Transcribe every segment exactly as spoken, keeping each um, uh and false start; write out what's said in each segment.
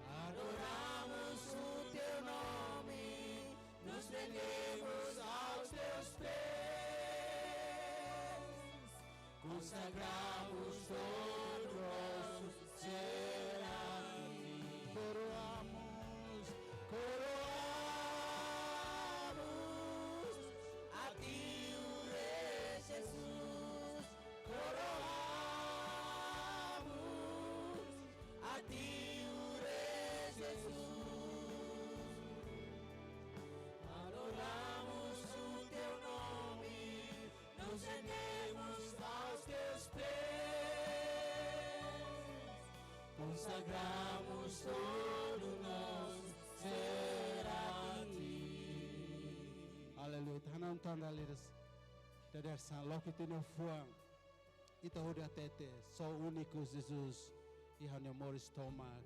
Adoramos o teu nome, nos rendemos aos teus pés, consagramos todo o nosso ser a ti. Coroamos, coroamos a ti, o Rei Jesus. Coroamos a ti, o Rei Jesus. Adoramos o teu nome, nos rendemos aos teus pés, consagramos todo o nosso ser a ti. Aleluia. Ita hanoin tan dala ida, dadeer-saan, loke ita-nia fuan. Ita hodi hatete, só único Jesus iha ha'u-nia moris tomak.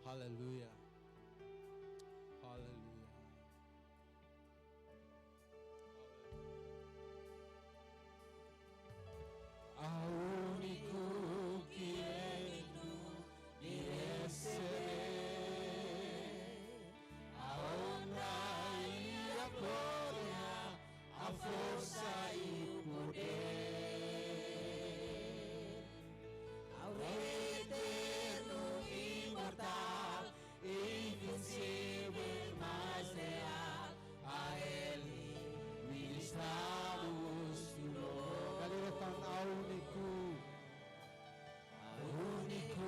Aleluia. Aleluia. Ao único que é digno de receber a honra e a glória, a força e o poder, ao Rei eterno, imortal, invencível, mais real, a Ele ministramos louvor. Dala ida tan, ao único, ao único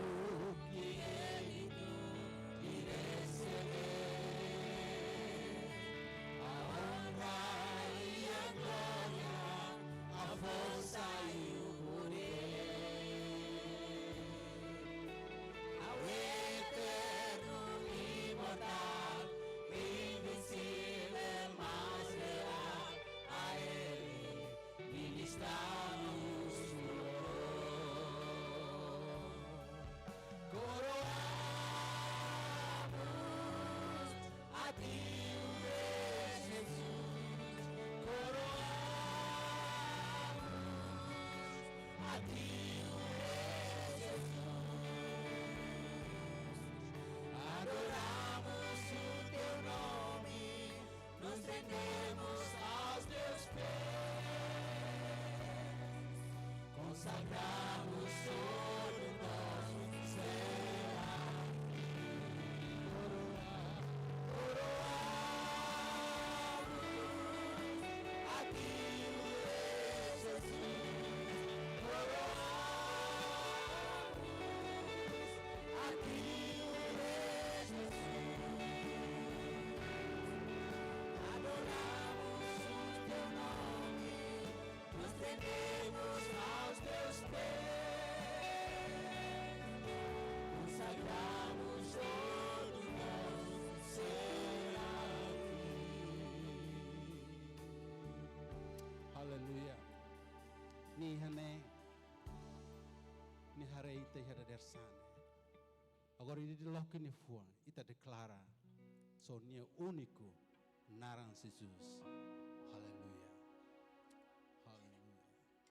que é digno de receber a honra e a glória, a força e o poder, ao eterno, imortal, invencível, mais real, a Ele ministramos louvor. Coroamos a ti, o Rei Jesus. Coroamos a ti, o Rei Jesus. Adoramos o teu nome, nos rendemos aos teus pés, consagramos todo o nosso ser a ti. Coroamos a ti, o Rei Jesus. Coroamos a ti, o Rei Jesus. Adoramos o teu nome, nos rendemos aos teus pés, consagramos todo o nosso ser a ti. Aleluia. Nia iha ne'e, nia haree ita iha dadeer-saan. Agora ita loke ita-nia fuan, ita deklara, só nia único naran Jesus. Aleluia. Aleluia. Aleluia, Jesus.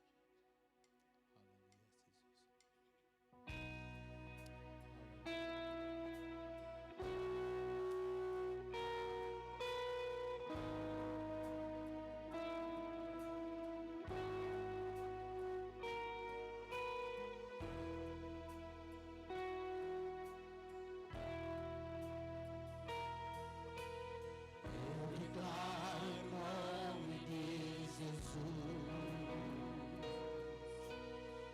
Eu declaro o nome de Jesus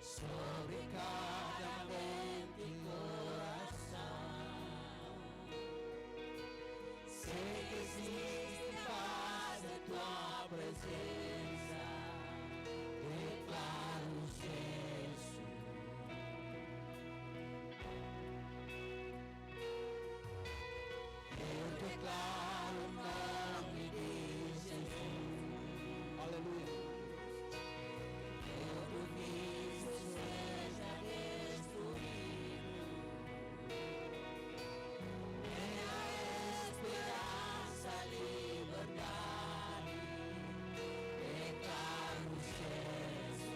sobre cada mente e coração. Sei que existe paz em tua presença. Declaro, Jesus. Eu declaro o nome de Jesus. Aleluia. Todo vício seja destruído. Em a esperança, liberdade, declaro, Jesus.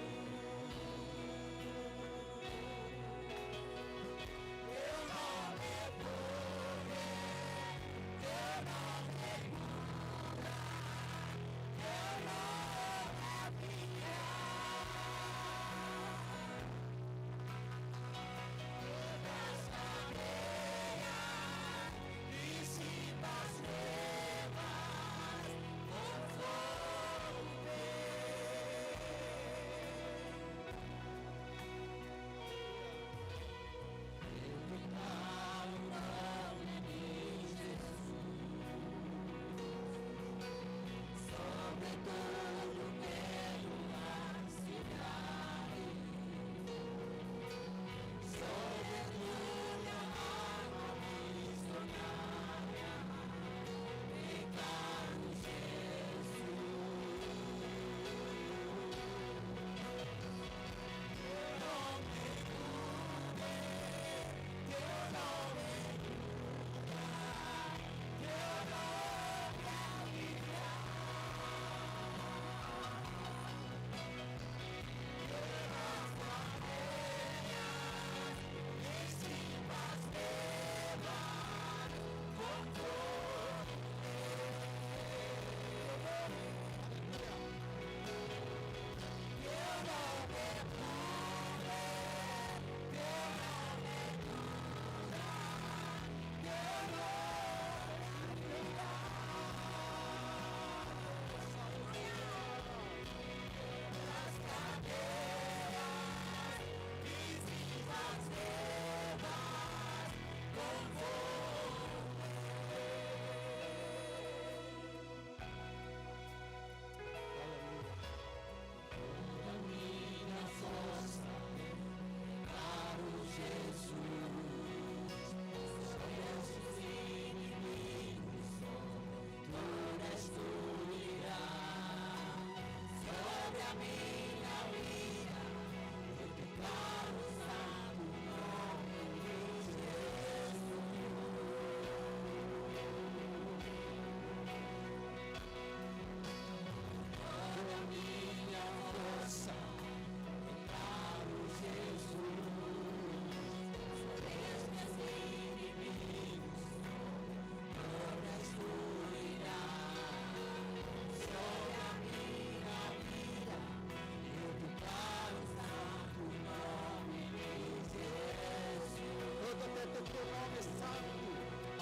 Teu nome santo.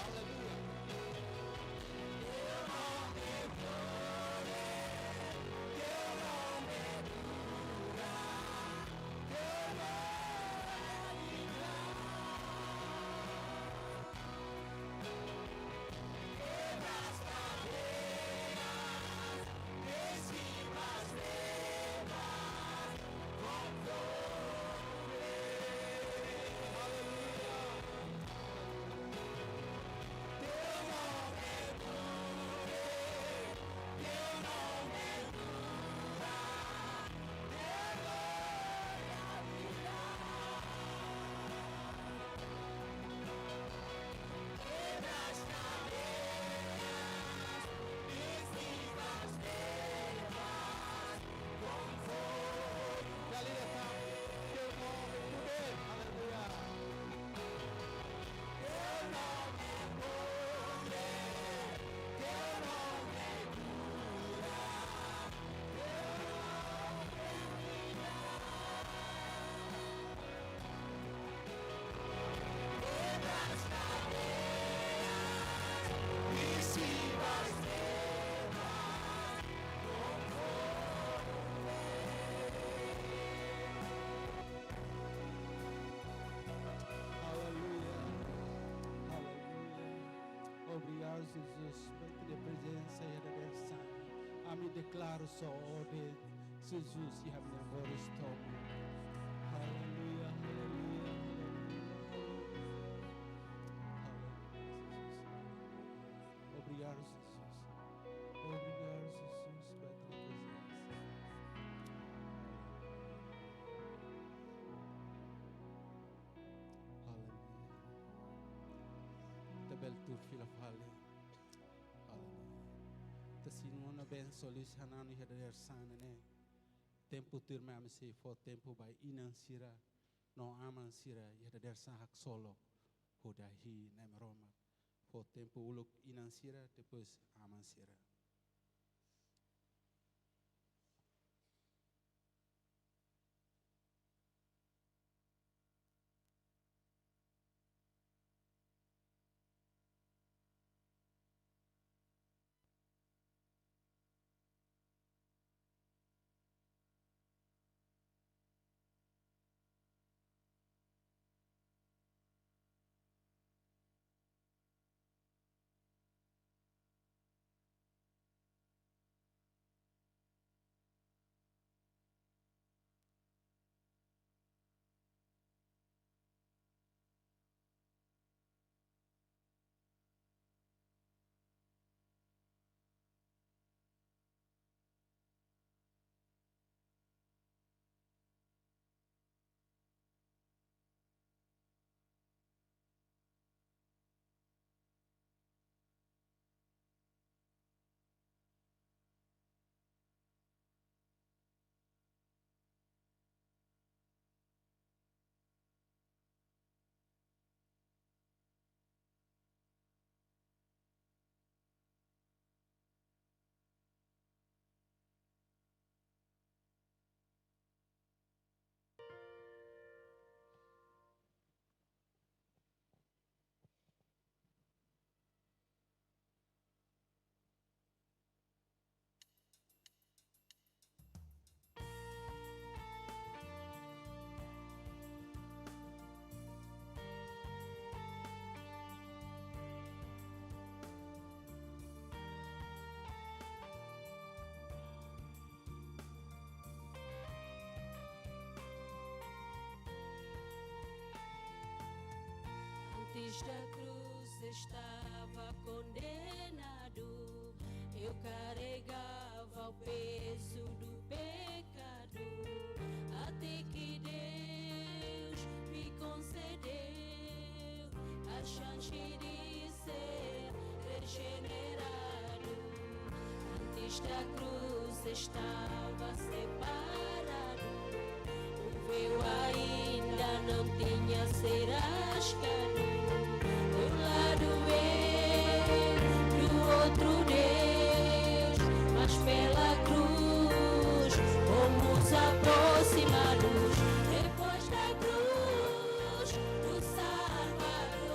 Aleluia. Teu nome é glória, teu nome é cura, teu nome é vida. Quebra as cadeias, derriba as trevas, com poder. Aleluia. Teu nome é poder, teu nome é cura, teu nome é vida. Quebra as cadeias, derriba as trevas, com fogo. Dá-lhe essa, teu nome é poder. Aleluia. Teu nome é poder, teu nome é cura, teu nome é vida. Quebra as cadeias, derriba as trevas, com poder. Aleluia. Aleluia. Obrigadu, Jesus, ba Ita-nia prezensa iha dadeer-saan. Ami deklara só orden, Jesus, iha ami-nia moris tomak. Aleluia, aleluia, aleluia. Aleluia, Jesus. Obrigadu, Jesus. Obrigadu, Jesus, ba Ita-nia prezensa. Aleluia. Ita bele tuur fila fali. Aleluia. Ita simu ona bensaun liu-liu iha dadeer-saan ne'e. Tempu tuirmai ami sei fó tempu ba inan sira no aman sira iha dadeer-saan haksolok, hodi iha Nai Maromak. Fó tempu uluk inan sira, depois aman sira. Antes da cruz estava condenado, eu carregava o peso do pecado, até que Deus me concedeu a chance de ser regenerado. Antes da cruz estava separado, o véu ainda não tinha se rasgado. De um lado eu, do outro Deus, mas pela cruz fomos aproximados. Depois da cruz, o Salvador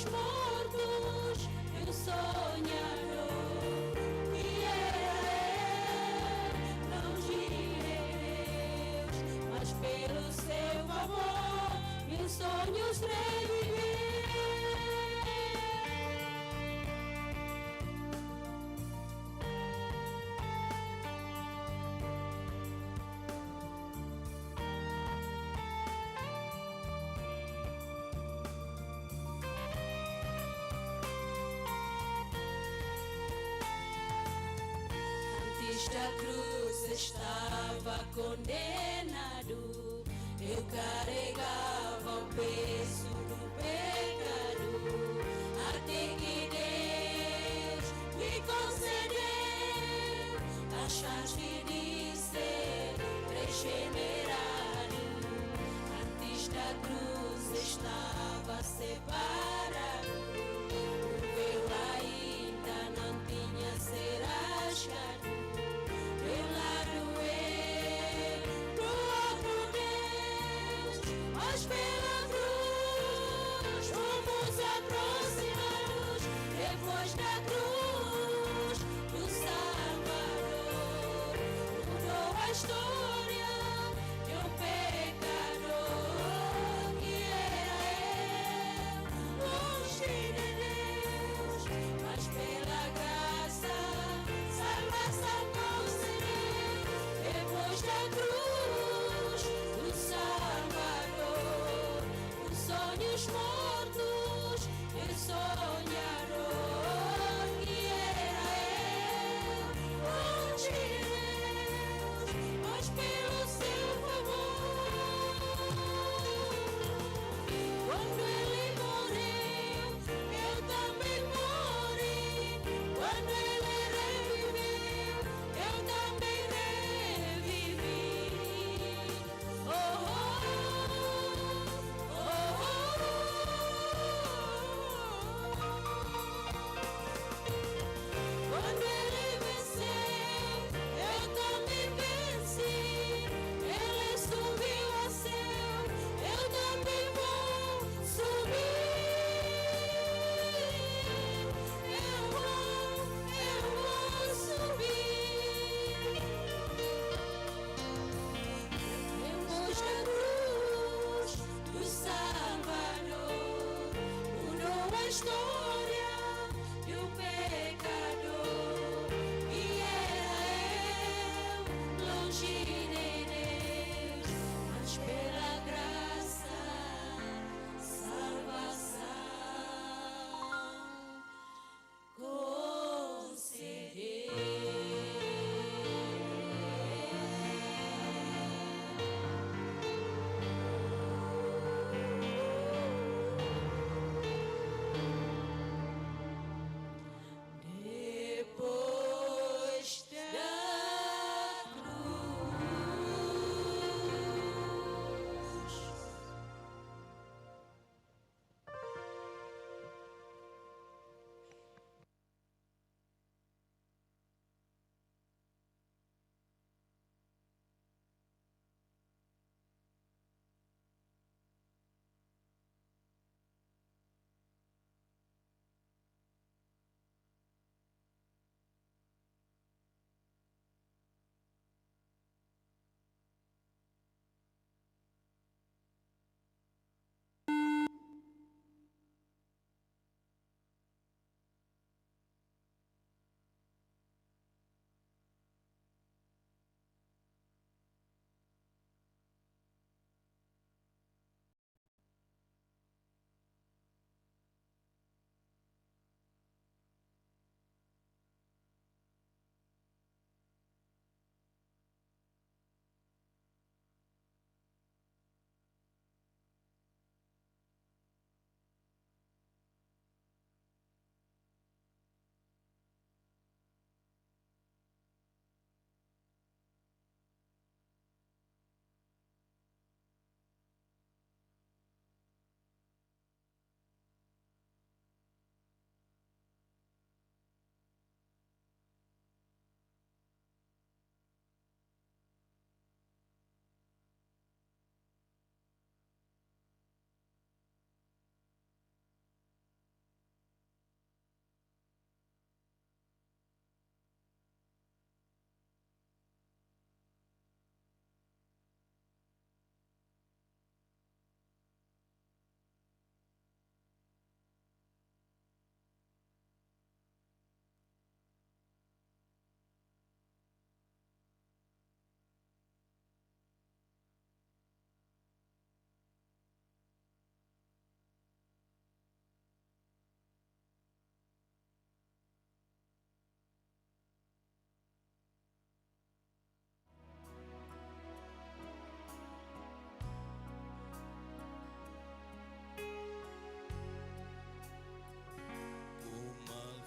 mortos, e um sonhador que era eu, longe de Deus, mas pelo seu amor, meus sonhos reviveu. Antes da cruz estava condenado, eu carregava o peso do pecado, até que Deus me concedeu a chance de ser regenerado. Antes da cruz estava separado, o véu ainda não tinha se rasgado. Eu lá doei pro outro Deus, mas pela cruz fomos aproximados. Depois da cruz, do Salvador, mudou a história de um pecador que era eu, longe de Deus, mas pela graça, salvação concedeu. Depois da cruz, do Salvador, os sonhos mortos, eu sonhador que era eu, longe de Deus, mas pelo seu favor. Quando ele morreu, eu também morri. Quando ele reviveu, eu também revivi. Oh, oh, oh, oh, oh. Quando ele venceu, eu também venci. Ele subiu ao céu, eu também vou subir. Eu vou, eu vou subir. Depois da cruz, do Salvador, mudou a história do pecador que era eu, longe de Deus, mas pela graça, salvação concedeu.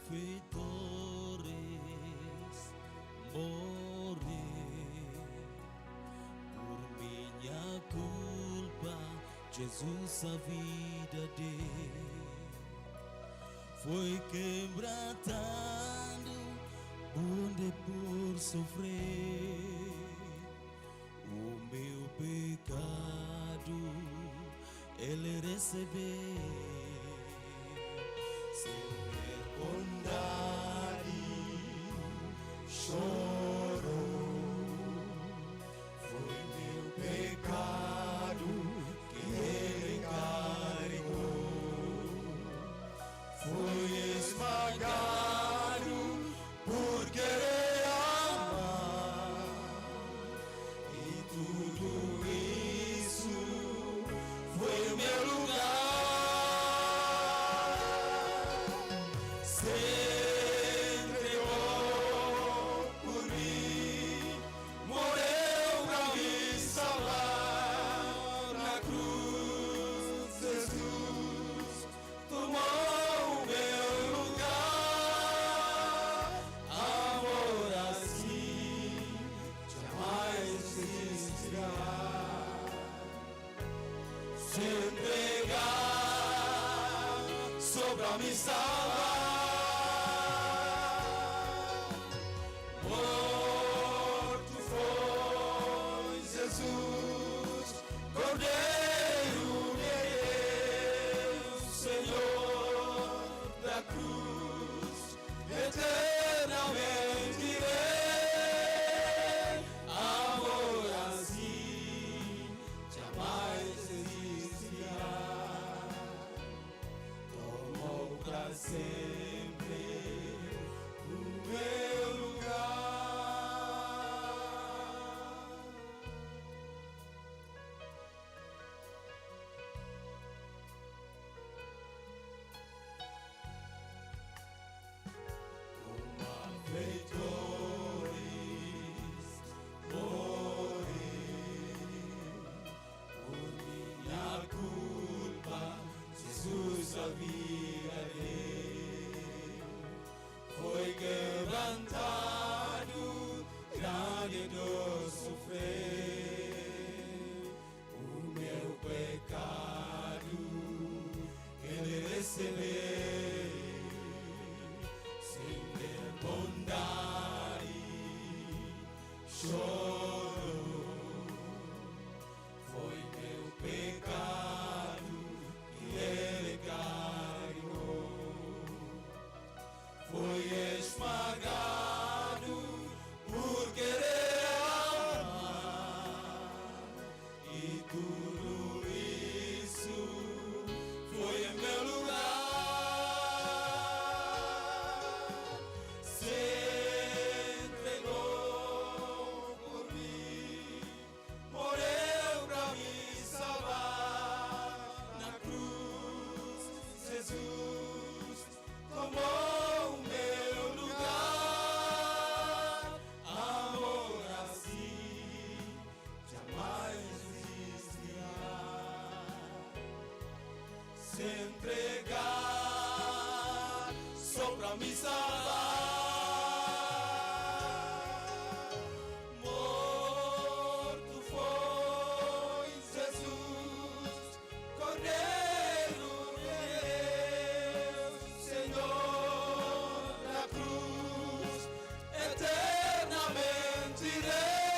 Feitores morreu por minha culpa, Jesus a vida deu. Foi quebrantado, onde por sofrer. O meu pecado ele recebeu. Sem ver bondade, chorou. Foi meu pecado que ele carregou. Foi esmagado por querer amar. E tudo isso foi o meu lugar. Se entregou por mim, morreu pra me salvar. Na cruz, Jesus tomou o meu lugar. Amor assim jamais existirá. Se entregar só pra me salvar. Morto foi Jesus, Cordeiro de Deus, Senhor da cruz, eternamente Rei. Amor assim jamais existirá. Tomou pra sempre o meu lugar. Como malfeitores morreu por minha culpa, Jesus a vida deu. Foi quebrantado, grande dor sofreu. O meu pecado ele recebeu, sem ver bondade, chorou. Foi meu pecado que ele carregou. Foi esmagado por querer amar. E tudo isso foi em meu lugar. Se entregou por mim, morreu pra me salvar. Na cruz, Jesus tomou o meu lugar. Amor assim jamais existirá. Se entregar só pra me salvar. Morto foi Jesus, Cordeiro de Deus, Senhor da cruz, eternamente Rei.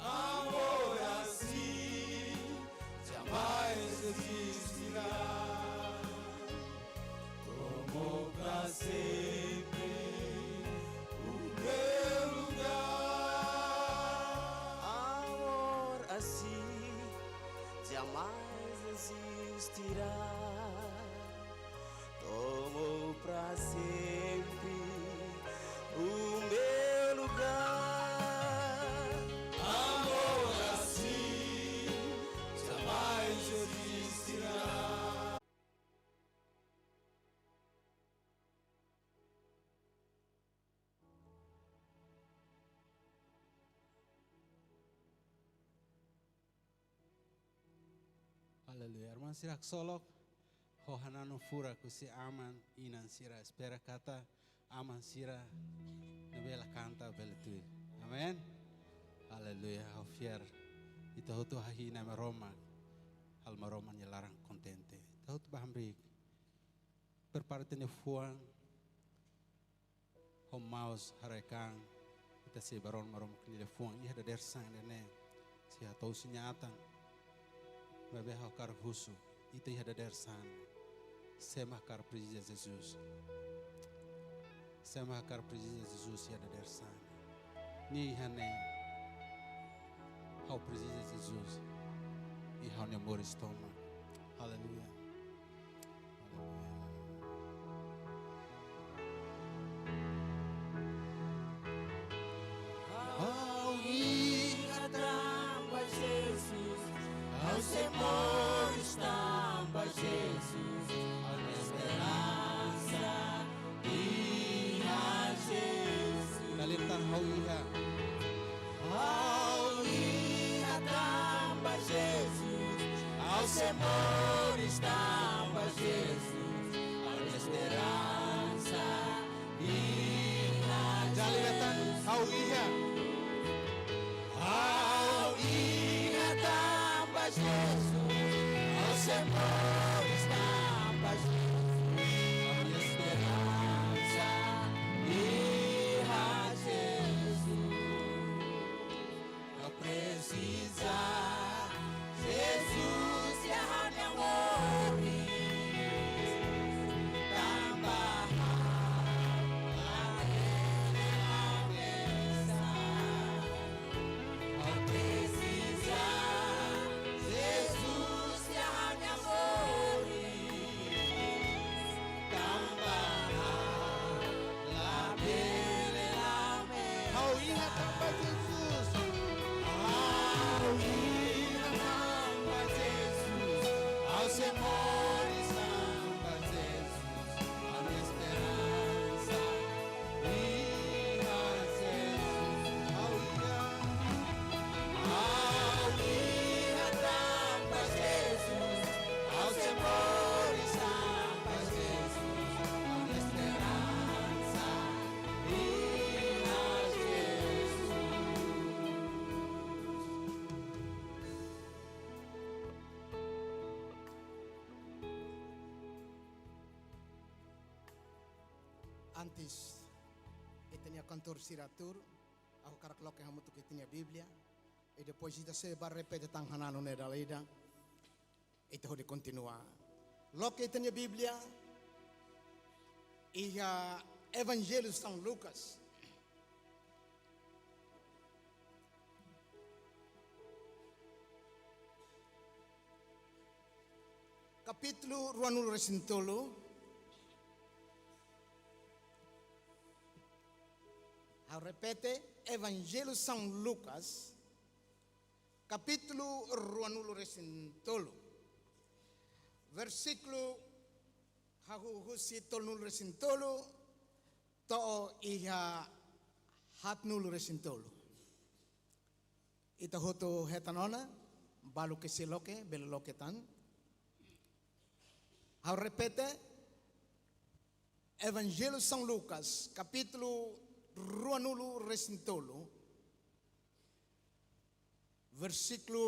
Amor assim jamais existirá. Tomou pra sempre o meu lugar. Amor assim jamais existirá. Tomou pra sempre o meu lugar. Amor assim jamais existirá. Aleluia. Irmaun sira haksolok, Ha'u hananu furak husi aman inan sira, espera katak aman sira ne'ebé la kanta bele tuir. Amen. Aleluia. Ha'u fiar ita hotu hahi'i Nai Maromak, halo Maromak nia laran kontente. Ita hotu bá hamriik. Prepara ita-nia fuan ho maus, haraik an, ita sei bá rona Maromak nia liafuan iha dadeer-saan ne'e. Sei hato'o husi nia atan. Maibé ha'u hakarak husu, ita iha dadeer-saan, sé mak hakarak presiza Jesus? Sé mak hakarak presiza Jesus iha dadeer-saan? Nia iha ne'e. Ha'u presiza Jesus iha ha'u-nia moris tomak. Aleluia. Ha'u iha tanba Jesus, ha'u sei moris tanba Jesus, ha'u-nia esperansa iha Jesus. Kalian tan, ha'u iha. Ha'u iha tanba Jesus, ha'u sei moris tanba Jesus, ha'u-nia esperansa iha Jesus. Kalian tan, ha'u iha. Ha'u iha tanba Jesus, ha'u sei moris tanba Jesus, ha'u-nia esperansa iha Jesus. Ha'u presiza Jesus iha ha'u-nia moris. Tanba ha'u la bele la mesak. Ha'u presiza Jesus iha ha'u-nia moris. Tanba ha'u la bele la mesak. Ha'u iha tanba Jesus. Ha'u iha tanba Jesus. Ha'u sei moris tanba Jesus. Ha'u-nia esperansa iha Jesus. Ha'u iha. Ha'u iha tanba Jesus. Ha'u sei moris tanba Jesus. Ha'u-nia esperansa iha Jesus. Antes ita-nia kantór sira tuur, ha'u hakarak loke hamutuk ita-nia Bíblia, i depois ita sei bá repete tan hananu ne'e dala ida. Ita hodi kontinua. Loke ita-nia Bíblia iha Evanjellu São Lucas, kapítulu ruanulu-resin-tolu. Ha'u repete, Evanjellu São Lucas, kapítulu ruanulu-resin-tolu, versíkulu hahú husi tolunulu-resin-tolu to'o iha haatnulu-resin-tolu. Ita hotu hetan ona, balu ke sei loke, bele loke tan. Ha'u repete, Evanjellu São Lucas, kapítulu ruanulu-resin-tolu, versíkulu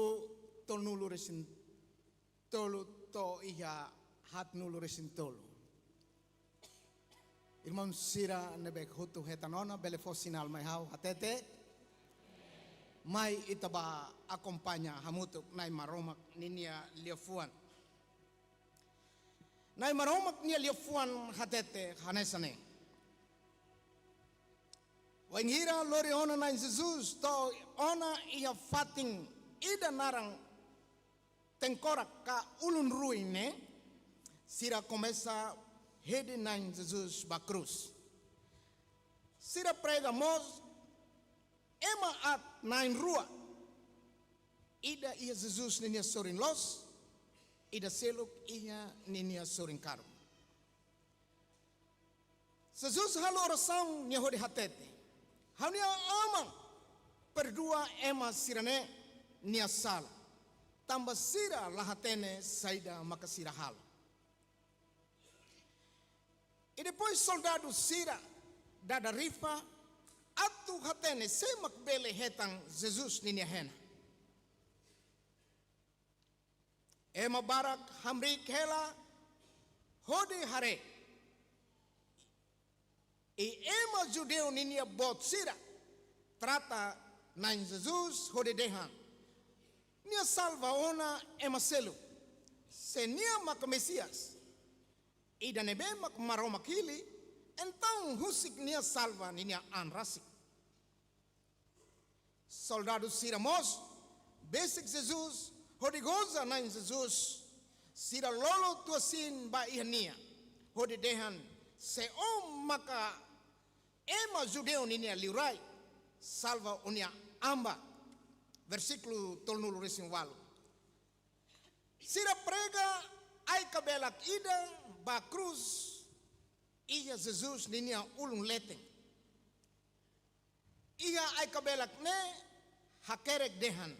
tolunulu-resin-tolu to'o iha haatnulu-resin-tolu. Irmaun sira ne'ebé hotu hetan ona, bele fó sinál mai ha'u hatete. Mai ita bá akompaña hamutuk Nai Maromak ninia liafuan. Nai Maromak nia liafuan hatete hanesan ne'e. Wainhira lori ona Na'i Jesus to'o ona iha fatin ida naran Tengkorak ka Ulun Ruin ne'e, sira komesa hedi Na'i Jesus ba krús. Sira prega mós ema aat na'in-rua. Ida iha Jesus ninia sorin loos, ida seluk iha ninia sorin karuk. Jesus halo orasaun, nia hodi hatete: Ha'u-nia Aman, perdua ema sira-ne'e nia sala, tanba sira la hatene saida maka sira halo. I depois soldadu sira dada rifa atu hatene sé mak bele hetan Jesus ninia hena. Ema barak hamriik hela hodi haree. I ema judeu ninia boot sira trata Na'i Jesus hodi dehan: Nia salva ona ema seluk. Se nia mak Mesias, ida ne'ebé mak Maromak hili, entaun husik nia salva ninia an rasik. Soldadu sira mós besik Jesus hodi goza Na'i Jesus. Sira lolo tua-siin ba iha nia hodi dehan: Se ó maka ema judeu ninia liurai, salva ó-nia an ba. Versíkulu tolunulu-resin-ualu. Sira prega ai-kabelak ida ba krús iha Jesus ninia ulun leten. Iha ai-kabelak ne'e hakerek dehan: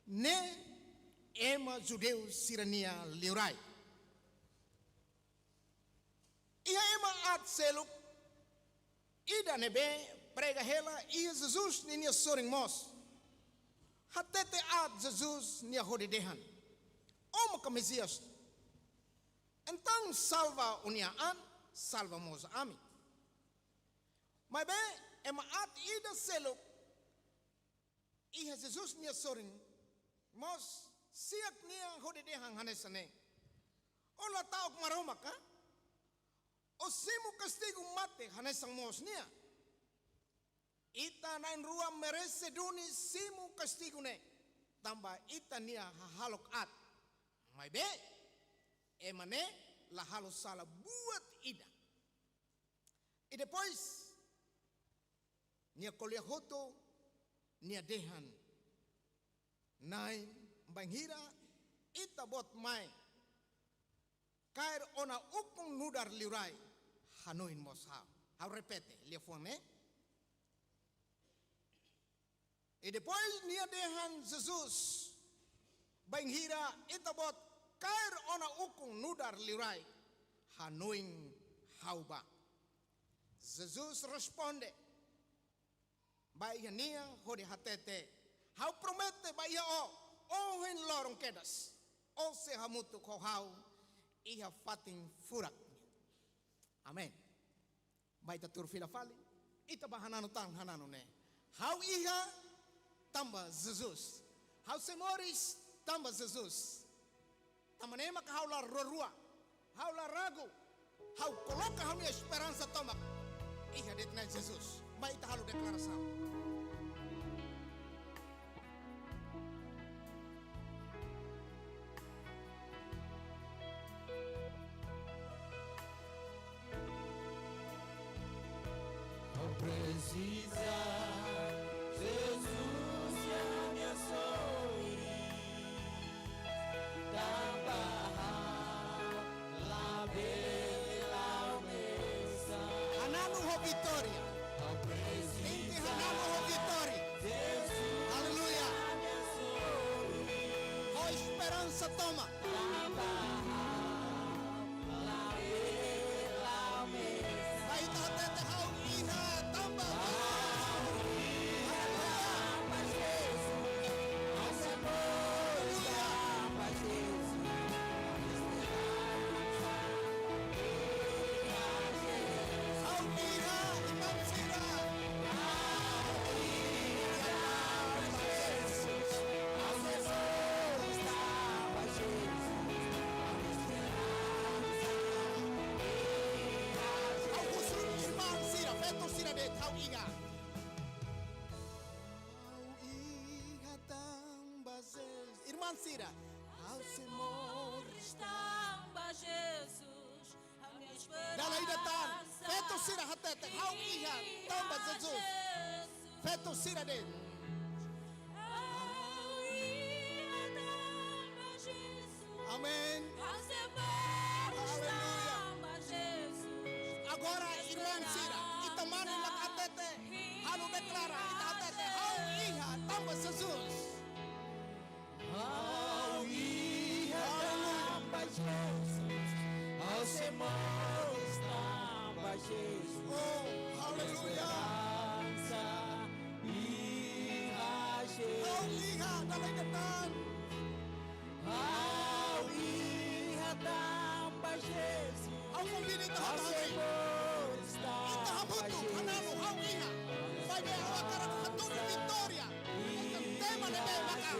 Ne'e ema judeu sira-nia liurai. Iha ema aat seluk ida ne'ebé prega hela iha Jesus ninia sorin mós. Hatete aat Jesus nia hodi dehan: Ó maka Mesias. Entaun salva ó-nia an, salva mós ami. Maibé ema aat ida seluk iha Jesus nia sorin mós si'ak nia hodi dehan hanesan ne'e: Ó la ta'uk Maromak ka? Ó simu kastigu mate hanesan mós nia? Ita na'in-rua merese duni simu kastigu ne'e, tanba ita-nia hahalok aat. Maibé ema ne'e la halo sala buat ida. I depois nia ko'alia hotu, nia dehan: Na'i, bainhira Ita-Boot mai kaer ona ukun nu'udar liurai, hanoin mós ha'u. Ha'u repete liafuan ne'e. I depois nia dehan Jesus: Bainhira Ita-Boot kaer ona ukun nu'udar liurai, hanoin ha'u ba. Jesus responde ba iha nia hodi hatete: Ha'u promete ba iha ó, ohin loron kedas ó sei hamutuk ho ha'u iha fatin furak. Amen. Mai ita tuur fila fali, ita bá hananu tan hananu ne'e: Ha'u iha tanba Jesus. Ha'u sei moris tanba Jesus. Tanba ne'e maka ha'u la rua-rua, ha'u la ragu, ha'u koloka ha'u-nia esperansa tomak iha de'it Na'i Jesus. Mai ita halo deklarasaun. Ha'u presiza Jesus, nia sorin, tanba ha'u labele la'o mesak. Hananu ho vitória. Ha'u presiza, tenke hananu ho vitória. Jesus, aleluia, nia sorin, ho esperansa tomak. Tanba ha'u labele la'o mesak. Mai ita hatete: Ha'u iha tanba Jesus. Aleluia. Ha'u sei moris tanba Jesus. Ha'u iha, irmaun sira. Ha'u iha tanba Jesus. Ha'u husu irmaun sira, feto sira de'it: Ha'u iha. Ha'u iha tanba Jesus. Irmaun sira. Ha'u sei moris tanba Jesus. Dala ida tan, feto sira hatete: Ha'u iha tanba Jesus. Feto sira de'it. Amen. Aleluia. Agora, irmaun sira, ita mane mak hatete, halo deklara, ita hatete: Ha'u iha tanba Jesus. Ha'u iha tanba Jesus, ha'u sei moris tanba Ha'u iha tanba Jesus. Ha'u konvida ita hotu. Ita hamutuk hananu ha'u iha. Maibé ha'u hakarak hato'o vitória. Tema ne'ebé maka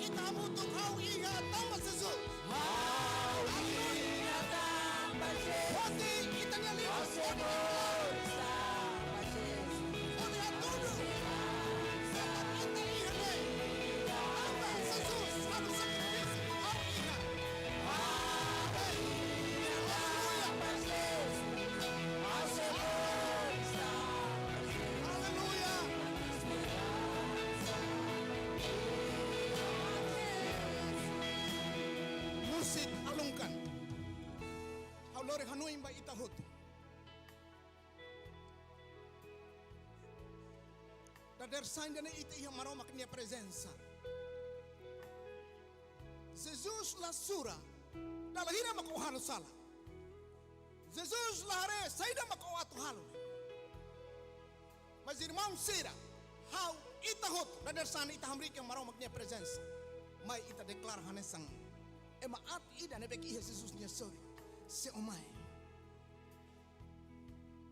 ita hamutuk ha'u iha tanba Jesus. Ha'u iha tanba Jesus. Hodi ita-nia liman. Ha'u sei moris tanba Jesus. Hodi hatudu. Tanba ita iha ne'e. Tanba Jesus, ha'u sakrifísiu, ha'u iha. Ha'u iha tanba Jesus. Ha'u sei moris tanba Jesus. Aleluia. Múzika alunkan. Ha'u lori hanoin ba ita hotu. Dadeer-saan ida-ne'e ita iha Maromak nia prezensa. Jesus la sura dala hira maka ó halo sala. Jesus la haree saida maka ó atu halo. Mas irmaun sira, ha'u, ita hotu, dadeer-saan ita hamriik iha Maromak nia prezensa. Mai ita deklara hanesan ema aat ida ne'ebé ke iha Jesus nia sorin. Se ó mai,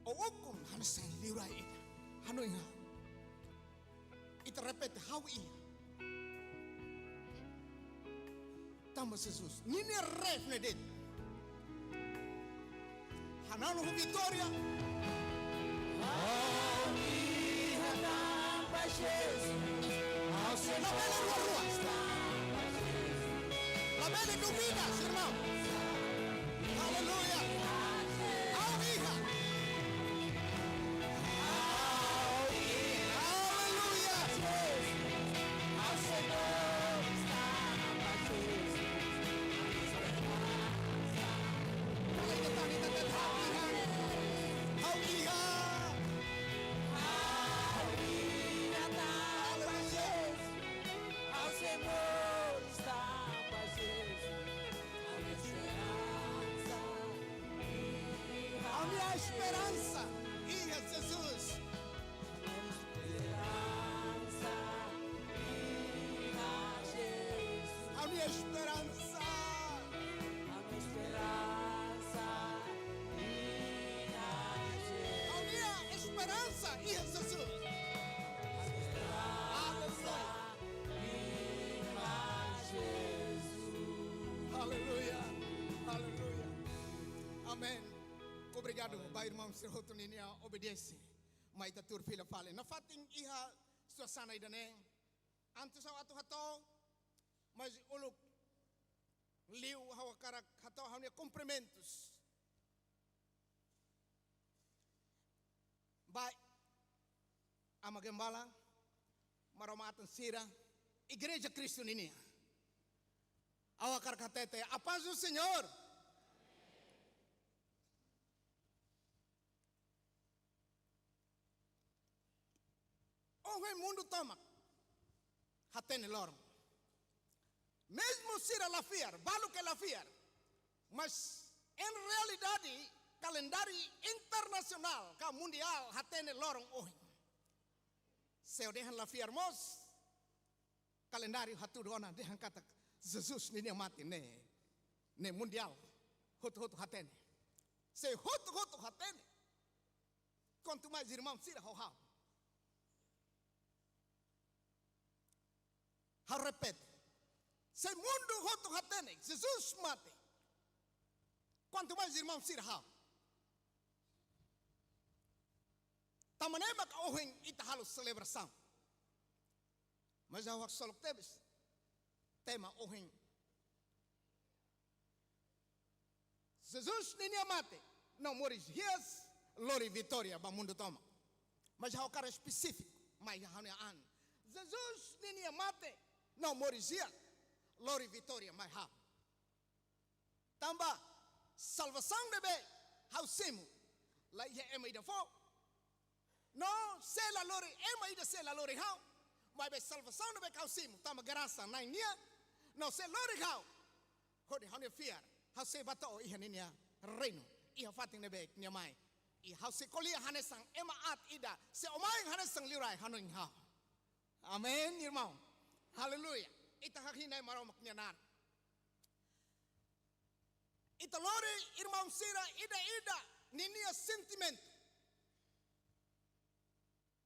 ó ukun hanesan liurai ida. Hanoin ha'u. Ita repete, ha'u iha tanba Jesus. Ninia ref ne'e de'it. Hananu ho vitória. Ha'u iha tanba Jesus. Ha'u sei, labele rua-rua. Labele duvida, irmaun. Aleluia. Ha'u iha. Ha'u iha. Aleluia. Ha'u iha. Ha'u iha tanba Jesus. Ha'u sei moris tanba Jesus. Ha'u-nia esperansa iha, ha'u-nia esperansa iha Jesus. Ha'u-nia esperansa iha Jesus. Ha'u-nia esperansa. Ha'u-nia esperansa iha Jesus. Ha'u-nia esperansa iha Jesus. Ha'u-nia esperansa iha Jesus. Aleluia. Aleluia. Amen. Obrigadu ba irmaun sira hotu ninia obediénsia. Mai ita tuur fila fali. Nafatin iha situasaun ida-ne'e. Antes ha'u atu hato'o, mas uluk liu ha'u hakarak hato'o ha'u-nia kumprimentus ba Ama Gembala, Maromak atan sira, Igreja Kristu ninia. Ha'u hakarak hatete, a paz do Senhor. Ohin mundu tomak hatene loron. Mezmu sira la fiar, balu ke la fiar. Mas, en realidade, kalendáriu internasionál ka mundiál hatene loron ohin. Se ó dehan la fiar mós, kalendáriu hatudu ona dehan katak Jesus ninia mate ne'e, ne'e mundiál, hotu-hotu hatene. Se hotu-hotu hatene, quanto mais irmaun sira ho ha'u. Ha'u repete. Se mundu hotu hatene Jesus mate, quanto mais irmaun sira ho ha'u. Tanba ne'e maka ohin ita halo selebrasaun. Mas ha'u haksolok tebes tema ohin. Jesus ninia mate no moris hi'as lori vitória ba mundu tomak. Mas ha'u hakarak espesífiku mai ha'u-nia an. Jesus ninia mate no moris hi'as lori vitória mai ha'u. Tanba salvasaun ne'ebé ha'u simu, la iha ema ida fó. No sei la lori ema ida, sei la lori ha'u. Maibé salvasaun ne'ebé ha'u simu, tanba grasa Na'i nian. No sei lori ha'u. Hodi ha'u-nia fiar, ha'u sei bá to'o iha ninia reinu. Iha fatin ne'ebé nia mai. I ha'u sei ko'alia hanesan ema aat ida. Sei ó mai hanesan liurai hanoin ha'u. Amen, irmaun. Aleluia. Ita hahi'i Nai Maromak nia naran. Ita lori, irmaun sira, ida-ida ninia sentimentu.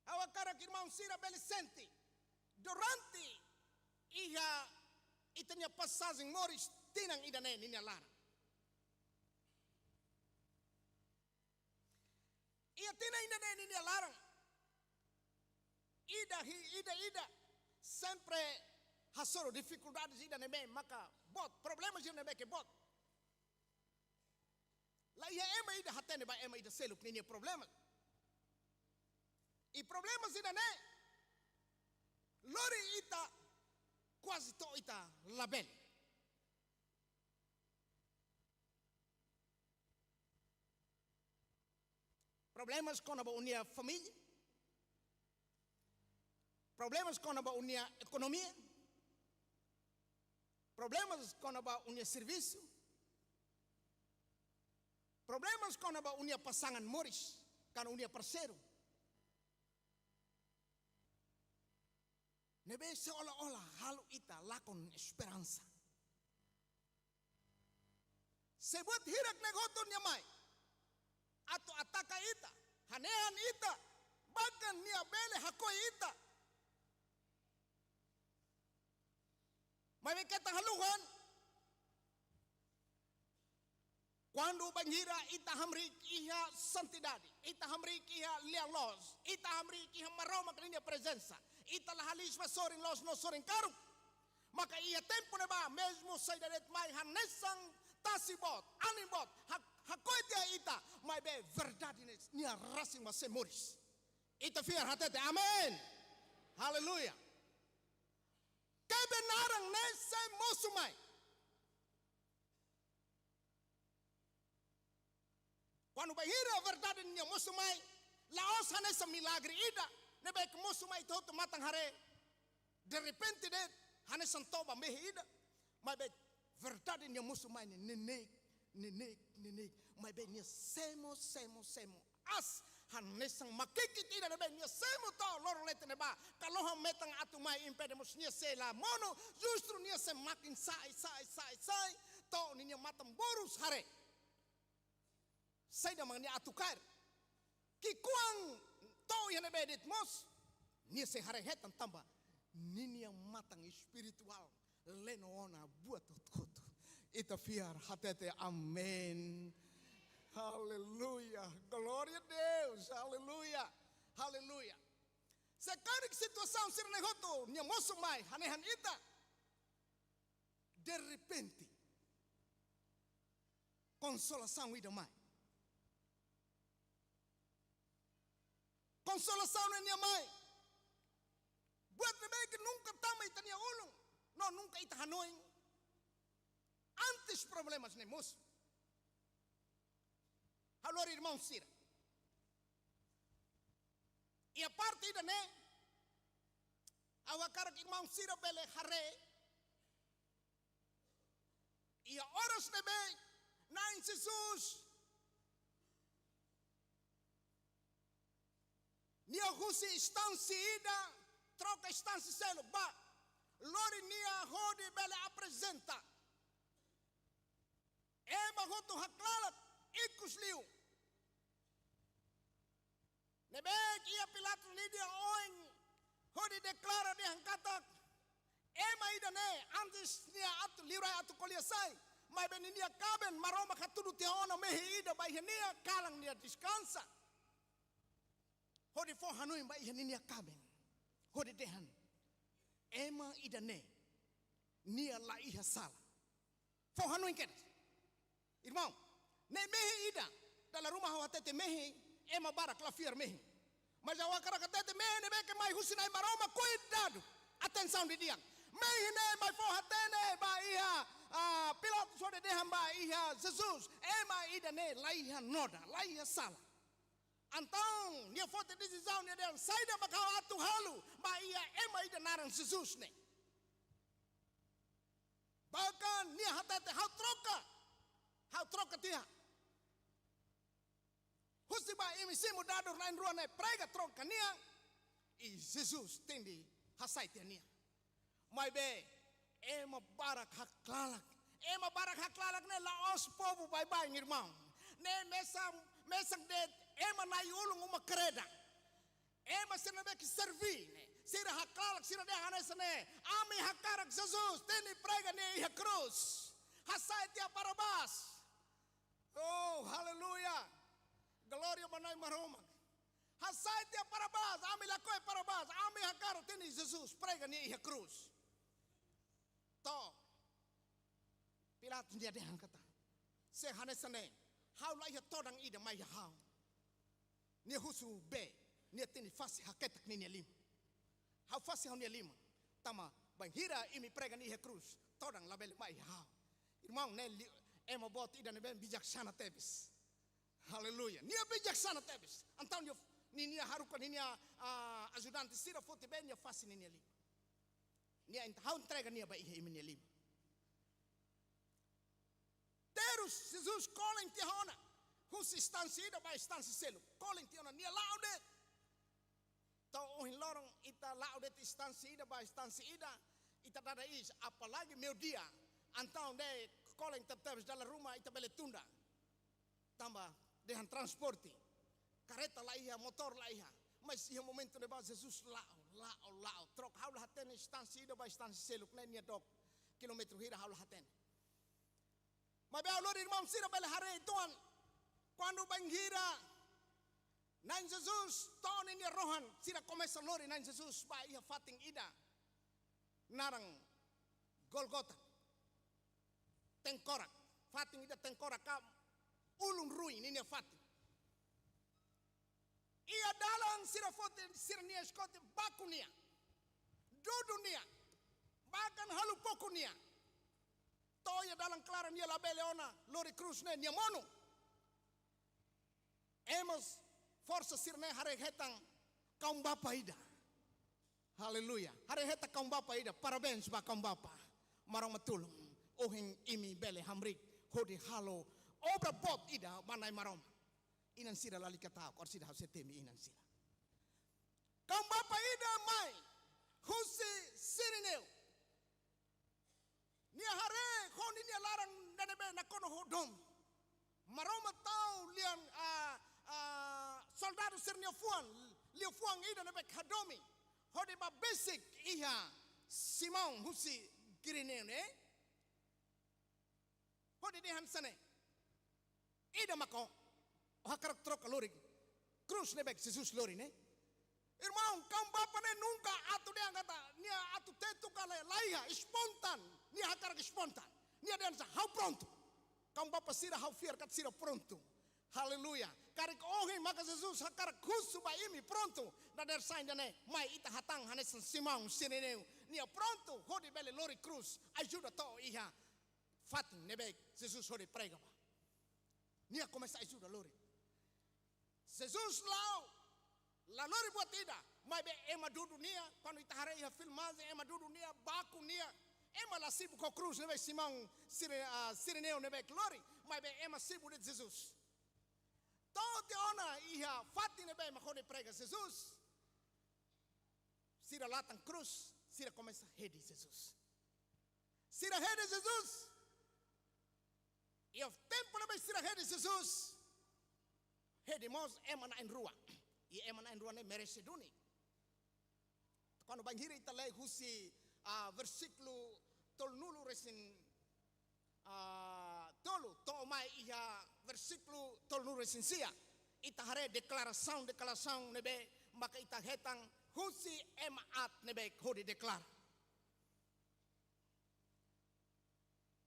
Ha'u hakarak irmaun sira bele sente durante iha ita-nia pasajen moris tinan ida-ne'e ninia laran. Iha tinan ida-ne'e ninia laran, ida hi, ida, ida, sempre hasoru difikuldades ida ne'ebé maka boot, problemas ida ne'ebé ke boot. Laiha ema ida hatene ba ema ida seluk ninia problema. I problemas ida-ne'e lori ita kuaze to'o ita labele. Problemas kona-ba ó-nia família. Problemas kona-ba ó-nia ekonomia. Problemas kona-ba ó-nia servisu. Problemas kona-ba ó-nia pasangan moris, ka ó-nia parseiru. Ne'ebé seolah-olah halo ita lakon esperansa. Se buat hirak ne'e hotu nia mai atu ataka ita, hanehan ita, bahkan nia bele hakoi ita. Maibé keta haluhan, kuandu bainhira ita hamriik iha santidade, ita hamriik iha lia-loos, ita hamriik iha Maromak ninia prezensa, ita la halis ba sorin loos no sorin karuk. Maka iha tempu ne'ebá, mezmu saida de'it mai hanesan tasi boot, anin boot, ha-, hakoi tiha ita, maibé verdade ne'e nia rasik mak sei moris. Ita fiar hatete, amen. Aleluia. Kebenaran ne'e sei mosu mai. Kuandu bainhira verdade nia mosu mai, la'ós hanesan milagre ida ne'ebé ke mosu mai to'o ita-nia matan haree, derrepente de'it, hanesan toba mehi ida. Maibé verdade nia mosu mai ne'e neineik, neineik, neineik. Maibé nia semo, semo, semo. Aas, hanesan makikit ida ne'ebé nia semo to'o loron leten ne'ebá. Kalohan metan atu mai impede mós nia sei la monu, justru nia sei makin sa'e, sa'e, sa'e, sa'e. To'o ninia matan-borus haree saida mak nia atu kaer. Ki'ikoan to'o iha ne'ebé de'it mós, nia sei haree hetan tanba ninia matan espirituál leno ona buat hotu-hotu. Ita fiar hatete amen. Aleluia. Glória a Deus. Aleluia. Aleluia. Se karik situasaun sira-ne'e hotu nia mosu mai hanehan ita, derrepente konsolasaun ida mai. Konsolasaun ne'e nia mai. Buat ne'ebé ke nunka tama ita-nia ulun, no nunka ita hanoin. Antes problemas ne'e mosu. Ha'u lori irmaun sira. Iha parte ida-ne'e, ha'u hakarak irmaun sira bele haree. Iha oras ne'ebé Na'i Jesus nia husi instánsia ida, troka instánsia seluk, bá lori nia hodi bele aprezenta ema hotu haklalat ikus liu. Ne'ebé iha Pilatus nia oin hodi deklara dehan katak ema ida-ne'e antes nia atu liurai atu ko'alia sai, maibé ninia kaben Maromak hatudu tiha ona mehi ida ba iha nia, kalan nia deskansa. Hodi fó hanoin ba iha ninia kaben, hodi dehan ema ida-ne'e nia laiha sala. Fó hanoin kedas. Irmaun, ne'e mehi ida. Dala ruma ha'u hatete mehi, ema barak la fiar mehi. Mas ha'u hakarak hatete mehi ne'ebé ke mai husi Na'i Maromak, kuidadu. Atensaun didi'ak. Mehi ne'e mai fó hatene ba iha, ah, Pilatus hodi dehan ba iha Jesus, ema ida-ne'e laiha noda, laiha sala. Entaun nia foti desizaun, nia dehan saida mak ha'u atu halo ba iha ema ida naran Jesus ne'e. Bahkan nia hatete ha'u troka, ha'u troka tiha. Husi ba imi simu dadur na'in-rua ne'e prega troka nia, i Jesus tende hasai tiha nia. Maibé, ema barak haklalak. Ema barak haklalak ne'e la'ós povu baibain, irmaun. Ne'e mesak, mesak de'it ema nai-ulun uma-kreda. Ema sira ne'ebé ke serví ne'e. Sira haklalak, sira dehan hanesan ne'e: Ami hakarak Jesus, tenke prega nia iha krús. Hasai tiha Barabás. Oh, aleluia. Glória ba Na'i Maromak. Hasai tiha Barabás, ami lakohi Barabás, ami hakarak tenke Jesus, prega nia iha krús. To'o Pilatus nia dehan katak: Se hanesan ne'e, ha'u la iha todan ida mai iha ha'u. Nia husu bee, nia tenke fase haketak ninia liman. Ha'u fase ha'u-nia liman. Tanba bainhira imi prega nia iha krús, todan labele mai iha ha'u. Irmaun, ne'e li-, ema boot ida ne'ebé bijaksana tebes. Aleluia. Nia bijaksana tebes. Entaun nia, ninia haruka ninia, ah, ajudante sira foti bee, nia fase ninia liman. Nia ent-, ha'u entrega nia ba iha imi-nia liman. Terus Jesus kolen tiha ona. Husi instánsia ida ba instánsia seluk. Kolen tiha ona, nia la'o de'it. To'o ohin loron ita la'o de'it instánsia ida ba instánsia ida. Ita dada iis, apalagi meiudia. Entaun ne'e kolen tebetebes, dala ruma ita bele tunda. Tanba dehan transporte. Kareta la iha, motór la iha. Mas iha momentu ne'ebá Jesus la'o, la'o, la'o. Troka, ha'u la hatene instánsia ida ba instánsia seluk ne'e nia dook kilómetru hira, ha'u la hatene. Maibé ha'u lori, irmaun sira bele haree uitoan. Kuandu bainhira Na'i Jesus to'o ninia rohan, sira komesa lori Na'i Jesus ba iha fatin ida naran Gólgota. Tengkorak. Fatin ida tengkorak ka ulun ruin ninia fatin. Iha dalan sira foti sira-nia chicote, baku nia, dudu nia, bahkan halo poku nia. To'o iha dalan klaran, nia labele ona lori krús ne'e, nia monu. Ema forsa sira-ne'e haree hetan kaum-bapa ida. Aleluia. Haree hetan kaum-bapa ida. Parabéns ba kaum-bapa. Maromak tulun. Ohin imi bele hamriik hodi halo obra boot ida ba Na'i Maromak. Inan sira lalika ta'uk, orsida ha'u sei temi inan sira. Kaum-bapa ida mai husi Sirineu. Nia haree ho ninia laran ne'ebé nakonu ho domin. Maromak tau lian, ah, ah, soldadu sira-nia fuan, liafuan ida ne'ebé hadomi, hodi bá besik iha Simão husi Cireneu ne'e. Hodi dehan hanesan ne'e: Ida mak ó, ó hakarak troka lori krús ne'ebé Jesus lori ne'e? Irmaun, kaum-bapa ne'e nunka atu dehan katak nia atu tetu ka lae, la iha, espontáneu, nia hakarak espontáneu. Nia dehan hanesan: Ha'u prontu. Kaum-bapa sira, ha'u fiar katak sira prontu. Aleluia. Karik ohin maka Jesus hakarak husu ba imi prontu, dadeer-saan ida-ne'e mai ita hatán hanesan Simão Sirineu. Nia prontu hodi bele lori krús, ajuda to'o iha fatin ne'ebé Jesus hodi prega ba. Nia komesa ajuda lori. Jesus la'o, la lori buat ida, maibé ema dudu nia, kuandu ita haree iha filmajen, ema dudu nia, baku nia, ema la sibuk ho krús ne'ebé Simão Sire-, ah, Sirineu ne'ebé lori, maibé ema sibuk de'it Jesus. To'o tiha ona iha fatin ne'ebé mak hodi prega Jesus, sira latan krús, sira komesa hedi Jesus. Sira hedi Jesus. Iha tempu ne'ebé sira hedi Jesus, hedi mós ema na'in-rua. I ema na'in-rua ne'e merese duni. Kuandu bainhira ita lee husi, ah, versíkulu tolunulu resin, ah, tolu, to'o mai iha versíkulu tolunulu resin sia, ita haree deklarasaun, deklarasaun ne'ebé maka ita hetan husi ema aat ne'ebé hodi deklara.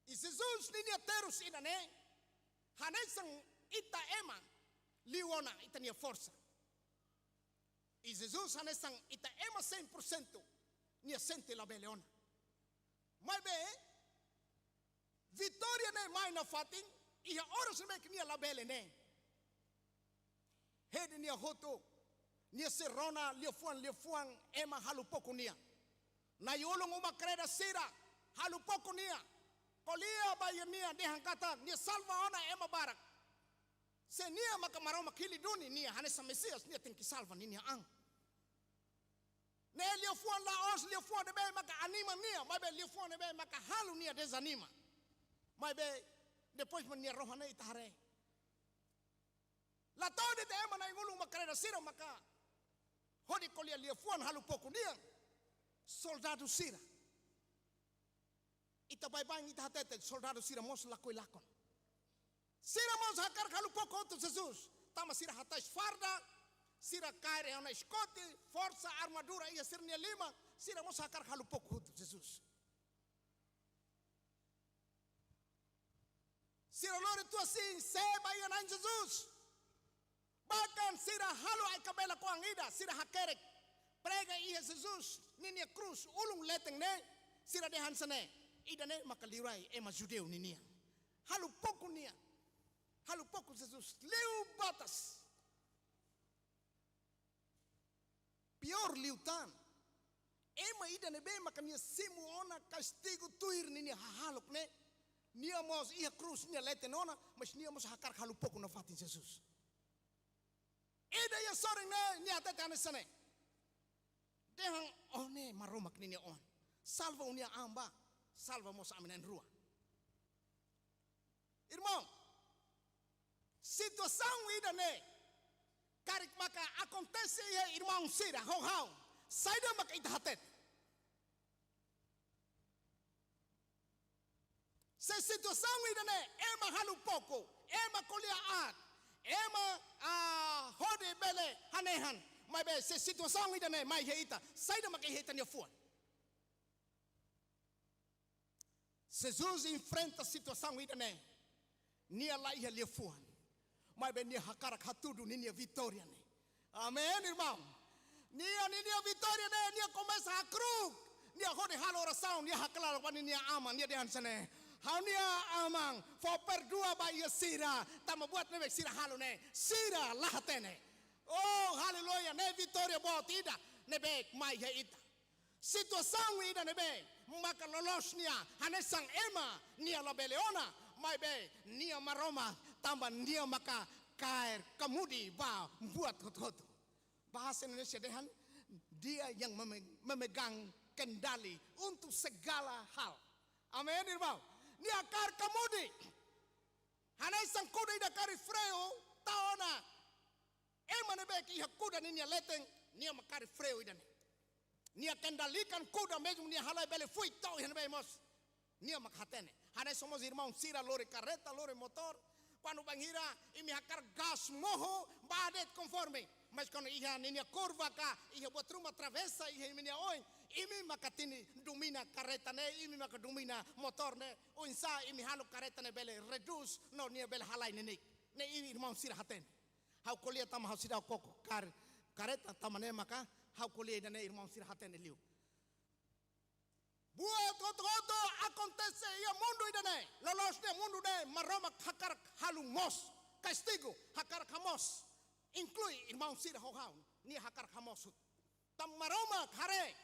I Jesus ninia terus ida-ne'e hanesan ita ema liu ona ita-nia forsa. I Jesus hanesan ita ema cem por cento, nia sente labele ona. Maibé, vitória ne'e mai nafatin iha oras ne'ebé ke nia labele ne'e. Hedi nia hotu, nia sei rona liafuan-liafuan, ema halo poku nia. Nai-ulun uma-kreda sira halo poku nia. Ko'alia ba nia, dehan katak nia salva ona ema barak. Se nia maka Maromak hili duni nia hanesan Mesias, nia tenke salva ninia an. Ne'e liafuan la'ós liafuan ne'ebé maka anima nia, maibé liafuan ne'ebé maka halo nia dezanima. Maibé depois mak nia rohan ne'e ita haree. La to'o de'it ema na'in-ulun mak kareda sira maka hodi ko'alia liafuan halo poku nian. Soldadu sira. Ita baibain ita hatete soldadu sira mós lakohi lakon. Sira mós hakarak halo poku hotu Jesus. Tanba sira hatais farda, sira kaer ona eskote, forsa, armadura iha sira-nia liman, sira mós hakarak halo poku hotu Jesus. Sira lori tua-siin, sé ba iha Na'i Jesus. Bahkan sira halo ai-kabelak oan ida, sira hakerek prega iha Jesus ninia krús ulun leten ne'e, sira dehan hanesan ne'e: Ida-ne'e maka liurai ema judeu ninian. Halo poku nia, halo poku Jesus, liu batas. Piór liután, ema ida ne'ebé maka nia simu ona kastigu tuir ninia hahalok ne'e, nia mós iha krús nia leten ona, mas nia mós hakarak halo poku nafatin Jesus. Ida iha sorin ne'e nia hatete hanesan ne'e: Dehan ó ne'e Maromak ninia oan. Salva ó-nia an ba, salva mós ami na'in-rua. Irmaun, situasaun ida-ne'e karik maka akontese iha irmaun sira ho ha'u, saida maka ita hatete? Se situasaun ida-ne'e ema halo poku, ema ko'alia aat, ema, ah, hodi bele hanehan, maibé se situasaun ida-ne'e mai iha ita, saida maka iha ita-nia fuan? Jesus enfrenta situasaun ida-ne'e, nia la iha liafuan, maibé nia hakarak hatudu ninia vitória ne'e. Amen, irmaun? Nia, ninia vitória ne'e, nia komesa hakru'uk, nia hodi halo orasaun, nia haklaran ba ninia Aman, nia dehan hanesan ne'e: Ha'u-nia Aman, fó perdua ba iha sira, tanba buat ne'ebé sira halo ne'e sira la hatene. Oh, aleluia, ne'e vitória boot ida ne'ebé mai iha ita. Situasaun ida ne'ebé maka loloos nia hanesan ema nia labele ona, maibé nia Maromak, tanba nia maka kaer kamudi ba buat hotu-hotu. Bahasa Indonesia dehan, Dia yang meme-, memegang kendali untuk segala hal. Amen, irmaun? Nia kaer kamudi. Hanesan kuda ida kaer freu, tau ona ema ne'ebé ke iha kuda ninia leten, nia mak kaer freu ida-ne'e. Nia kendalikan kuda, mezmu nia halai bele fui to'o iha ne'ebé mós, nia mak hatene. Hanesan mós irmaun sira lori karreta, lori motór, kuandu bainhira imi hakarak gas mohu, bá de'it konforme. Mas kuandu iha ninia kurva ka iha buat ruma travesa iha imi-nia oin, imi maka tini domina karreta ne'e, imi maka domina motór ne'e. Oinsá imi halo karreta ne'e bele redús no nia bele halai neineik. Ne'e imi irmaun sira hatene. Ha'u ko'alia tanba ha'u seidauk koko kaer karreta, tanba ne'e maka ha'u ko'alia ida-ne'e, irmaun sira hatene liu. Buat hotu-hotu akontese iha mundu ida-ne'e, loloos nia mundu ne'e, Maromak hakarak halo moos, kastigu hakarak hamoos, inklui irmaun sira ho ha'u, nia hakarak hamoos hotu. Tanba Maromak haree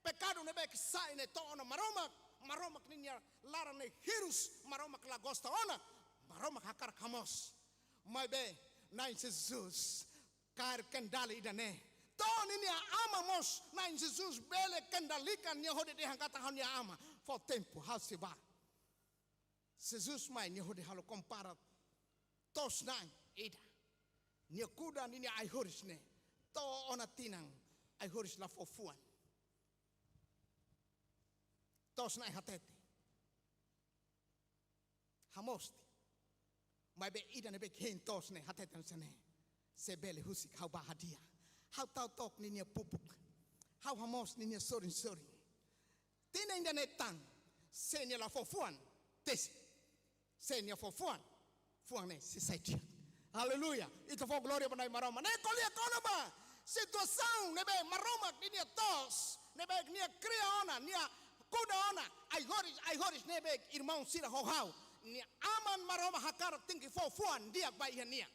pekadu ne'ebé ke sai ne'e to'o ona Maromak, Maromak ninia laran ne'e hirus, Maromak la gosta ona, Maromak hakarak hamoos. Maibé Na'i Jesus kaer kendali ida-ne'e. To'o ninia Aman mós, Na'i Jesus bele kendalikan nia hodi dehan katak: Ha'u-nia Aman, fó tempu, ha'u sei bá. Jesus mai, nia hodi halo kompara to'os-na'in ida. Nia kuda ninia ai-horis ne'e, to'o ona tinan, ai-horis la fó fuan. To'os-na'in hatete: Hamoos tiha. Maibé ida ne'ebé ke hein to'os ne'e hatete hanesan ne'e: Se bele husik ha'u bá hadi'a. Ha'u tau took ninia pupuk. Ha'u hamoos ninia sorin-sorin. Tinan ida-ne'e tan, se nia la fó fuan, tesi. Se nia fó fuan, fuan ne'e sei sai di'ak. Aleluia. Ita fó glória ba Na'i Maromak. Ne'e ko'alia kona-ba situasaun ne'ebé Maromak ninia to'os ne'ebé nia kria ona, nia kuda ona, ai-horis, ai-horis ne'ebé irmaun sira ho ha'u, nia Aman Maromak hakarak tenke fó fuan di'ak ba iha nia.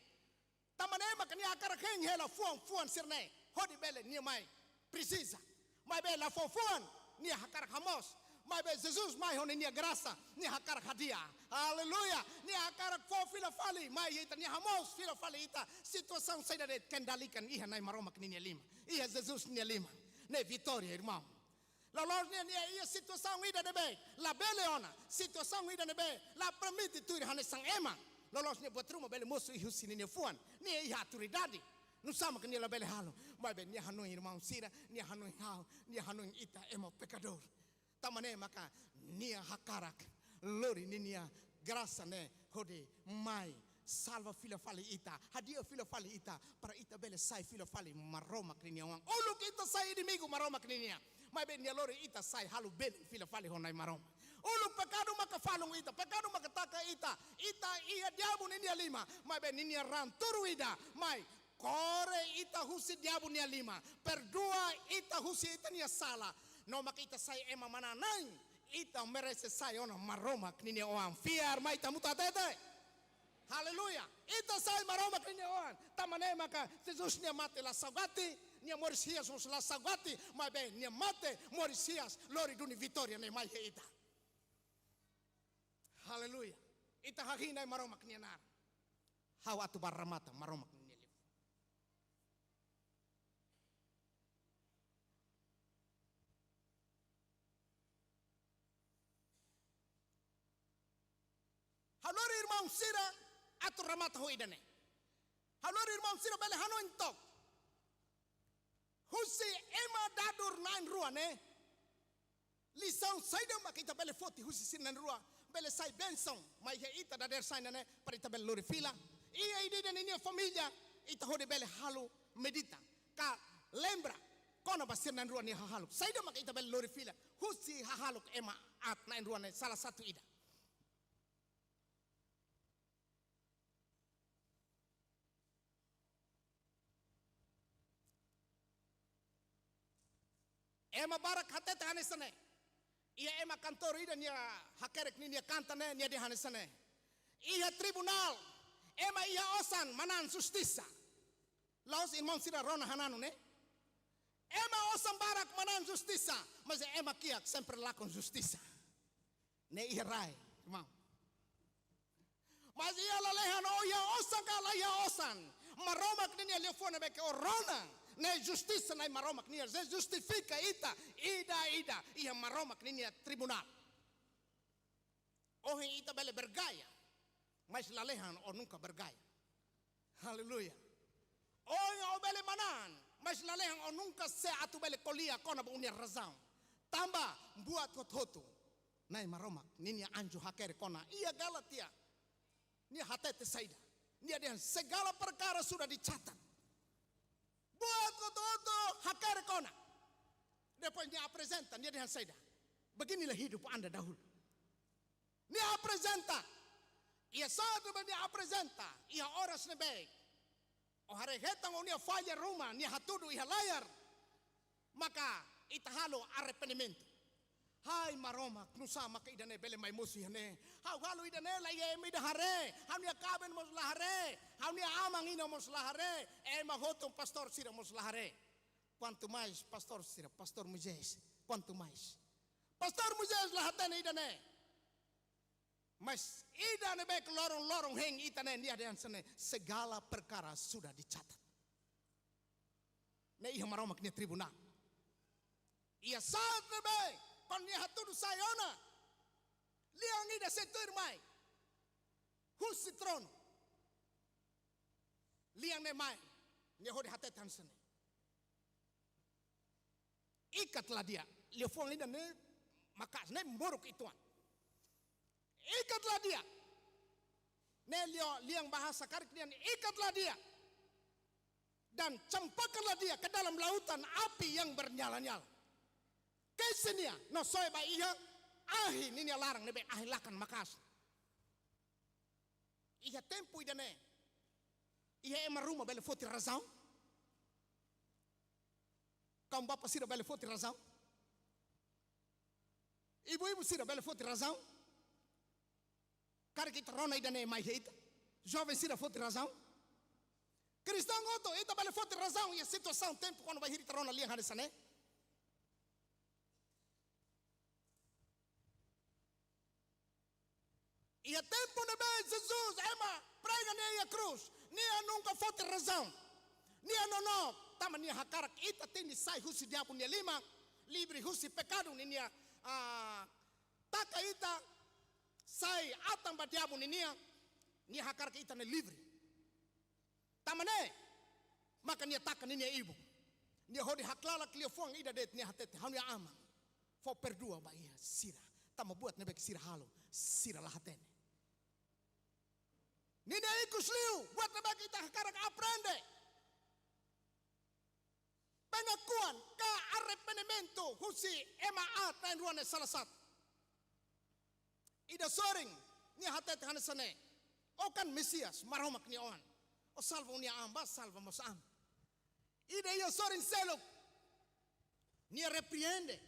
Tanba ne'e maka nia hakarak hein hela fuan-fuan sira-ne'e hodi bele nia mai presiza. Maibé la fó fuan, nia hakarak hamoos. Maibé Jesus mai ho ninia grasa, nia hakarak hadi'a. Aleluia. Nia hakarak fó fila fali mai ita, nia hamoos fila fali ita. Situasaun saida de'it kendalikan iha Na'i Maromak ninia liman, iha Jesus nia liman. de vitória, irmaun. Loloos nian, nia iha situasaun ida ne'ebé labele ona, situasaun ida ne'ebé la permite tuir hanesan ema. Loloos nian buat ruma bele mosu iha husi ninia fuan. Nia iha autoridade. Nusá mak nia labele halo? Maibé nia hanoin, irmaun sira, nia hanoin ha'u, nia hanoin ita ema pekadór. Tanba ne'e maka nia hakarak lori ninia grasa ne'e hodi mai salva fila fali ita, hadi'a fila fali ita, para ita bele sai fila fali Maromak ninia oan. Uluk ita sai inimigu Maromak ninia, maibé nia lori ita sai halo belun fila fali ho Na'i Maromak. Uluk pekadu maka falun ita, pekadu maka taka ita, ita iha diabu ninia liman, maibé ninia raan turu ida mai kore ita husi diabu nia liman, perdua ita husi ita-nia sala, no maka ita sai ema manán-na'in, ita merese sai ona Maromak ninia oan. Fiar mai ita hamutuk hatete. Aleluia. Ita sai Maromak ninia oan. Tanba ne'e maka Jesus nia mate la saugati, nia moris hi'as mós la saugati, maibé nia mate, moris hi'as, lori duni vitória ne'e mai iha ita. Aleluia. Ita hahi'i Na'i Maromak nia naran. Ha'u atu bá remata Maromak ninia liafuan. Ha'u lori irmaun sira atu remata ho ida-ne'e. Ha'u lori irmaun sira bele hanoin took. Husi ema dadur na'in-rua ne'e, lisaun saida mak ita bele foti husi sira na'in-rua, bele sai bensaun mai iha ita dadeer-saan ida-ne'e, para ita bele lori fila. Iha ida-idak ninia família, ita hodi bele halo medita ka lembra kona-ba sira na'in-rua nia hahalok. Saida mak ita bele lori fila husi hahalok ema aat na'in-rua ne'e, salah satu ida. Ema barak hatete hanesan ne'e. Iha ema kantór ida nia hakerek ninia kanta ne'e, nia dehan hanesan ne'e: Iha tribunál, ema iha osan manán justisa. La'ós irmaun sira rona hananu ne'e? Ema osan barak manán justisa, mas ema kiak sempre lakon justisa. Ne'e iha rai, irmaun. Mas iha lalehan, ó iha osan ka la iha osan, Maromak ninia liafuan ne'ebé ke ó rona, ne'e justisa Na'i Maromak nian, ne'e justifika ita ida-idak iha Maromak ninia tribunál. Ohin ita bele bergaya, mas lalehan ó nunka bergaya. Aleluia. Ohin ó bele manán, mas lalehan ó nunka sei atu bele ko'alia kona-ba ó-nia razaun. Tanba buat hotu-hotu, Na'i Maromak ninia anju hakerek ona. Iha Gálatas, nia hatete saida? Nia dehan segala perkara sudah dicatat. Buat hotu-hotu hakerek ona. Depois nia aprezenta, nia dehan saida? Beginilah hidup Anda dahulu. Nia aprezenta. Iha saat ne'ebé nia aprezenta, iha oras ne'ebé ó haree hetan ó-nia falla ruma, nia hatudu iha layar, maka ita halo arrependimentu. Hai Maromak, nusá maka ida-ne'e bele mai mosu iha ne'e? Ha'u halo ida-ne'e la iha ema ida haree, ha'u-nia kaben mós la haree, ha'u-nia aman-inan mós la haree, ema hotu, pastór sira mós la haree. Quanto mais pastór sira, pastór Moisés, quanto mais. Pastór Moisés la hatene ida-ne'e. Mas ida ne'ebé ke loron-loron hein ita ne'e, nia dehan hanesan ne'e: segala perkara sudah dicatat. Ne'e iha Maromak nia tribunál. Iha saat ne'ebé, kuandu nia hatudu sai ona, lian ida sei tuir mai husi tronu. Lian ne'e mai, nia hodi hatete hanesan ne'e: Ikatlah dia. Liafuan ida-ne'e maka'as, ne'e moruk uitoan. Ikatlah dia. Ne'e lian, lian bahasa karik nian, ikatlah dia dan campakkanlah dia ke dalam lautan api yang bernyala-nyala. Kesi nia no soe ba iha ahi ninia laran ne'ebé ahi lakan maka'as. Iha tempu ida-ne'e, iha ema ruma bele foti razaun? Kaum-bapa sira bele foti razaun? Ibu-ibu sira bele foti razaun? Karik ita rona ida-ne'e mai iha ita, joven sira foti razaun? Kristaun hotu, ita bele foti razaun iha situasaun, tempu kuandu bainhira ita rona lian hanesan ne'e? Iha tempu ne'ebé Jesus ema prega nia iha krús, nia nunka foti razaun. Nia nonook Tanba nia hakarak ita tenke sai husi diabu nia liman, livre husi pekadu ninia, ah, taka ita, sai atan ba diabu ninia, nia hakarak ita ne'e livre. Tanba ne'e maka nia taka ninia ibun. Nia hodi haklalak liafuan ida de'it, nia hatete: Ha'u-nia Aman, fó perdua ba iha sira, tanba buat ne'ebé ke sira halo, sira la hatene. Ninia ikus liu, buat ne'ebé ke ita hakarak aprende. Pengakuan ka arrependimentu husi ema aat na'in-rua ne'e salah satu. Ida sorin, nia hatete hanesan ne'e: Ó kan Mesias, Maromak nia Oan. Ó salva ó-nia an, bá salva mós ami. Ida iha sorin seluk, nia repreende,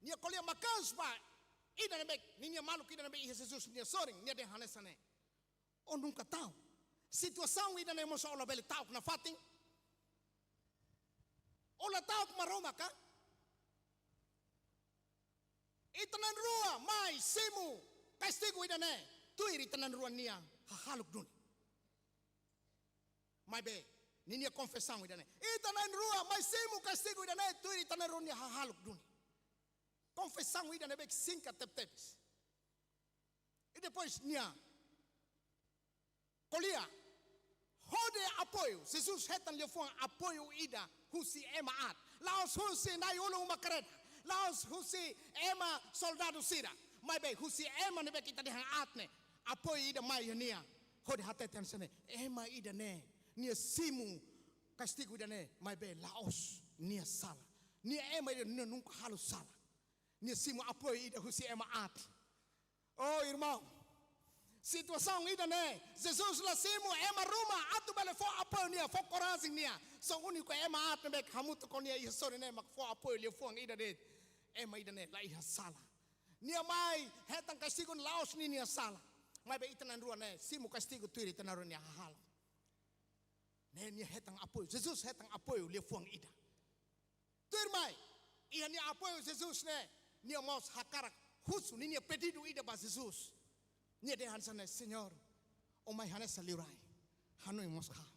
nia ko'alia maka'as ba ida ne'ebé, ninia maluk ida ne'ebé iha Jesus nia sorin, nia dehan hanesan ne'e: Ó nunka ta'uk situasaun ida ne'e mós, ó labele ta'uk nafatin? Ó la ta'uk Maromak ka? Ita na'in-rua mai simu kastigu ida ne'e tuir ita na'in-rua nia hahalok duni. Maibé, ninia konfesaun ida ne'e: Ita na'in-rua mai simu kastigu ida ne'e tuir ita na'in-rua nia hahalok duni. Konfesaun ida ne'ebé ke singkat tebetebes. I depois nia ko'alia hodi apoiu, Jesus hetan liafuan apoiu ida husi ema aat. La'ós husi na'i-ulun uma-kareda, la'ós husi ema soldadu sira, maibé husi ema ne'ebé ke ita dehan aat ne'e. Apoiu ida mai iha nia, hodi hatete hanesan ne'e: Ema ida ne'e, nia simu kastigu ida ne'e, maibé la'ós nia sala. Nia ema ida, nia nunka halo sala. Nia simu apoiu ida husi ema aat. Oh, irmaun, situasaun ida ne'e, Jesus la simu ema ruma atu bele fó apoiu nia, fó korajen nia. Só úniku ema aat ne'ebé ke hamutuk ho nia iha sorin ne'e mak fó apoiu liafuan ida de'it: Ema ida ne'e la iha sala. Nia mai hetan kastigu la'ós ninia sala. Maibé ita na'in-rua ne'e simu kastigu tuir ita na'in-rua nia hahalok. Ne'e nia hetan apoiu, Jesus hetan apoiu liafuan ida. Tuirmai, iha nia apoiu Jesus ne'e, nia mós hakarak husu ninia pedidu ida ba Jesus. Nia dehan hanesan ne'e: Señór, ó mai hanesan liurai, hanoin mós ha'u.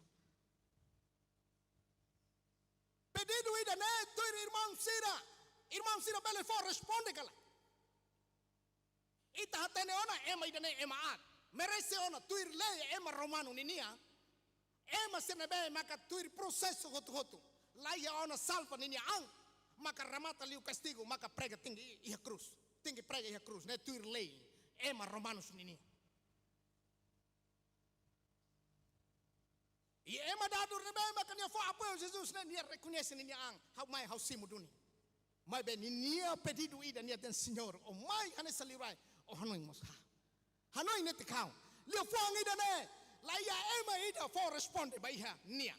Pedidu ida ne'e tuir irmaun sira, irmaun sira bele fó responde ka lae? Ita hatene ona ema ida ne'e ema aat. Merese ona tuir lei ema romanu ninian. Ema sira ne'ebé maka tuir prosesu hotu-hotu, la iha ona salva ninia an, maka remata liu kastigu, maka prega tenke iha krús. Tenke prega iha krús, ne'e tuir lei ema romanus ninian. I ema dadur ne'ebé maka nia fó apoiu Jesus ne'e, nia rekoñese ninia an: Ha'u mai, ha'u simu duni. Maibé ninia pedidu ida, nia dehan: Señór, ó mai hanesan liurai, ó hanoin mós ha'u. Hanoin netik ha'u. Liafuan ida ne'e, la iha ema ida fó responde ba iha nia.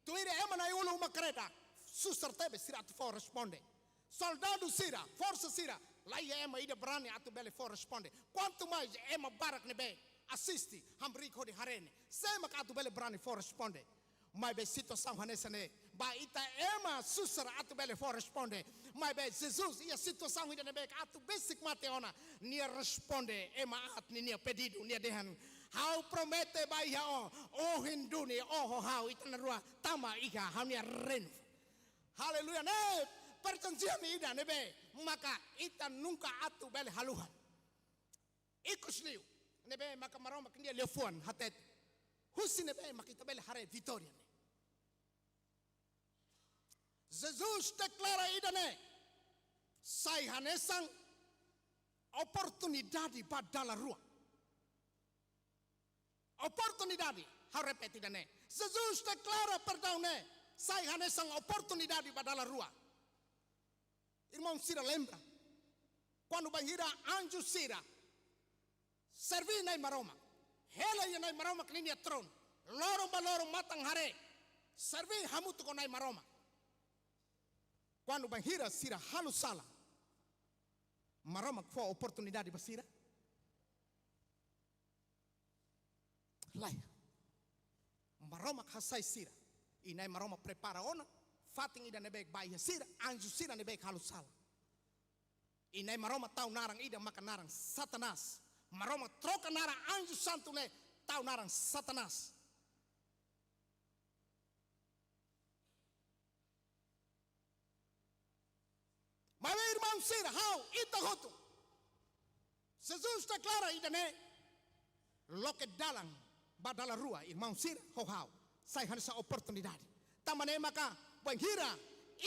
Tuir ema na'i-ulun uma-kareda, susar tebes sira atu fó responde. Soldadu sira, forsa sira, la iha ema ida brani atu bele fó responde. Kuantu mais ema barak ne'ebé asiste, hamriik hodi haree ne'e, sé mak atu bele brani fó responde? Maibé situasaun hanesan ne'e, ba ita ema susar atu bele fó responde. Maibé Jesus iha situasaun ida ne'ebé ke atu besik mate ona, nia responde ema aat ninia pedidu, nia dehan: Ha'u promete ba iha ó, ohin duni ó ho ha'u, ita na'in-rua tama iha ha'u-nia reinu. Aleluia, ne'e perjanjian ida ne'ebé maka ita nunka atu bele haluha. Ikus liu, ne'ebé maka Maromak nia liafuan hatete. Husi ne'ebé maka ita bele haree vitória ne'e? Jesus deklara ida ne'e sai hanesan oportunidade ba dala rua. Oportunidade, ha'u repete ida ne'e. Jesus deklara perdaun ne'e sai hanesan oportunidade ba dala rua. Irmaun sira lembra, kuandu bainhira anju sira serví Na'i Maromak, hela iha Na'i Maromak ninia tronu, loron ba loron, matan haree, serví hamutuk ho Na'i Maromak. Kuandu bainhira sira halo sala, Maromak fó oportunidade ba sira? Lae. Maromak hasai sira. I Na'i Maromak prepara ona fatin ida ne'ebé ba iha sira, anju sira ne'ebé halo sala. I Na'i Maromak tau naran ida maka naran Satanás. Maromak troka naran anju santu ne'e, tau naran Satanás. Maibé irmaun sira, ha'u, ita hotu. Jesus deklara ida-ne'e, loke dalan ba dala rua, irmaun sira, ho ha'u. Sai hanesan oportunidade. Tanba ne'e maka, bainhira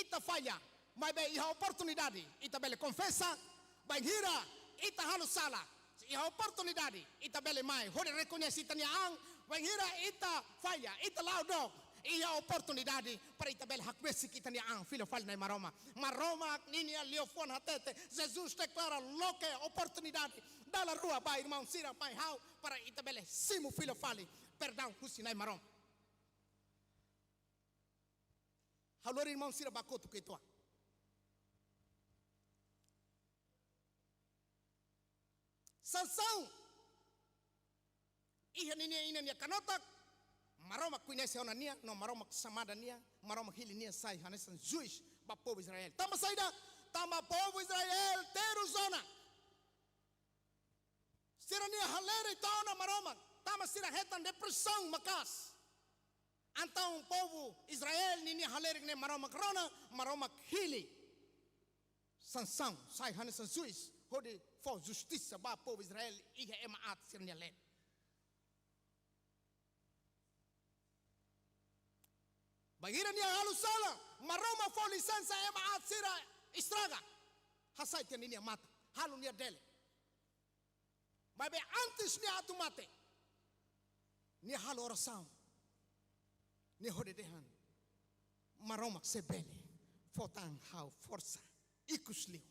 ita falla, maibé iha oportunidade, ita bele konfesa, bainhira ita halo sala, iha oportunidade, ita bele mai, hodi rekoñese ita-nia an, bainhira ita falla, ita la'o dook, iha oportunidade para ita bele hakbesik ita-nia an fila fali Na'i Maromak. Maromak ninia liafuan hatete, Jesus deklara loke oportunidade dala rua ba irmaun sira mai ha'u para ita bele simu fila fali perdaun husi Na'i Maromak. Ha'u lori irmaun sira ba kotuk uitoan. Sansão iha ninia inan nia kanotak, Maromak koñese ona nia, no Maromak xamada nia, Maromak hili nia sai hanesan juís ba povu Israel. Tanba saida? Tanba povu Israel terus ona. Sira-nia halerik to'o ona Maromak, tanba sira hetan depresaun maka'as. Entaun povu Israel ninia halerik ne'e Maromak rona, Maromak hili Sansão sai hanesan juís, hodi fó justisa ba povu Israel iha ema aat sira-nia leet. Bainhira nia halo sala, Maromak fó lisensa ema aat sira estraga. Hasai tiha ninia matan, halo nia dele. Maibé antes nia atu mate, nia halo orasaun. Nia hodi dehan: Maromak, se bele, fó tan ha'u forsa ikus liu.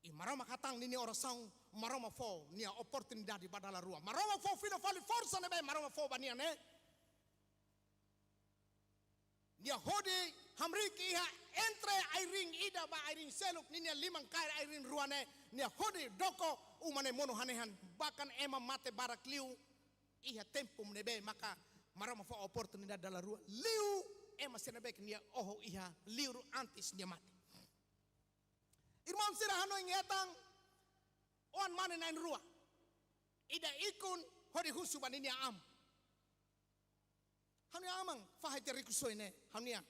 I Maromak hatán ninia orasaun, Maromak fó nia oportunidade ba dala rua. Maromak fó fila fali forsa ne'ebé Maromak fó ba nia ne'e. Nia hodi hamriik iha entre ai-riin ida ba ai-riin seluk, ninia liman kaer ai-riin rua ne'e, nia hodi doko uma ne'e monu hanehan, bahkan ema mate barak liu. Iha tempu ne'ebé maka Maromak fó oportunidade dala rua liu ema sira ne'ebé ke nia oho iha liur antes nia mate. Irmaun sira, hanoin hetan oan mane na'in-rua. Ida ikun hodi husu ba ninia aman. Ha'u-nia aman fahe tiha rikusoin ne'e, ha'u-nia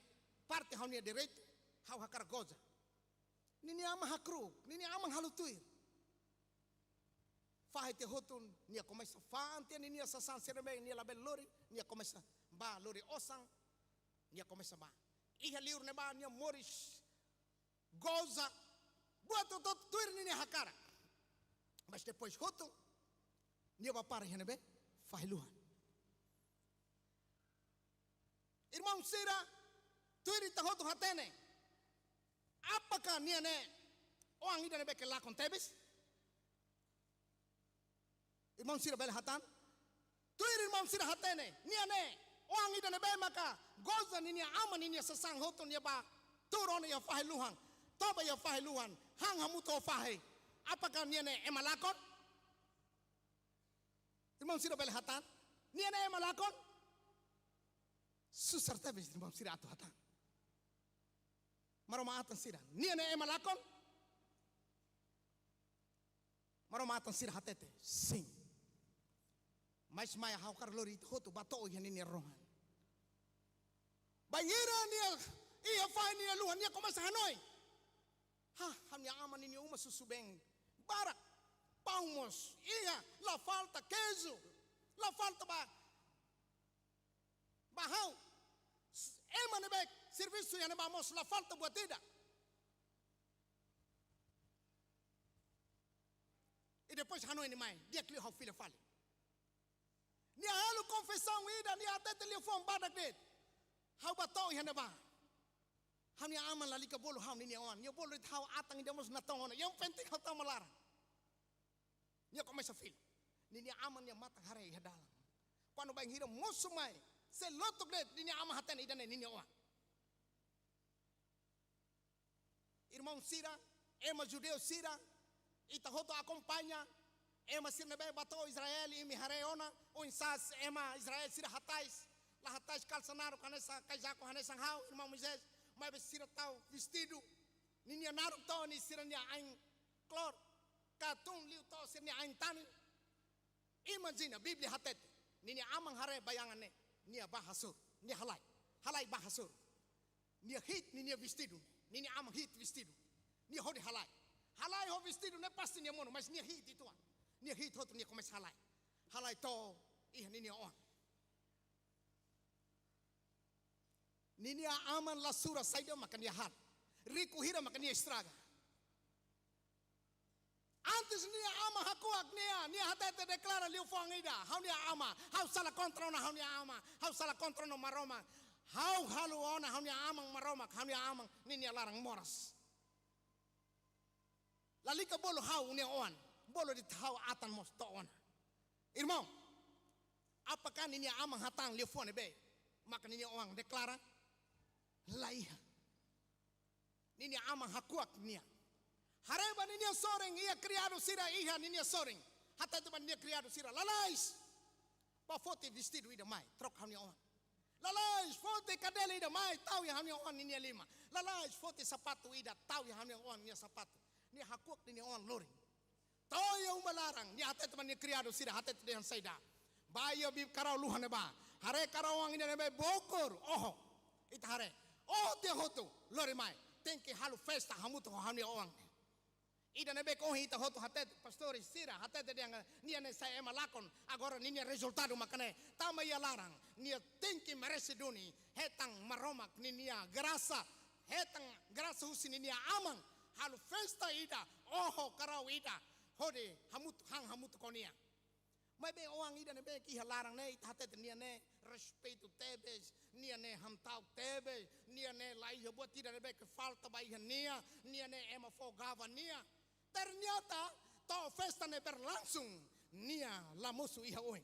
parte, ha'u-nia direitu, ha'u hakarak goza. Ninia aman hakru'uk, ninia aman halo tuir. Fahe tiha hotu, nia komesa fa'an tiha ninia sasán sira ne'ebé nia labele lori, nia komesa bá lori osan, nia komesa bá. Iha liur ne'ebá nia moris, goza, buat hotu-hotu tuir ninia hakarak. Mas depois hotu, nia bá para iha ne'ebé? Fahi luhan. Irmaun sira, tuir ita hotu hatene, apakah nia ne'e oan ida ne'ebé ke lakon tebes? Irmaun sira bele hatán? Tuir irmaun sira hatene, nia ne'e oan ida ne'ebé maka goza ninia aman ninia sasán hotu, nia bá tuur ona iha fahi luhan, toba iha fahi luhan, han hamutuk ho fahi. Apakah nia ne'e ema lakon? Irmaun sira bele hatán? Nia ne'e ema lakon? Susar tebes irmaun sira atu hatán. Maromak atan sira, nia ne'e ema lakon? Maromak atan sira hatete, sin. Mas mai ha'u hakarak lori ita hotu bá to'o iha ninia rohan. Bainhira nia iha fahi ninia luhan, nia komesa hanoin: Ha, ha'u-nia aman ninia uma susubeen barak, paun mós iha, la falta keiju, la falta ba, ba ha'u. S-, ema ne'ebé servisu iha ne'ebá mós la falta buat ida. I depois hanoin nia mai, di'ak liu ha'u fila fali. Nia halo konfesaun ida, nia hatete liafuan badak de'it: Ha'u bá to'o iha ne'ebá, ha'u-nia aman lalika bolu ha'u ninia oan, nia bolu de'it ha'u atan ida mós natoon ona, yang penting ha'u tama laran. Nia komesa fila. Ninia aman nia matan haree iha dalan. Kuandu bainhira mosu mai, sei lotok de'it, ninia aman hatene ida-ne'e ninia oan. Irmaun sira, ema judeu sira, ita hotu akompaña ema sira ne'ebé bá to'o Israel, imi haree ona oinsá ema Israel sira hatais, la hatais kalsa naruk hanesan, kazaku hanesan ha'u, irmaun Moisés, maibé sira tau vestidu, ninia naruk to'o nia sira-nia ain klor, katun liu to'o sira-nia ain tanin. Imajina, Bíblia hatete, ninia aman haree bayangan ne'e, nia bá hasoru, nia halai, halai bá hasoru. Nia hi'it ninia vestidu, ninia aman hi'it vestidu. Nia hodi halai. Halai ho vestidu ne'e pasti nia monu, mas nia hi'it uitoan. Nia hi'it hotu, nia komesa halai. Halai to'o iha ninia oan. Ninia aman la sura saida maka nia halo. Riku hira maka nia estraga. Antes nia aman hakuak nia, nia hatete deklara liafuan ida: Ha'u-nia aman, ha'u sala kontra ona ha'u-nia aman, ha'u sala kontra ona Maromak. Ha'u haluha ona ha'u-nia aman Maromak, ha'u-nia aman ninia laran moras. Lalika bolu ha'u-nia oan, bolu de'it ha'u-atan mós to'o ona. Irmaun, apakah ninia aman hatán liafuan ne'ebé maka ninia oan deklara? Laiha. Ninia aman hakuak nia. Haree ba ninia sorin, iha kriadu sira iha ninia sorin. Hatete ba ninia kriadu sira: Lalais, bá foti vestidu ida mai, troka ha'u-nia oan. Lalais, foti kadeli ida mai, tau iha ha'u-nia oan ninia liman. Lalais, foti sapatu ida, tau iha ha'u-nia oan nia sapatu. Nia hakuak ninia oan lori. To'o iha uma laran, nia hatete ba nia kriadu sira, hatete dehan saida: Bá iha bibi karau luhan ne'ebá. Haree karau oan ida ne'ebé bokur, oho. Ita haree. Oho tiha hotu, lori mai. Tenke halo festa hamutuk ho ha'u-nia oan. Ida ne'ebé ohin ita hotu hatete, pastór sira hatete dehan nia ne'e sai ema lakon, agora ninia rezultadu maka ne'e. Tama iha laran, nia tenke merese duni hetan Maromak ninia grasa, hetan grasa husi ninia aman, halo festa ida, oho karau ida, hodi hamutuk, han hamutuk ho nia. Maibé oan ida ne'ebé iha laran ne'e, ita hatete nia ne'e respeitu tebes, nia ne'e hamta'uk tebes, nia ne'e laiha buat ida ne'ebé ke falta ba iha nia, nia ne'e ema fó gaba nia. Ternyata, to'o festa ne'e berlangsung, nia la mosu iha oin.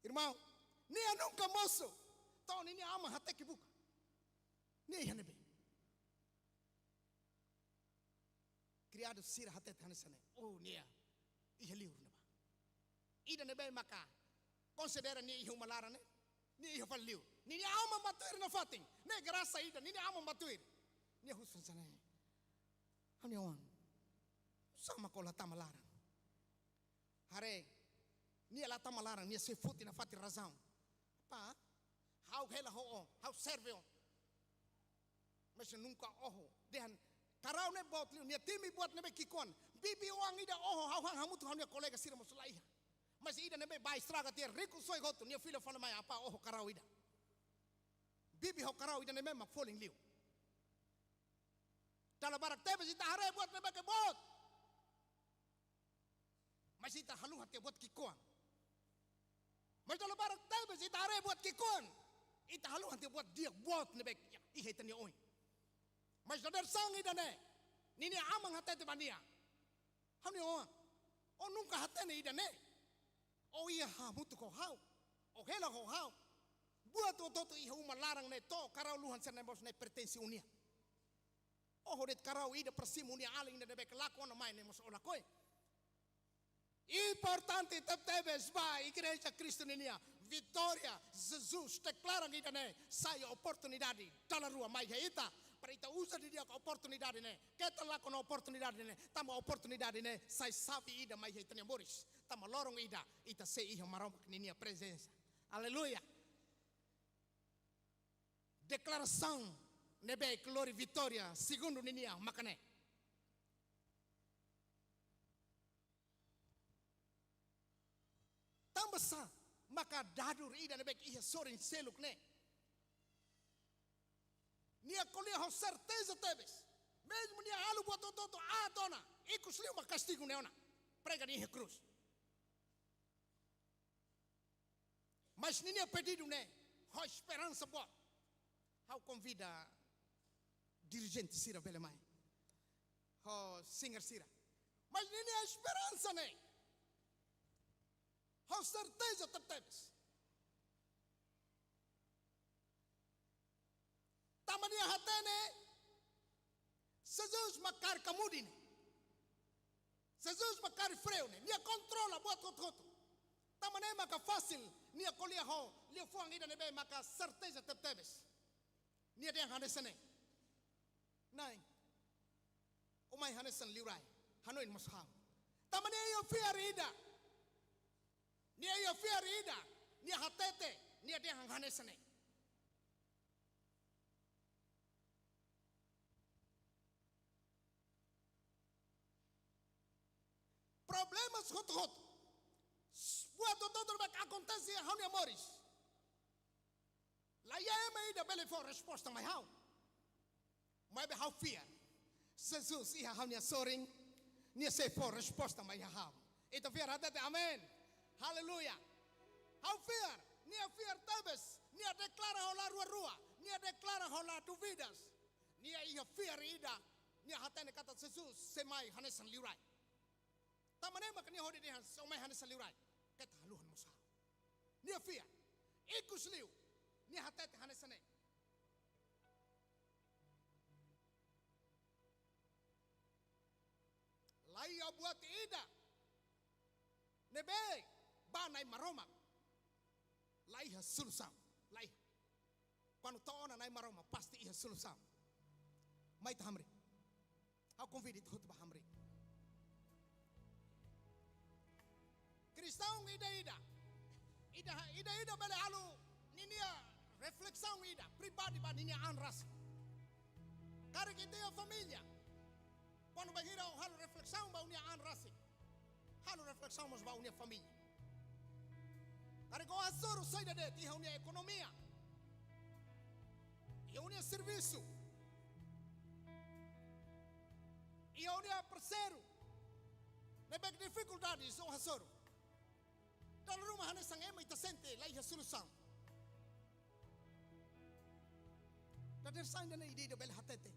Irmaun, nia nunka mosu. To'o ninia aman hateke buka. Nia iha ne'ebé? Kriadu sira hatete hanesan ne'e: Oh, nia iha liur ne'ebá. Ida ne'ebé maka konsidera nia iha uma laran ne'e, nia iha fali liur. Ninia aman bá tuir nafatin. Ne'e grasa ida, ninia aman bá tuir. Nia husu hanesan ne'e: Ha'u-nia oan, nusá mak ó la tama laran? Haree, nia la tama laran, nia sei foti nafatin razaun. Apá, ha'u hela ho ó, ha'u serve ó. Mas nunka oho. Dehan karau ne'e boot liu, nia temi buat ne'ebé ki'ikoan. Bibi oan ida oho, ha'u han hamutuk ho ha'u-nia kolega sira mós laiha. Mas ida ne'ebé bá estraga tiha, riku soe hotu, nia fila fali mai, apá, oho karau ida. Bibi ho karau ida ne'ebé mak folin liu. Dala barak tebes ita haree buat ne'ebé ke boot. Mas ita haluha tiha buat ki'ikoan. Mas dala barak tebes ita haree buat ki'ikoan, ita haluha tiha buat di'ak, buat ne'ebé iha ita-nia oin. Mas dadeer-saan ida-ne'e, ninia aman hatete ba nia: Ha'u-nia oan, ó nunka hatene ida-ne'e. Ó iha hamutuk ho ha'u, ó hela ho ha'u. Buat hotu-hotu iha uma laran ne'e, to'o karau luhan sira-ne'e mós ne'e pertense ó-nian. Oho de'it karau ida para simu ó-nia alin ida ne'ebé ke lakon ona mai ne'e mós ó lakohi. Importante tebetebes ba Igreja Kristu ninia. Vitória, Jesus deklara ida-ne'e sai oportunidade dala rua mai iha ita, para ita uza didi'ak oportunidade ne'e. Keta lakon ona oportunidade ne'e, tanba oportunidade ne'e sai xave ida mai iha ita-nia moris. Tanba loron ida ita sei iha Maromak ninia prezensa. Aleluia. Deklarasaun ne'ebé ke lori vitória segundu ninian maka ne'e. Tanba sá maka dadur ida ne'ebé ke iha sorin seluk ne'e, nia ko'alia ho serteza tebes, mezmu nia halo buat hotu-hotu aat ona, ikus liu mak kastigu ne'e ona, prega nia iha krús. Mas ninia pedidu ne'e ho esperansa boot. Ha'u konvida dirijente sira bele mai, ho singer sira. Mas ninia esperansa ne'e ho serteza tebetebes. Tanba nia hatene Jesus mak kaer kamudi ne'e. Jesus mak kaer freiu ne'e. Nia kontrola buat hotu-hotu. Tanba ne'e maka fasil nia ko'alia ho liafuan ida ne'ebé maka serteza tebetebes. Nia dehan hanesan ne'e: Na'i, ó mai hanesan liurai, hanoin mós ha'u. Tanba nia iha fiar ida. Nia iha fiar ida. Nia hatete, nia dehan hanesan ne'e: Problemas hotu-hotu, buat hotu-hotu ne'ebé akontese iha ha'u-nia moris, la iha ema ida bele fó resposta mai ha'u. Maibé ha'u fiar, Jesus iha ha'u-nia sorin, nia sei fó resposta mai iha ha'u. Ita fiar hatete amen. Aleluia. Ha'u fiar, nia fiar tebes, nia deklara ho la rua-rua, nia deklara ho la dúvidas. Nia iha fiar ida, nia hatene katak Jesus sei mai hanesan liurai. Tanba ne'e mak nia hodi dehan, sei mai hanesan liurai, keta haluha mós ha'u. Nia fiar. Ikusliu, nia hatete hanesan ne'e. La iha buat ida ne'ebé ba Na'i Maromak la iha solusaun. La iha. Kuandu to'o ona Na'i Maromak, pasti iha solusaun. Mai ita hamriik. Ha'u konvida ita hotu ba hamriik. Kristaun ida-idak, ida, ida-idak bele halo ninia reflesaun ida pribadi ba ninia an rasik. Karik ita iha família, kuandu bainhira ó halo reflesaun ba ó-nia an rasik, halo reflesaun mós ba ó-nia família. Karik ó hasoru saida de'it iha ó-nia ekonomia, iha ó-nia servisu, iha ó-nia parseiru ne'ebé difikuldade, ó hasoru. Dala ruma hanesan ema ita sente la iha solusaun. Dadeer-saan ida-ne'e ida-idak bele hatete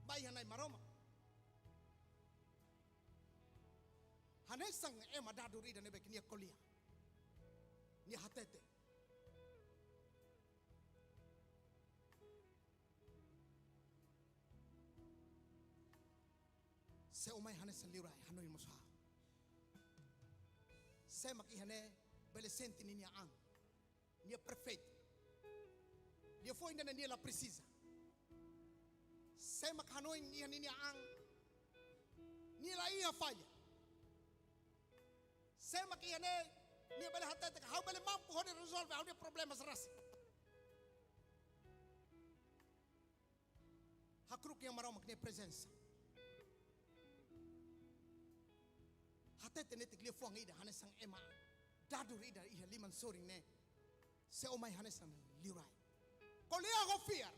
ba iha Na'i Maromak. Hanesan ema dadur ida ne'ebé ke nia ko'alia, nia hatete: Se ó mai hanesan liurai, hanoin mós ha'u. Sé mak iha ne'e bele sente ninia an, nia perfeitu, liafuan ida-ne'e nia la presiza. Sé mak hanoin iha ninia an, nia la iha falla. Sé mak iha ne'e, nia bele hatete katak ha'u bele mampu hodi rezolve ha'u-nia problemas rasik. Hakru'uk iha Maromak nia prezensa. Hatete netik liafuan ida hanesan ema dadur ida iha liman sorin ne'e: Se ó mai hanesan liurai. Ko'alia ho fiar,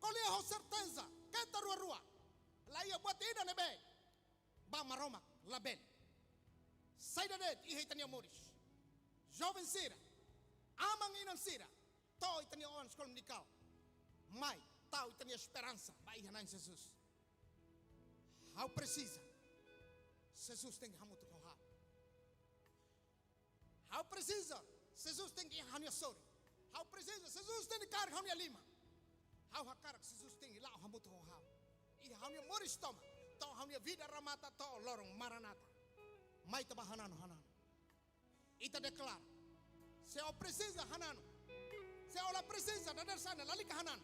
ko'alia ho serteza, keta rua-rua. La iha buat ida ne'ebé ba Maromak labele. Saida de'it iha ita-nia moris, joven sira, aman-inan sira, to'o ita-nia oan eskola dominical, mai tau ita-nia esperansa ba iha Na'i Jesus. Ha'u presiza, Jesus tenke hamutuk ho ha'u. Ha'u presiza, Jesus tenke iha ha'u-nia sorin. Ha'u presiza, Jesus tenke kaer ha'u-nia liman. Ha'u hakarak Jesus tenke la'o hamutuk ho ha'u iha ha'u-nia moris tomak, to'o ha'u-nia vida remata to'o loron Maranata. Mai ita bá hananu-hananu. Ita deklara. Se ó presiza, hananu. Se ó la presiza, dadeer-saan ne'e lalika hananu.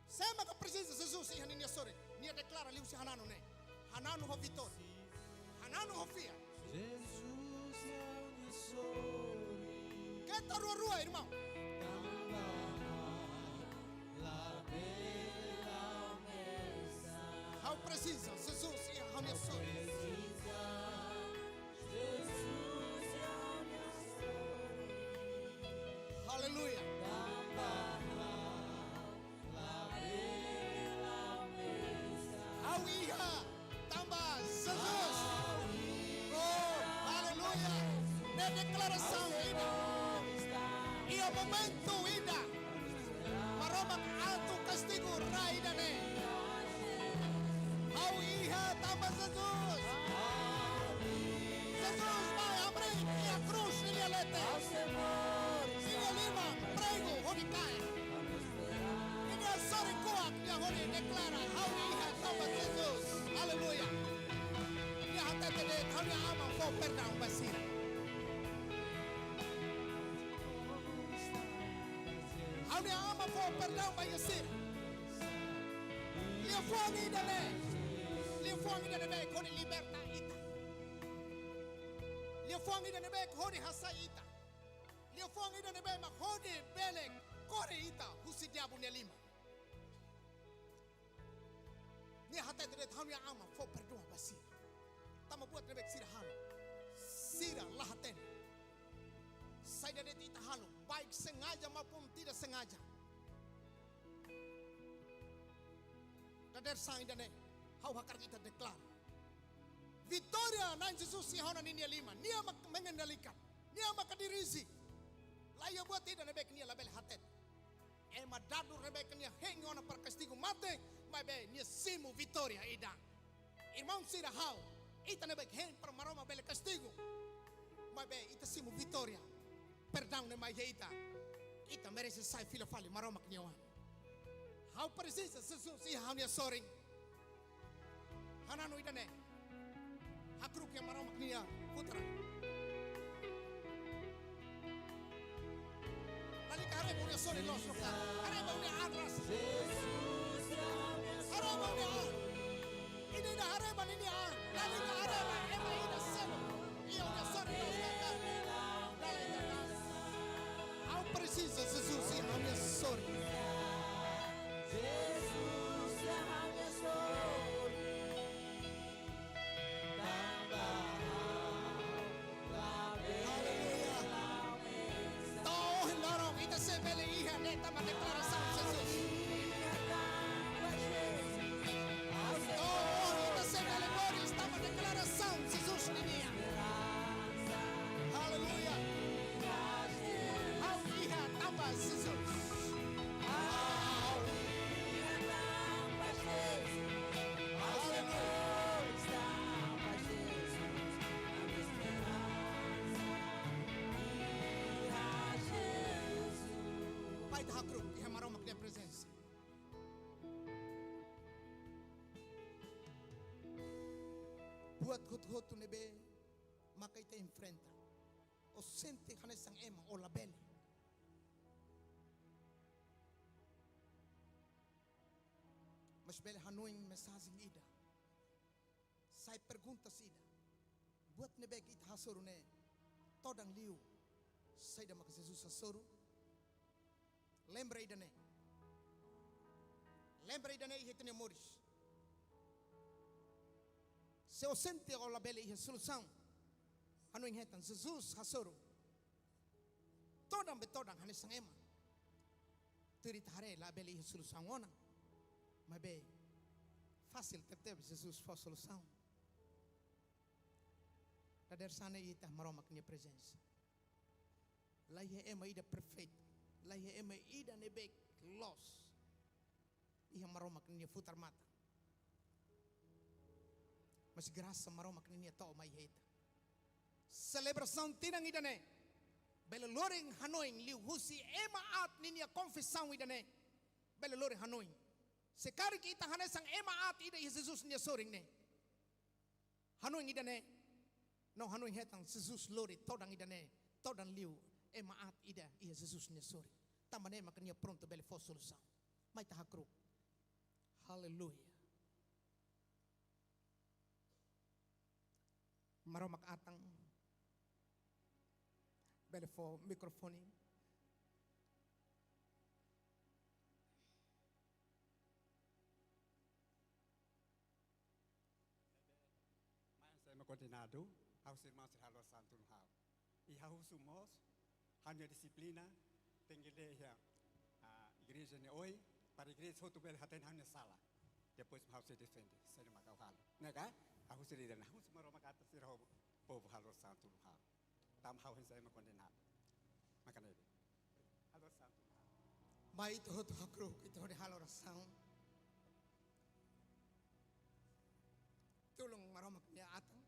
Sé maka presiza Jesus iha ninia sorin, nia deklara liuhusi hananu ne'e. Hananu ho vitória. Hananu ho fiar. Jesus iha ha'u-nia sorin. Keta rua-rua, irmaun. Tanba labele, labele. Ha'u presiza Jesus iha ha'u-nia sorin. Presiza Jesus iha ha'u-nia sorin. Aleluia. Tanba ha'u labele, labele. Ha'u iha tanba Jesus. Oh, aleluia. Ne'e deklarasaun ida iha momentu ida Maromak atu kastigu rai ida-ne'e. Ha'u iha tanba Jesus. Jesus mai hamriik iha krús nia leten. Nia liman pregu hodi kaer. Nia sorin kuak, nia hodi deklara: Ha'u iha tanba Jesus. Aleluia. Nia hatete de'it: Ha'u-nia Aman fó perdaun ba sira. Ha'u-nia Aman fó perdaun ba sira. Liafuan ida-ne'e, liafuan ida ne'ebé hodi liberta ita. Liafuan ida ne'ebé hodi hasai ita. Liafuan ida ne'ebé mak hodi bele kore ita husi diabu nia liman. Nia hatete de'it: Ha'u-nia Aman fó perdua ba sira. buat ne'ebé sira halo, sira la hatene. Saida de'it ita halo, baik sengaja maupun tidak sengaja. Dadeer-saan ida-ne'e, ha'u hakarak ita deklara vitória Na'i Jesus iha ona ninia liman. Nia mak mengendalikan, nia mak dirije. Laiha buat ida ne'ebé nia labele hatene. Ema dadu ne'ebé nia hein ona para kastigu mate, maibé nia simu vitória ida. Irmaun sira, ha'u, ita ne'ebé hein para Maromak bele kastigu, maibé ita simu vitória. Perdaun ne'e mai iha ita. Ita merese sai fila fali Maromak nia oan. Ha'u presiza Jesus iha ha'u-nia sorin. Hananu ida-ne'e. Hakru'uk iha Maromak nia futar. Lalika haree ba ó-nia sorin loos, loos. Haree ba ó-nia an rasik. Haree ba ó-nia an. Ida-idak haree ba ninia an. Lalika haree ba ema ida seluk iha ó-nia sorin loos, loos. Ha'u presiza Jesus iha ha'u-nia sorin. Jesus iha ha'u-nia sorin. Tanba ha'u labele. Aleluia. To'o ohin loron ita sei bele iha ne'e tanba deklarasaun Jesus. To'o ohin ita sei bele moris tanba deklarasaun Jesus ninia. Aleluia. Ha'u iha tanba Jesus. Ha'u iha tanba Jesus. Aleluia. Mai ita hakru'uk iha Maromak nia prezensa. Buat hotu-hotu ne'ebé maka ita enfrenta, ó sente hanesan ema ó labele. Mas bele hanoin mensajen ida. Sai perguntas ida. Buat ne'ebé ita hasoru ne'e, todan liu, saida maka Jesus hasoru? Lembra ida-ne'e. Lembra ida-ne'e iha ita-nia moris. Se ó sente ó labele iha solusaun, hanoin hetan, Jesus hasoru todan be todan hanesan ema. Tuir ita haree labele iha solusaun ona. Maibé fasil tebetebes Jesus fó solusaun. Dadeer-saan ne'e ita Maromak nia prezensa. Laiha ema ida perfeitu. Laiha ema ida ne'ebé loos iha Maromak nia futar matan. Mas grasa Maromak ninia to'o mai iha ita. Selebrasaun tinan ida-ne'e bele lori hanoin liuhusi ema aat ninia konfesaun ida-ne'e. Bele lori hanoin. Se karik ita hanesan ema aat ida iha Jesus nia sorin ne'e, hanoin ida-ne'e, no hanoin hetan Jesus lori todan ida-ne'e, todan liu ema aat ida iha Jesus nia sorin. Tanba ne'e maka nia prontu bele fó solusaun. Mai ita hakru'uk. Aleluia. Maromak atan. Bele fó mikrofone. Mai hanesan ema kondenadu, ha'u husu irmaun sira halo orasaun tulun ha'u. I ha'u husu mós, ha'u-nia dixiplina, tenke lee iha, ah, igreja ne'e oin, para igreja hotu bele hatene ha'u-nia sala. Depois ha'u sei defende, saida maka ha'u halo. Ne'e ka? Ha'u husu ida-ne'e, ha'u husu Maromak atan sira ho povu halo orasaun tulun ha'u. Tanba ha'u hanesan ema kondenadu. Maka ne'e. Halo orasaun tulun ha'u. Mai ita hotu hakru'uk, ita hotu halo orasaun. Tulun Maromak nia atan.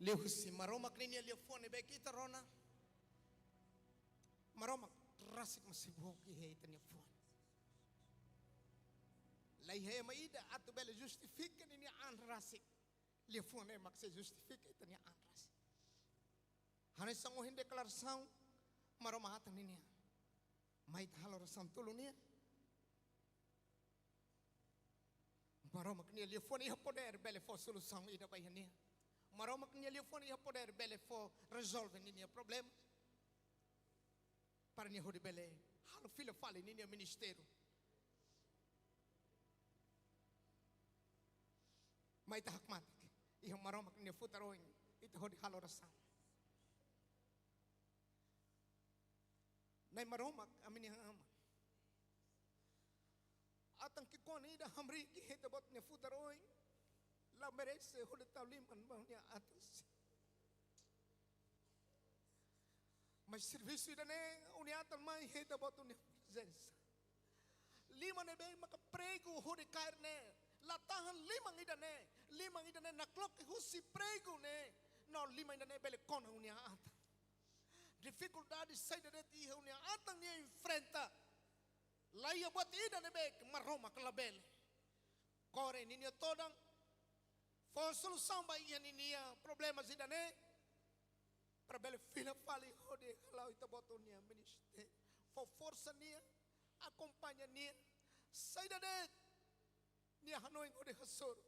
Liuhusi Maromak ninia liafuan ne'ebé ita rona. Maromak rasik mak sei book iha ita-nia fuan. Laiha ema ida atu bele justifika ninia an rasik. Liafuan ne'e mak sei justifika ita-nia an rasik. Hanesan ohin deklarasaun Maromak atan ninia. Mai ita halo orasaun tulun nian. Maromak nia liafuan iha podér bele fó solusaun ida ba iha nia. Maromak nia liafuan iha podér bele fó rezolve ninia problema. Para nia hodi bele halo fila fali ninia ministériu. Mai ita hakmatek iha Maromak nia futar oin, ita hodi halo orasaun. Na'i Maromak, ami-nia Aman. Atan ki'ikoan ida hamriik iha Ita-Boot nia futar oin, la merese hodi tau liman ba ó-nia atan sira. Mas servisu ida-ne'e, ó-nia atan mai iha Ita-Boot nia prezensa. Liman ne'ebé maka pregu hodi kaer ne'e, la tahan liman ida-ne'e, liman ida-ne'e nakloke husi pregu ne'e, no liman ida-ne'e bele kona ó-nia atan. Difikuldade saida de'it iha ó-nia atan nia enfrenta, laiha buat ida ne'ebé Maromak labele. Kore ninia todan, fó solusaun ba iha ninia problema ida-ne'e, para bele fila fali hodi hala'o Ita-Boot nia ministériu. Fó forsa nia, akompaña nia, saida de'it nia hanoin hodi hasoru.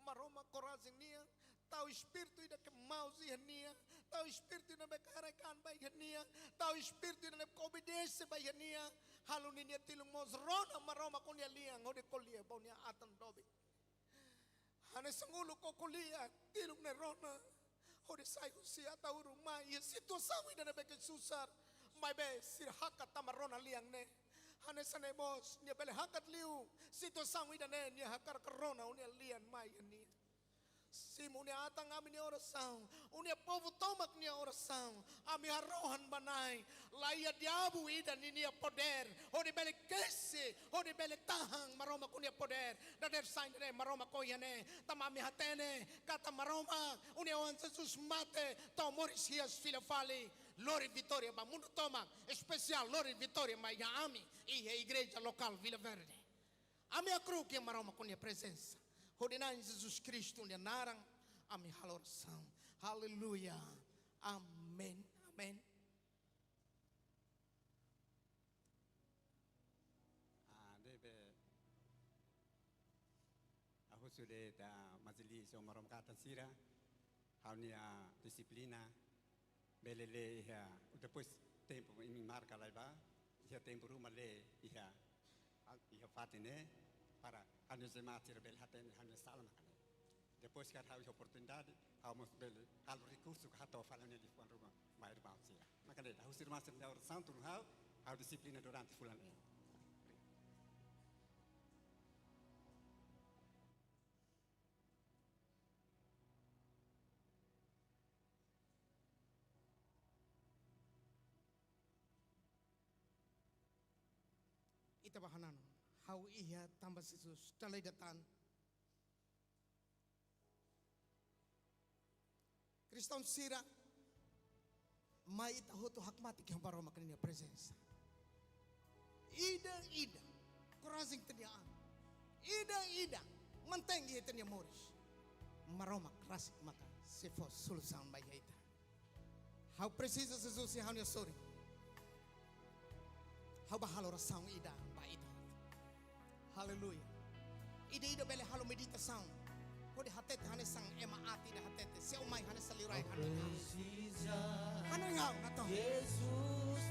Maromak korajen nia, tau espíritu ida ke maus iha nia, tau espíritu ida ne'ebé ke haraik-an ba iha nia, tau espíritu ida ne'ebé ke obediente ba iha nia, halo ninia tilun mós rona Maromak ó-nia lian hodi ko'alia ba ó-nia atan doben. Hanesan uluk ó ko'alia tilun ne'e rona hodi sai husi Ataúru mai iha situasaun ida ne'ebé ke susar, maibé sira hakat tama rona lian ne'e. Hanesan ne'e mós nia bele hakat liu situasaun ida-ne'e, nia hakarak rona ó-nia lian mai iha nia. Simu ó-nia atan, ami-nia orasaun, ó-nia povu tomak nia orasaun. Ami harohan ba Na'i, laiha diabu ida ninia podér hodi bele kesi, hodi bele tahan Maromak ó-nia podér. Dadeer-saan ida-ne'e Maromak ó iha ne'e, tanba ami hatene katak Maromak, ó-nia Oan Jesus mate, to'o moris hi'as fila fali, lori vitória ba mundu tomak, espesiál lori vitória mai iha ami, iha igreja lokál Vila Verde. Ami hakru'uk iha Maromak ó-nia prezensa. Hodi Na'i Jesus Kristu nia naran, ami halo orasaun. Aleluia. Amen. Amen. Ah, ne'ebé, ha'u husu de'it ba majelis Maromak atan sira, ha'u-nia dixiplina, bele lee iha, depois tempu imi marka lai ba, iha tempu ruma lee iha, iha fatin ne'e, para ha'u-nia jemaat sira bele hatene ha'u-nia sala maka ne'e. Depois karik ha'u iha oportunidade, ha'u mós bele halo rekursu ka hato'o fali ha'u-nia liafuan ruma ba irmaun sira. Maka ne'e, ha'u husu irmaun sira nia orasaun tulun ha'u, ha'u dixiplina durante fulan ne'e. Ita bá hananu, ha'u iha tanba Jesus, dala ida tan. Kristaun sira, mai ita hotu hakmatek iha Maromak nia prezensa. Ida-ida, korajen ita-nia an. Ida-ida, mantein ita-nia moris. Maromak rasik maka sei fó solusaun ba iha ita. Ha'u presiza Jesus iha ha'u-nia sorin. Ha'u bá halo orasaun ida ba ita. Aleluia. Ida-ida bele halo meditasaun. Hodi hatete hanesan ema aat ida hatete. Se ó mai hanesan liurai hanoin ha'u. Hanoin ha'u, Na'i. Jesus,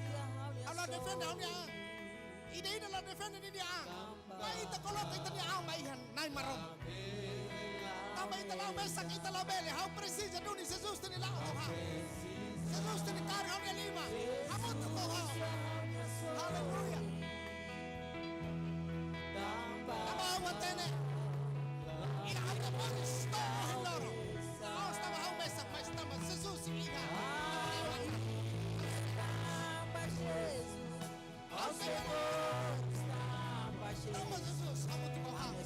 ha'u la defende ha'u-nia an. Ida-ida la defende ninia an. Mai ita koloka ita-nia an ba iha Na'i Maromak. Tanba ita la'o mesak, ita labele. Ha'u presiza duni Jesus nia la'o ho ha'u. Jesus nia kaer ha'u-nia liman. Hamutuk ho ha'u. Aleluia. Tanba ha'u hatene, iha ha'u-nia moris to'o ohin loron, la'ós tanba ha'u mesak, mas tanba Jesus iha. Tanba Jesus. Tanba Jesus, hamutuk ho ha'u.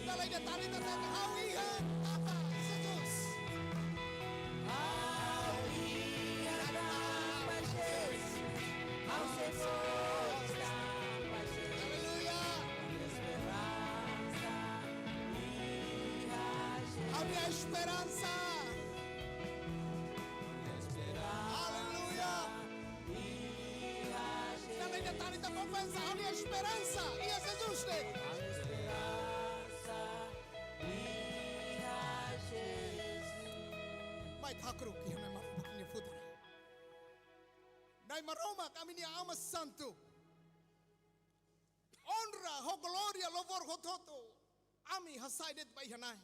Dala ida tan ita hatete ha'u iha tanba Jesus. Ha'u iha tanba Jesus. Aleluia. Ha'u iha esperansa. Aleluia. Pensa, ami-nia esperansa iha Jesus de'it. Ami-nia esperansa iha Jesus. Mai ita hakruk iha Na'i Maromak nia futar. Na'i Maromak, ami-nia Aman Santu. Onra ho glória, louvór hotu-hotu ami hasai de'it ba iha Na'i.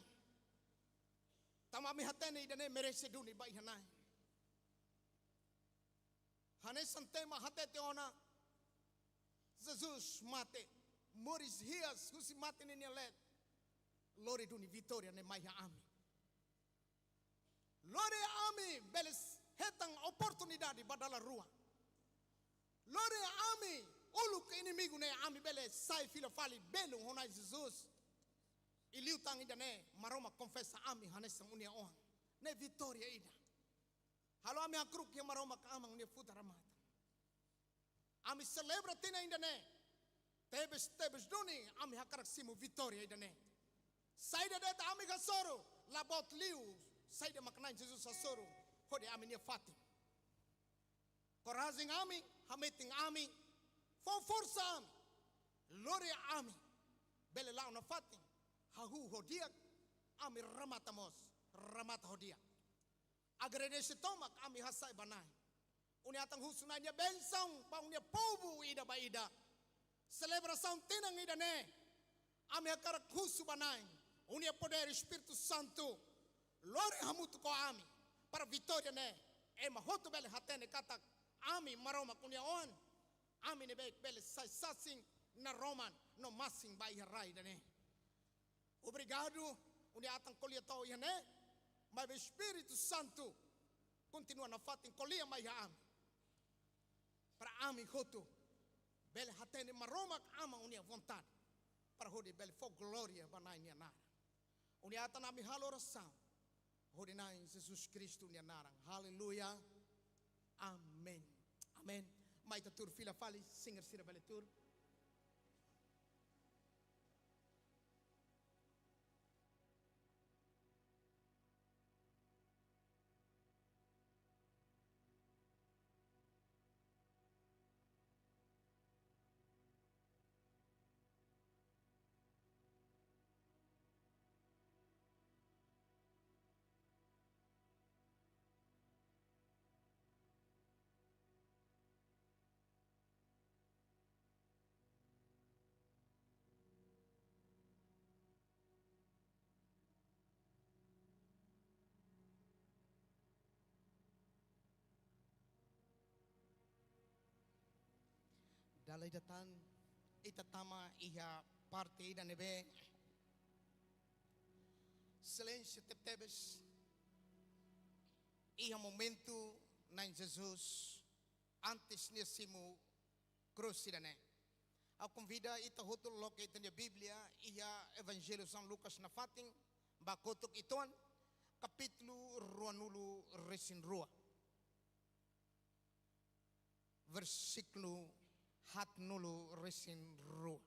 Tanba ami hatene ida-ne'e merese duni ba iha Na'i. Hanesan tema hatete ona, Jesus mate, moris hi'as husi mate ninia leet, lori duni vitória ne'e mai iha ami. Lori ami bele hetan oportunidade ba dala rua. Lori ami uluk inimigu ne'e ami bele sai fila fali belun ho Na'i Jesus. I liután ida-ne'e Maromak konfesa ami hanesan ó-nia oan. Ne'e vitória ida. Halo ami hakruk iha Maromak Aman nia futar amatan. Ami selebra tinan ida-ne'e. Tebes, tebes duni ami hakarak simu vitória ida-ne'e. Saida de'it ami hasoru, la boot liu saida mak Na'i Jesus hasoru hodi ami-nia fatin. Korajen ami, hametin ami, fó forsa ami, lori ami bele la'o nafatin, hahú ho di'ak, ami remata mós, remata ho di'ak. Agradese tomak ami hasai ba Na'i. Ó-nia atan husu Na'i nia bensaun ba ó-nia povu ida ba ida. Selebrasaun tinan ida-ne'e, ami hakarak husu ba Na'i, ó-nia podér Espíritu Santu lori hamutuk ho ami, para vitória ne'e ema hotu bele hatene katak ami Maromak nia oan, ami ne'ebé bele sai sasin, naroman no masin ba iha rai ida-ne'e. Obrigadu, ó-nia atan ko'alia to'o iha ne'e, maibé Espíritu Santu kontinua nafatin ko'alia mai iha ami. Para ami hotu bele hatene Maromak Aman nia vontade, para hodi bele fó glória ba Na'i nia naran. Ó-nia atan ami halo orasaun hodi Na'i Jesus Kristu nia naran. Aleluia. Amen. Amen. Mai ita tuur fila fali, singer sira bele tuur. Dala ida tan, ita tama iha parte ida ne'ebé silénsiu tebetebes iha momentu Na'i Jesus antes nia simu krús ida-ne'e. Ha'u konvida ita hotu loke ita-nia Bíblia iha Evanjellu São Lucas nafatin, ba kotuk uitoan, kapítulu ruanulu-resin-rua, versíkulu haatnulu-resin-rua.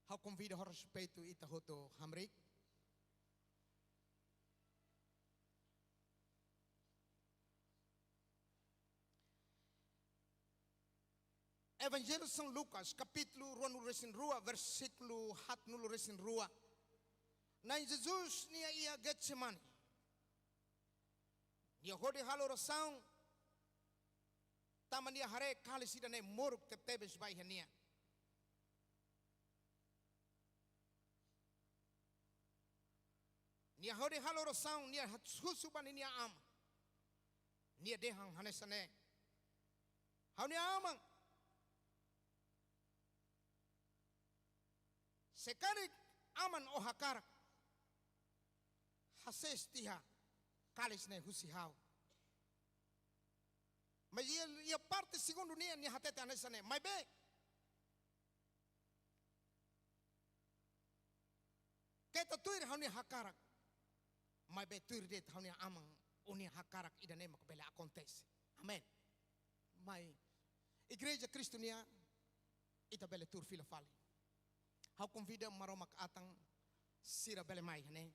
Ha'u konvida ho respeitu ita hotu hamriik. Evanjellu São Lucas, kapítulu ruanulu-resin-rua, versíkulu haatnulu-resin-rua. Na'i Jesus nia iha Getsemane. Nia hodi halo orasaun, tanba nia haree kalis ida-ne'e moruk tebetebes ba iha nia. Nia hodi halo orasaun, nia hat-, husu ba ninia Aman. Nia dehan hanesan ne'e: Ha'u-nia Aman, se karik Aman ó hakarak, hasees tiha kalis ne'e husi ha'u. Mas iha, iha parte segundu nian, nia hatete hanesan ne'e: Maibé, keta tuir ha'u-nia hakarak, maibé tuir de'it ha'u-nia Aman, ó-nia hakarak ida-ne'e mak bele akontese. Amen. Mai, Igreja Kristu nian, ita bele tuur fila fali. Ha'u konvida Maromak atan sira bele mai iha ne'e.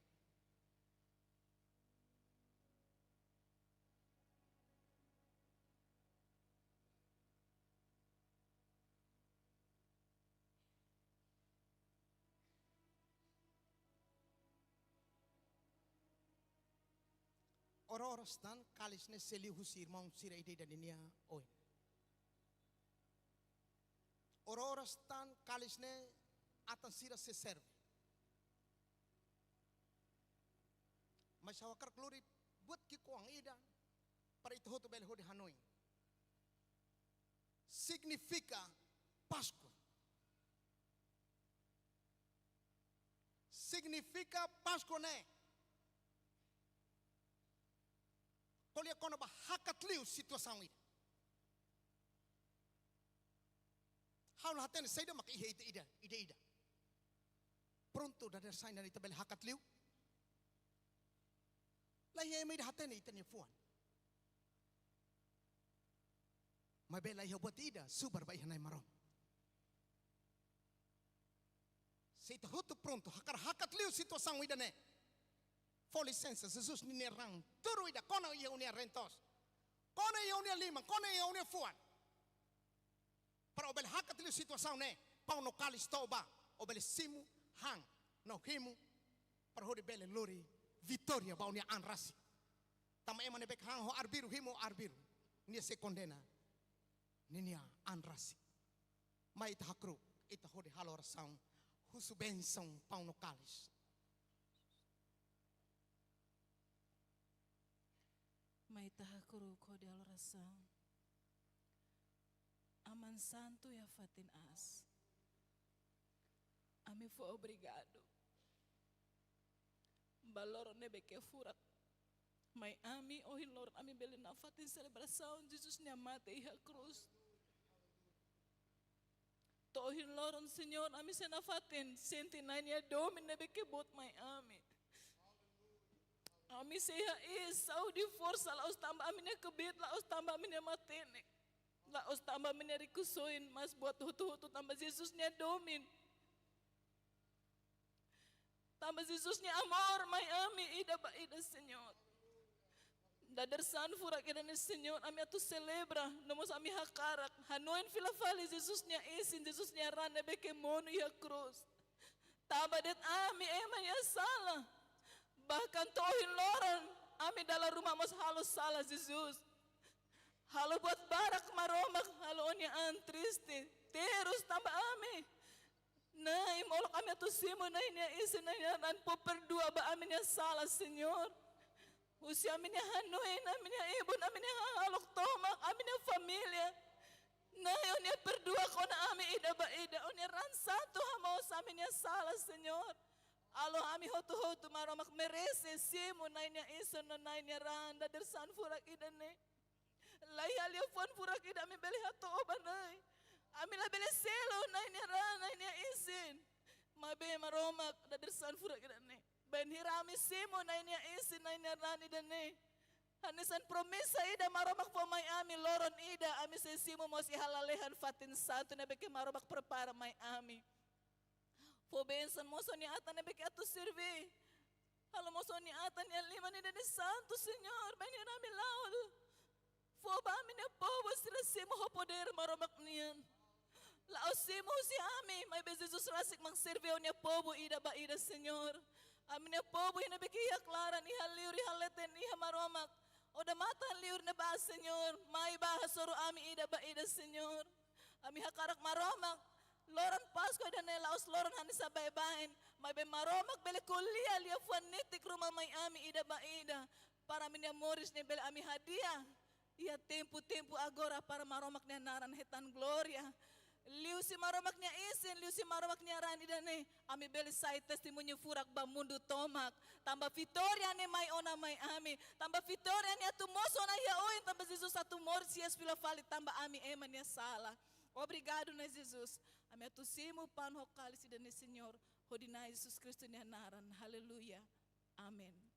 Oras tan, kalis ne'e sei liu husi irmaun sira ida-idak ninia oin. Oras tan, kalis ne'e atan sira sei serve. Mas ha'u hakarak lori buat ki'ikoan ida para ita hotu bele hodi hanoin. Signifika Páskua. Signifika Páskua ne'e ko'alia kona-ba hakat liu situasaun ida. Ha'u la hatene saida mak iha ita ida, ida-idak. Prontu, dadeer-saan ida-ne'e ita bele hakat liu. La iha ema ida hatene ita-nia fuan. Maibé la iha buat ida subar ba iha Na'i Maromak. Se ita hotu prontu hakarak hakat liu situasaun ida-ne'e, fó lisensa, Jesus ninia raan tuur ida kona iha ó-nia reen-toos, kona iha ó-nia liman, kona iha ó-nia fuan. Para ó bele hakat liu situasaun ne'e, paun no kalis to'o bá, ó bele simu, han no himu, para hodi bele lori vitória ba ó-nia an rasik. Tanba ema ne'ebé han ho arbiru, himu ho arbiru, nia sei kondena ninia an rasik. Mai ita hakru'uk, ita hodi halo orasaun, husu bensaun paun no kalis. Mai ita hakru'uk hodi halo orasaun. Aman santu iha fatin aas, ami fó obrigadu ba loron ne'ebé ke furak mai ami, ohin loron ami bele nafatin selebrasaun Jesus nia mate iha krús. To'o ohin loron, Señór, ami sei nafatin sente Na'i nia domin ne'ebé ke boot mai ami. Ami sei iha iis, saúde, forsa, la'ós tanba ami-nia kbiit, la'ós tanba ami-nia matenek, la'ós tanba ami-nia rikusoin, mas buat hotu-hotu tanba Jesus nia domin. Tanba Jesus nia amor mai ami ida ba ida, Señór. Dadeer-saan furak ida-ne'e, Señór, ami atu selebra, no mós ami hakarak hanoin fila fali Jesus nia isin, Jesus nia raan ne'ebé ke monu iha krús. Tanba de'it ami ema nia sala. Bahkan to'o ohin loron, ami dala ruma mós halo sala, Jesus. Halo buat barak, Maromak, halo ó-nia an triste, terus tanba ami. Na'i, molok ami atu simu Na'i nia isin, Na'i nia raan, fó perdua ba ami-nia sala, Señór. Husi ami-nia hanoin, ami-nia ibun, ami-nia hahalok tomak, ami-nia família. Na'i, ó-nia perduak ona ami ida ba ida, ó-nia raan santu hamoos ami-nia sala, Señór. Halo ami hotu-hotu, Maromak, merese simu Na'i nia isin no Na'i nia raan dadeer-saan furak ida-ne'e. La iha liafuan furak ida ami bele hato'o ba Na'i. Ami labele selu Na'i nia raan, Na'i nia isin. Maibé, Maromak, dadeer-saan furak ida-ne'e, bainhira ami simu Na'i nia isin, Na'i nia raan ida-ne'e, hanesan promesa ida Maromak fó mai ami, loron ida ami sei simu mós iha lalehan fatin santu ne'ebé ke Maromak prepara mai ami. Fó bensaun mós ó-nia atan ne'ebé ke atu serve. Halo mós ó-nia atan nia liman ida-ne'e santu, Señór, bainhira ami la'o. Fó ba ami-nia povu sira simu ho podér Maromak nian. La'ós simu husi ami, maibé Jesus rasik mak serve ó-nia povu ida ba ida, Señór. Ami-nia povu ida ne'ebé ke iha klaran, iha liur, iha leten, iha, Maromak, odamatan liur ne'ebá, Señór. Mai bá hasoru ami ida ba ida, Señór. Ami hakarak, Maromak, loron Páskua ida-ne'e la'ós loron hanesan baibain, maibé Maromak bele ko'alia liafuan netik ruma mai ami ida ba ida, para ami-nia moris ne'e bele ami hadi'a iha tempu-tempu agora para Maromak nia naran hetan glória. Liuhusi Maromak nia isin, liuhusi Maromak nia raan ida-ne'e, ami bele sai testemuñu furak ba mundu tomak. Tanba vitória ne'e mai ona mai ami. Tanba vitória ne'e atu mosu ona iha oin, tanba Jesus atu moris hi'as fila fali tanba ami ema nia sala. Obrigadu, Na'i Jesus. Ami atu simu paun ho kalis ida-ne'e, Señór, hodi Na'i Jesus Kristu nia naran. Aleluia. Amen.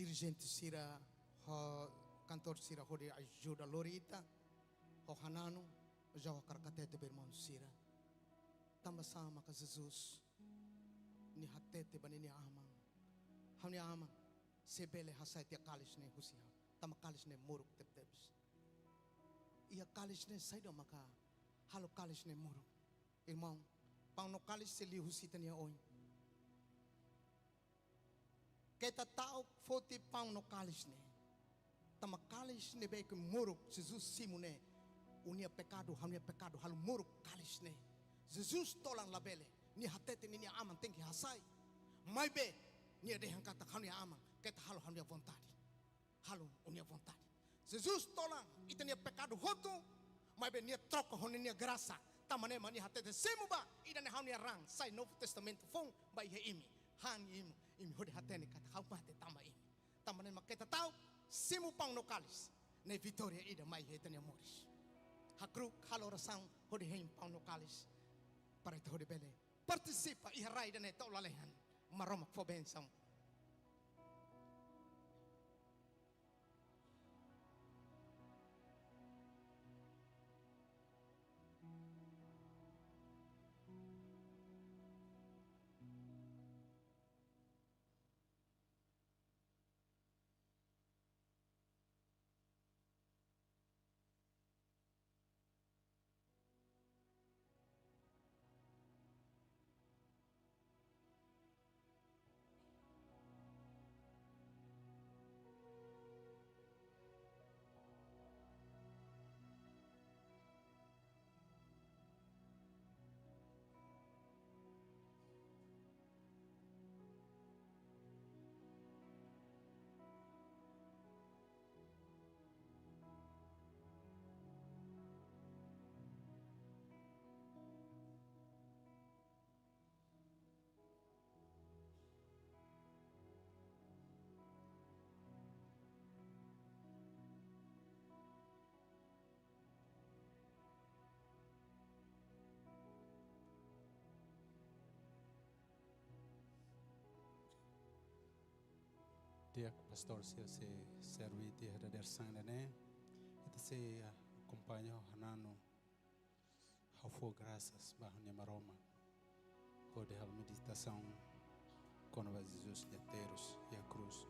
Dirijente sira, ho kantór sira hodi ajuda lori ita, ho hananu, ha'u hakarak hatete ba irmaun sira. Tanba sá maka Jesus, nia hatete ba ninia aman. Ha'u-nia aman, se bele hasai tiha kalis ne'e husi ha'u. Tanba kalis ne'e muruk tebetebes. Iha kalis ne'e saida maka halo kalis ne'e muruk. Irmaun, paun no kalis sei liu husi ita-nia oin. Keta ta'uk foti paun no kalis ne'e. Tanba kalis ne'ebé ke muruk, Jesus simu ne'e. Ó-nia pekadu, ha'u-nia pekadu, halo muruk kalis ne'e. Jesus tolan labele, nia hatete ninia aman tenke hasai. Maibé, nia dehan katak ha'u-nia aman, keta halo ha'u-nia vontade. Halo ó-nia vontade. Jesus tolan ita-nia pekadu hotu, maibé nia troka ho ninia grasa. Tanba ne'e mak nia hatete simu bá, ida-ne'e ha'u-nia raan, sai Novo Testamento foun ba iha imi. Han imi, imi hodi hatene katak ha'u mate tanba imi. Tanba ne'e mak keta ta'uk, simu paun no kalis. Ne'e vitória ida mai iha ita-nia moris. Hakru'uk, halo orasaun, hodi hein paun no kalis. Para ita hodi bele partisipa iha rai ida-ne'e to'o lalehan. Maromak fó bensaun. Di'ak, pastór sira sei serve tiha dadeer-saan ida-ne'e. Ita sei, ah, akompaña ho hananu. Ha'u fó grasas ba ha'u-nia Maromak. Hodi halo meditasaun kona-ba Jesus nia terus iha krús.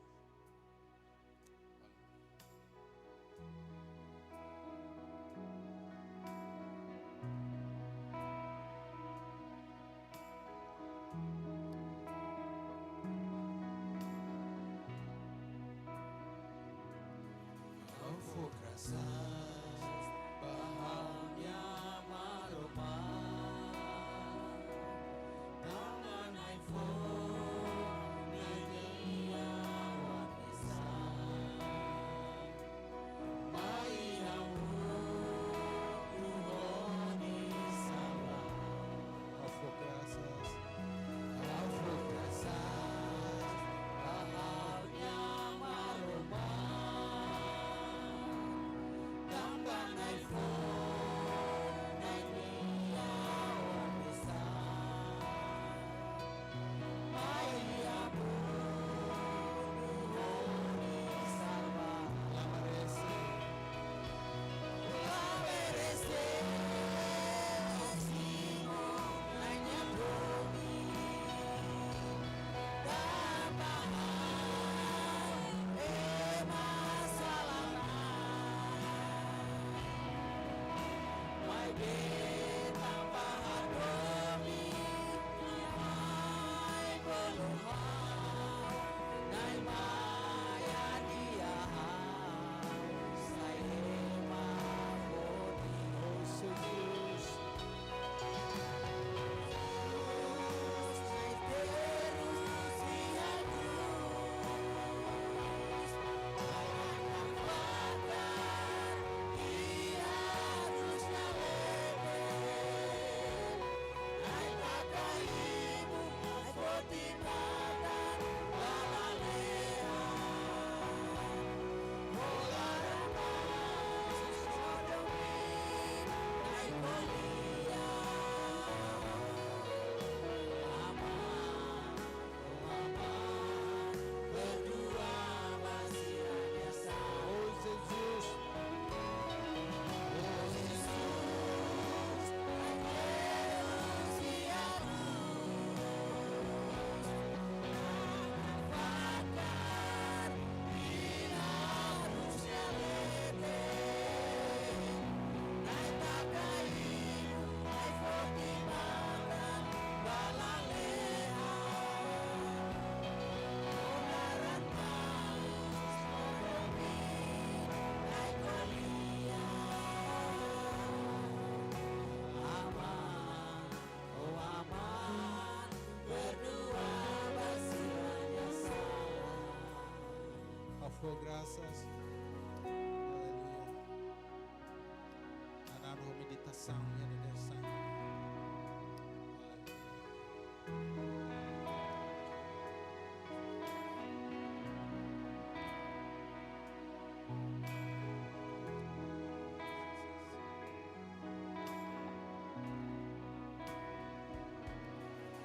Ha'u fó grasas ba ha'u-nia Maromak. Tanba Na'i fó Na'i nia Por graças. Aleluia. Agora meditasaun iha dadeer-saan.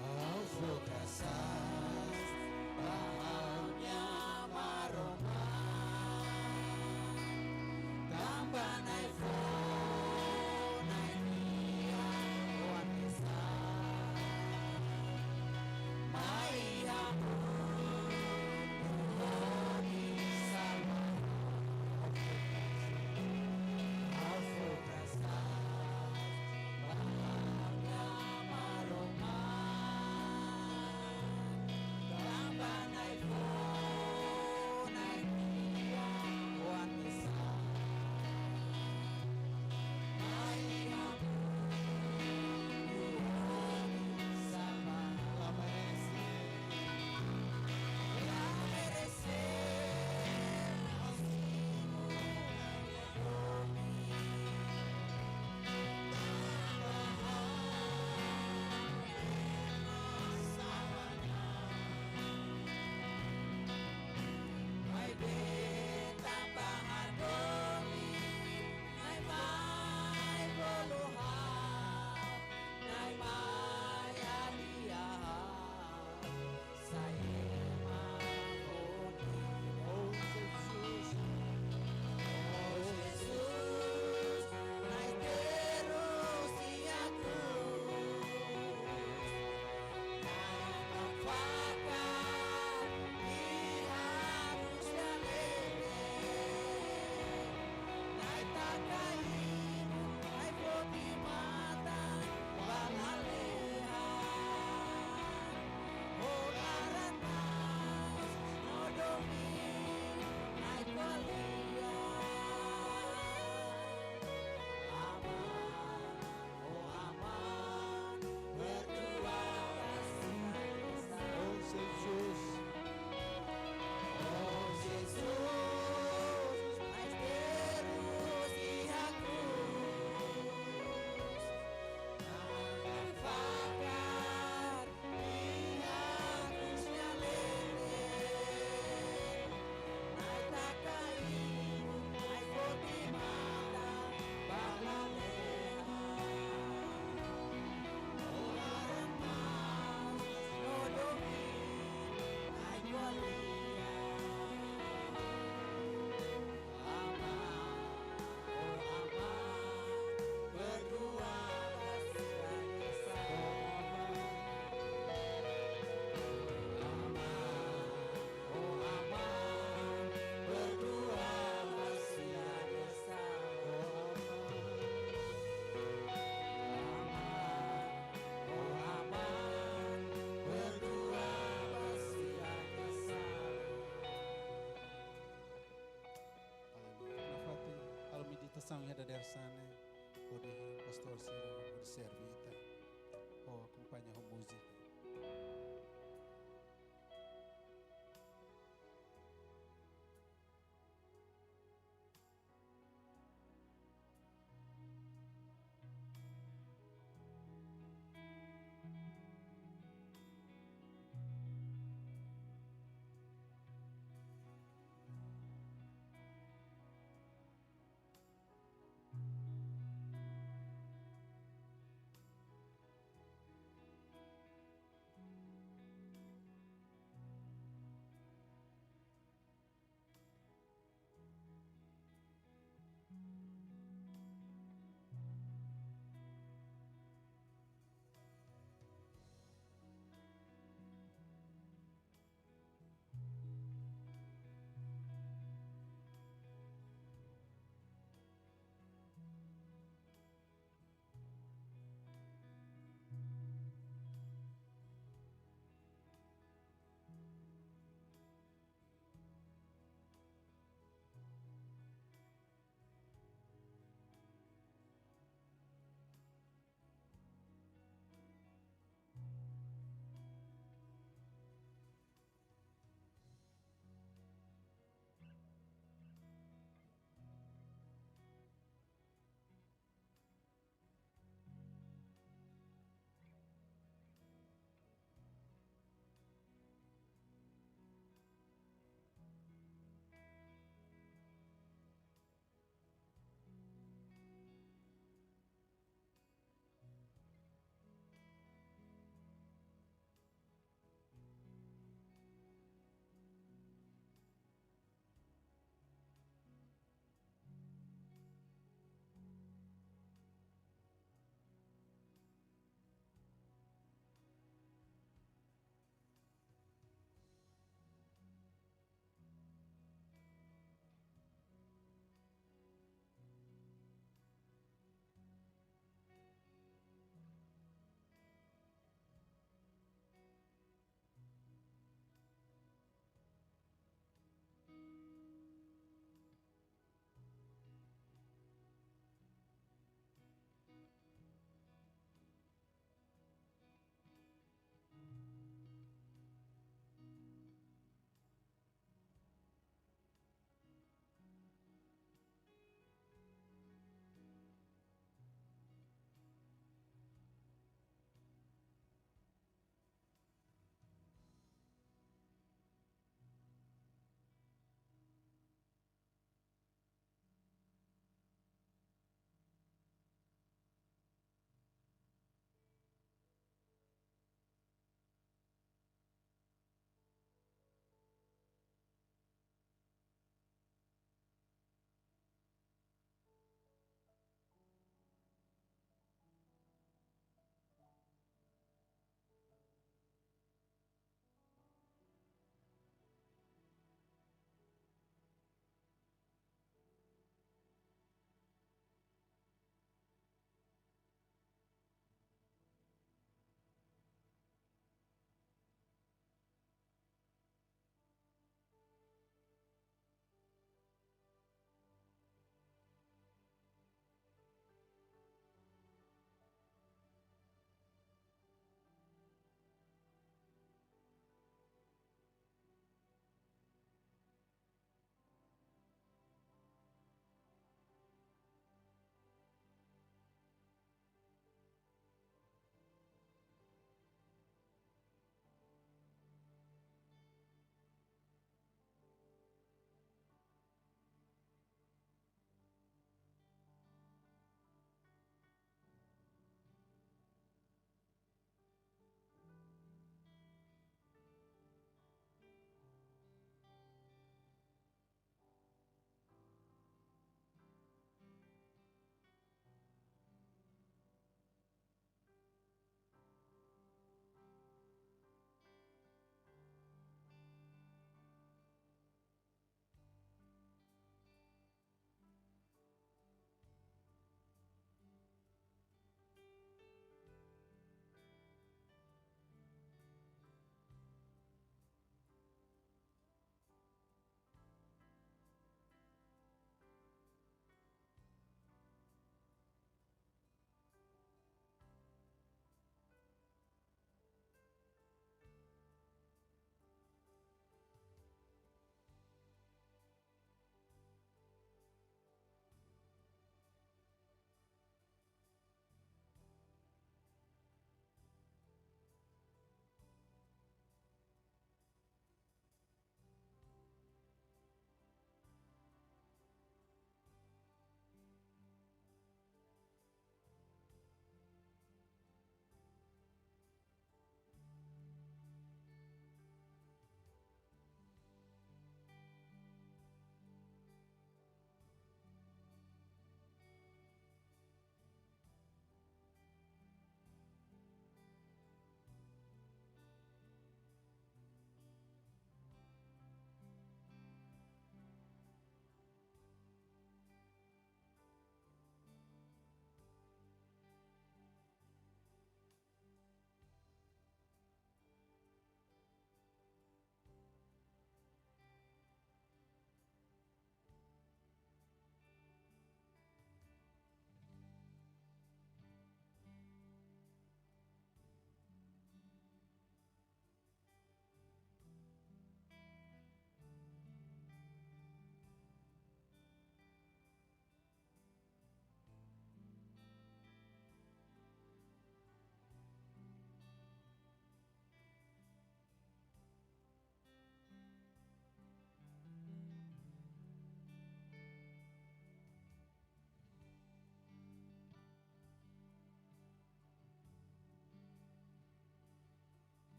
Ha'u fó grasas ba Ha'u-nia Maromak, tanba Na'i fó Na'i nia oan mesak mai iha mundu hodi salva. Ha'u fó grasas ba Ha'u-nia Maromak, tanba Na'i fó Na'i nia oan mesak mai iha mundu hodi salva. La merese. La merese. Maibé tanba hadomi, Na'i mai bolu ha'u, Na'i mai alia ha'u. Sai ema foti. Oh, Jesus. Oh, Jesus. Na'i terus iha krús. Na'i taka fakar iha krús nia leten. Na'i taka ibun, Na'i foti matan ba lalehan. Ho laran maas no domin Na'i ko'alia. Aman, oh Aman, perdua dosa. Oh, Jesus. Oh, Jesus, Na'i terus iha krús. Na'i taka fakar iha krús nia leten. Na'i taka ibun, Na'i foti matan ba lalehan. Ho laran maas no domin Na'i ko'alia. Aman, oh Aman, perdua ba sira-nia sala. Aman, oh Aman, perdua ba sira-nia sala. Aman, oh Aman, perdua ba sira-nia sala. Aleluia. Nafatin halo meditasaun iha dadeer-saan ne'e, hodi pastór sira hodi serve ita ho akompaña ho múzika.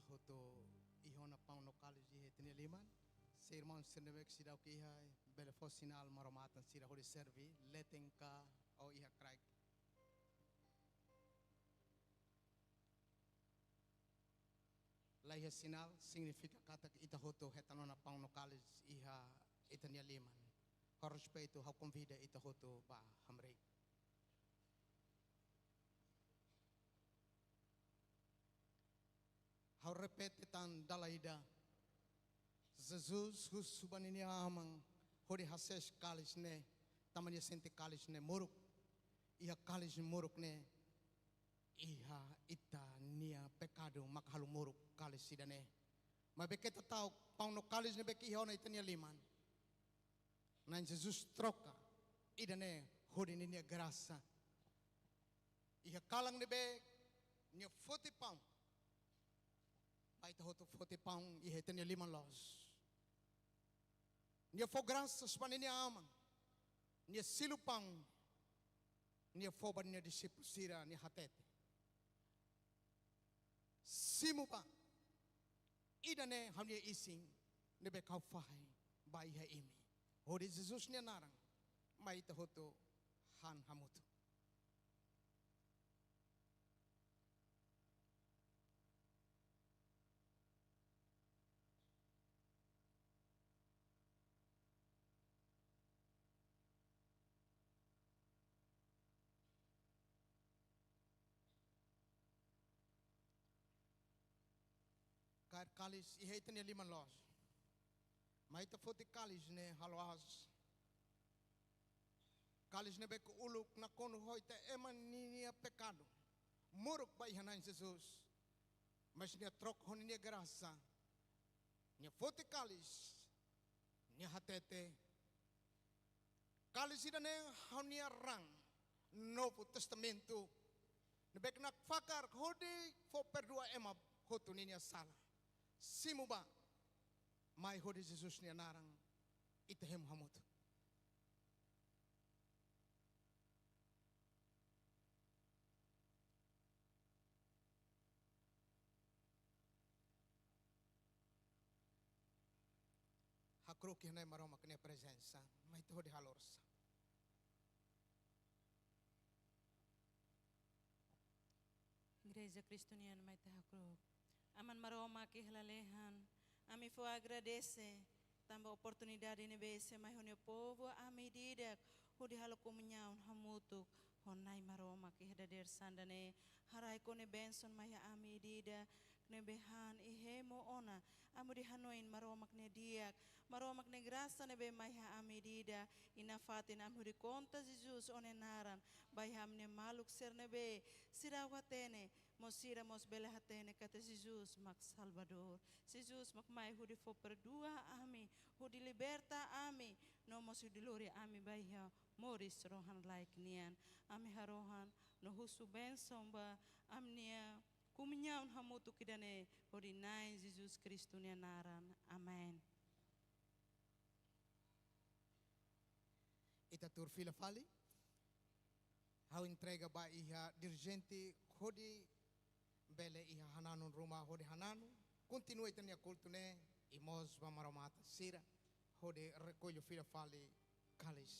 Hotu iha ona paun no kális iha ita-nia liman. Se irmaun sira ne'ebé ke seidauk iha, bele fó sinál maromak atan sira hodi serve, leten ka ou iha kraik. La iha sinál, signifika katak ita hotu hetan ona paun no kális iha ita-nia liman. Ho respeitu, ha'u konvida ita hotu ba hamriik. Ha'u repete tan dala ida. Jesus husu ba ninia Aman hodi hasees kális ne'e, tanba nia sente kális ne'e moruk. Iha kális moruk ne'e, iha ita-nia pekadu mak halo moruk kális ida-ne'e. Maibé keta ta'uk, paun no kális ne'ebé ke iha ona ita-nia liman, Na'i Jesus troka ida-ne'e hodi ninia grasa. Iha kalan ne'ebé nia foti paun, ba ita hotu foti paun iha ita-nia liman loos. Nia fó grasas ba ninia Aman, nia silu paun, nia fó ba ninia dixípulu sira, nia hatete: Simu bá, ida-ne'e ha'u-nia isin ne'ebé ke ha'u fahe ba iha imi. Hodi Jesus nia naran, mai ita hotu han hamutuk. Kaer kális iha ita-nia liman loos. Mai ita foti kális ne'e halo aas. Kális ne'ebé ke uluk nakonu ho ita ema ninia pekadu moruk ba iha Na'i Jesus. Mas nia troka ho ninia grasa. Nia foti kális, nia hatete: Kális ida-ne'e ha'u-nia raan Novu Testamentu, ne'ebé ke nakfakar hodi fó perdua ema hotu ninia sala. Simu bá, mai hodi Jesus nia naran ita hemu hamutuk. Hakru'uk iha Na'i Maromak nia prezensa, mai ita hodi halo orasaun. Igreja Kristu nian, mai ita hakru'uk. Aman Maromak iha lalehan, ami fó agradese tanba oportunidade ne'ebé sei mai ho nia povu ami ida-idak hodi halo komuñaun hamutuk ho Na'i Maromak iha dadeer-saan ida-ne'e. Haraik Ó-nia bensaun mai iha ami ida-idak ne'ebé han i hemu ona, ami hodi hanoin Maromak nia di'ak, Maromak nia grasa ne'ebé mai iha ami ida-idak, i nafatin ami hodi konta Jesus Ó-nia naran ba iha ami-nia maluk sira ne'ebé seidauk hatene, mós sira mós bele hatene katak Jesus mak Salvadór. Jesus mak mai hodi fó perdua ami, hodi liberta ami, no mós hodi lori ami ba iha moris rohan-laek nian. Ami harohan no husu bensaun ba ami-nia komuñaun hamutuk ida-ne'e, hodi Na'i Jesus Kristu nia naran. Amen. Ita tuur fila fali. Ha'u entrega ba iha dirijente hodi bele iha hananun ruma hodi hananu. Kontinua ita-nia kultu ne'e, i mós ba maromak atan sira hodi rekolla fila fali kális.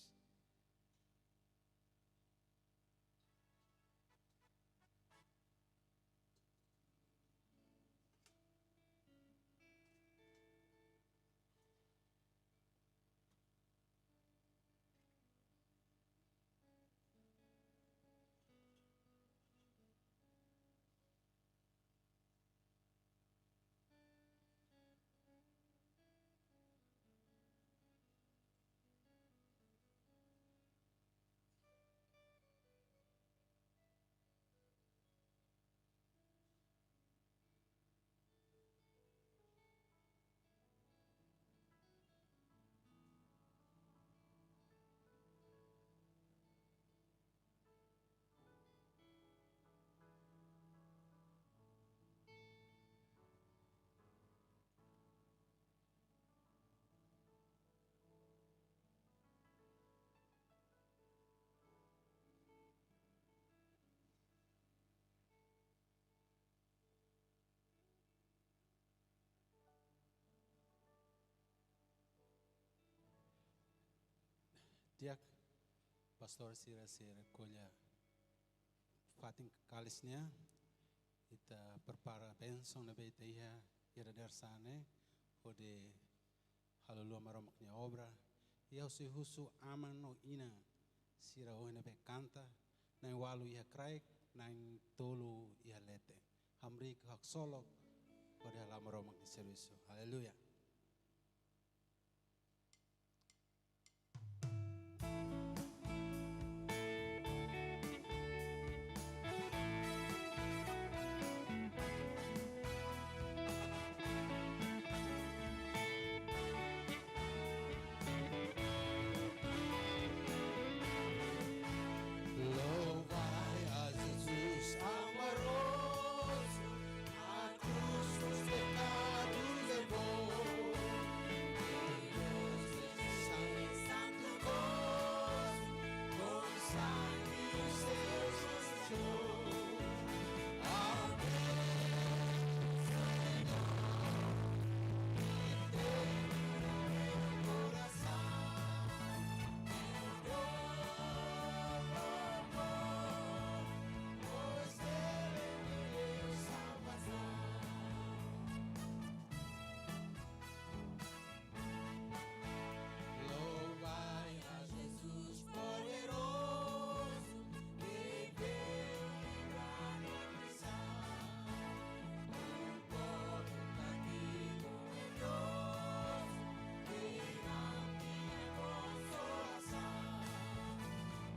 Di'ak, pastór sira sei rekolla fatin kalis nian, ita prepara bensaun ne'ebé ita iha, iha dadeer sira-ne'e, hodi halo luan Maromak nia obra. I ha'u sei husu aman no inan sira ohin ne'ebé kanta, na'in-ualu iha kraik, na'in-tolu iha leten. Hamriik haksolok, hodi hala'o Maromak nia servisu. Aleluia. Louvai a Jesus amoroso, a cruz dos pecados levou. Deus, Santo Corpo, com sangue o seu Senhor. Ao meu Senhor, que tenho no meu coração, eu dou louvor, pois ele me deu salvação. Louvai a Jesus poderoso, que veio livrar minha missão. Um povo cativo, medroso, que não tinha consolação.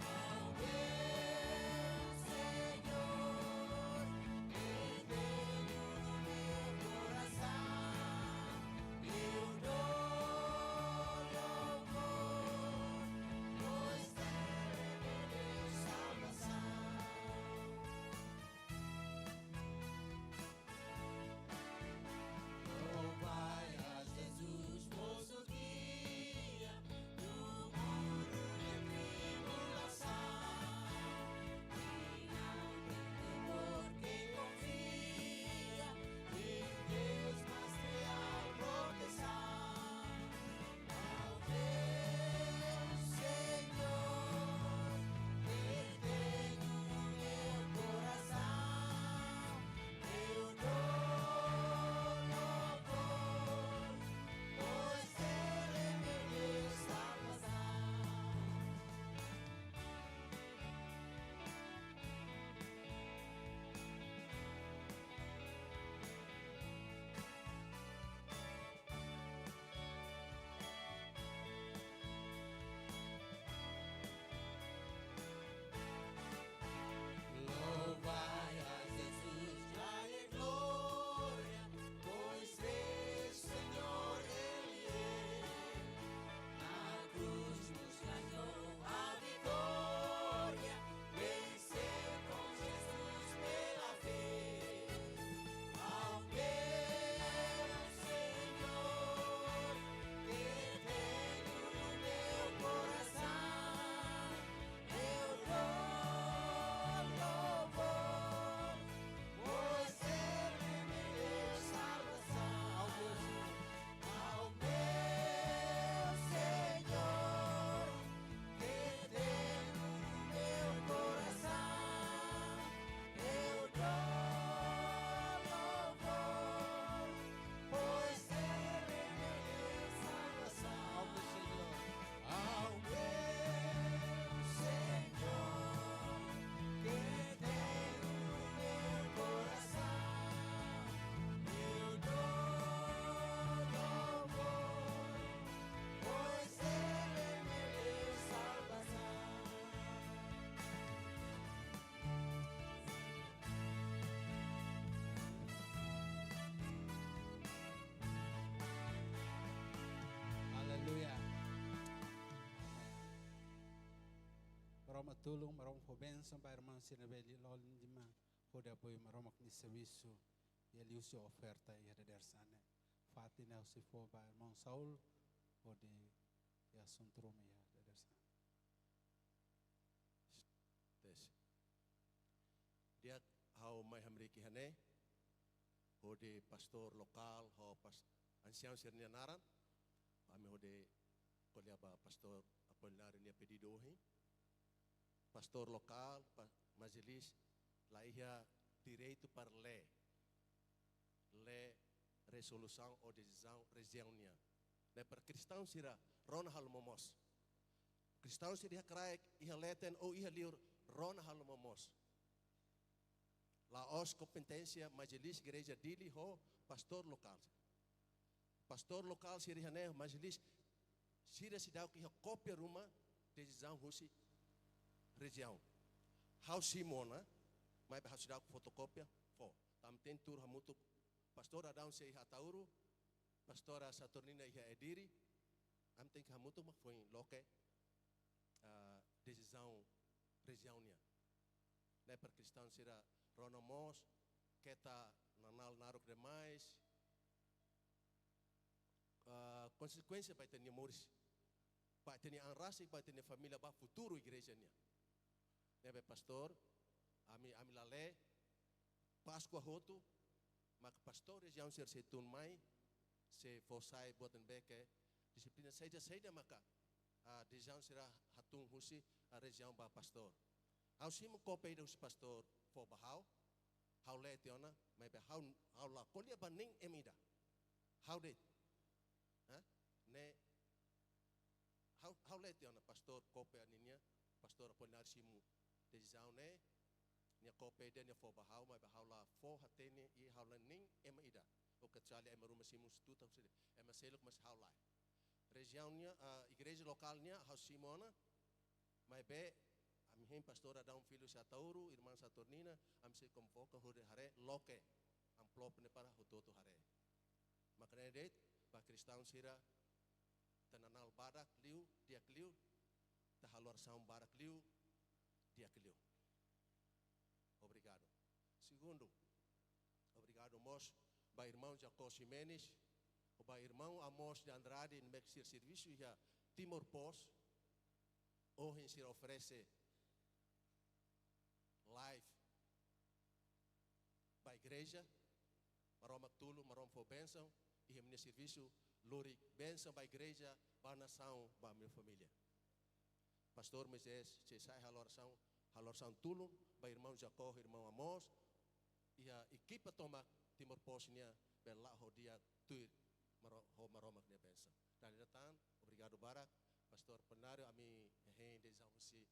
Ao meu Senhor, que tenho no meu coração, eu dou louvor, pois ele me deu salvação. Louvai a Jesus, moço guia do mundo de tribulação. Que não tem temor quem confia em Deus, mas real proteção. Ao meu Senhor, que tenho no meu coração, eu dou louvor, pois ele me deu salvação. Louvai a Jesus, dai glória, pois rei, Senhor ele é. Na cruz nos ganhou a vitória, venceu com Jesus pela fé. Ao meu Senhor, que tenho no meu coração, eu dou louvor, pois ele me deu salvação. Ao meu Senhor, ao meu Senhor, que tenho no meu coração, eu dou louvor, pois ele me deu salvação. Ao meu Senhor, ao meu Senhor, que tenho no meu coração, eu dou louvor, pois ele me deu salvação. Aleluia. Maromak tulun, Maromak fó bensaun ba irmaun sira ne'ebé loloos liman hodi apoiu Maromak nia servisu, i liuhusi oferta iha dadeer-saan ne'e. Fatin ne'e ha'u sei fó ba irmaun Saul hodi iha asuntu ruma iha dadeer-saan. Tes. Di'ak, ha'u mai hamriik iha ne'e, hodi pastór lokál ho pas-, ansiaun sira-nia naran, ami hodi ko'alia ba pastór, Apolinário nia pedidu ohin. Pastór lokál, pa-, majelis, la iha direitu para lee, lee rezolusaun ou desizaun rejiaun nian. Ne'e para kristaun sira rona halo momoos. Kristaun sira iha kraik, iha leten ou iha liur, rona halo momoos. La'ós kompeténsia majelis igreja Dili ho pastór lokál. Pastór lokál sira iha ne'e, majelis sira seidauk iha kópia ruma desizaun husi rejiaun. Ha'u simu ona, maibé ha'u seidauk fotokópia fó. Tanba ami tenke tuur hamutuk, pastór Adão sei iha Ataúro, pastóra Saturnina iha Ediri, ami tenke hamutuk mak foin loke, ah, desizaun rejiaun nian. Ne'e para kristaun sira rona mós, keta nanál naruk demais, ah, konsekuénsia ba ita-nia moris, ba ita-nia an rasik, ba ita-nia família, ba futuru igreja nian. Ne'ebé pastór, ami, ami la lee, Páskua hotu, maka pastór rejiaun sira sei tun mai, sei fó sai buat ne'ebé ke dixiplina saida-saida maka, ah, desizaun sira hatún husi, ah, rejiaun ba pastór. Ha'u simu kópia ida husi pastór fó ba ha'u, ha'u lee tiha ona, maibé ha'u, ha'u la ko'alia ba nein ema ida. Ha'u de'it. Hã? Ne'e, ha'u, ha'u lee tiha ona pastór kópia ninia, pastór Apolinário simu desizaun ne'e, nia kópia ida nia fó ba ha'u, maibé ha'u la fó hatene i ha'u la nein ema ida. Ou kecuali ema ruma simu tutan husi ema seluk, mas ha'u lae. Rejiaun nian, ah, igreja lokál nian, ha'u simu ona, maibé, ami hein pastór Adão Filho iha Ataúro, irmán Saturnina, ami sei konvoka hodi haree, loke amplop ne'e para hotu-hotu haree. Maka ne'e de'it, ba kristaun sira, ita nanál badak liu, di'ak liu, ita halo orasaun badak liu, di'ak liu. Obrigadu. Segundu, obrigadu mós ba irmaun Jacó Ximenes, ba irmaun Amos de Andrade, ne'ebé ke sira servisu iha Timor Post, ohin sira oferese live ba igreja, Maromak tulun, Maromak fó bensaun, iha ami-nia servisu, lori bensaun ba igreja, ba nasaun, ba ami-nia família. Pastór Moisés, sei sai halo orasaun, halo orasaun tulun, ba irmaun Jacó, irmaun Amos, iha ekipa tomak Timor Post nian, bele la'o ho di'ak tuir Maro-, ho Maromak nia bensaun. Dala ida tan, obrigadu barak, pastór Apolinário, ami hein desizaun husi,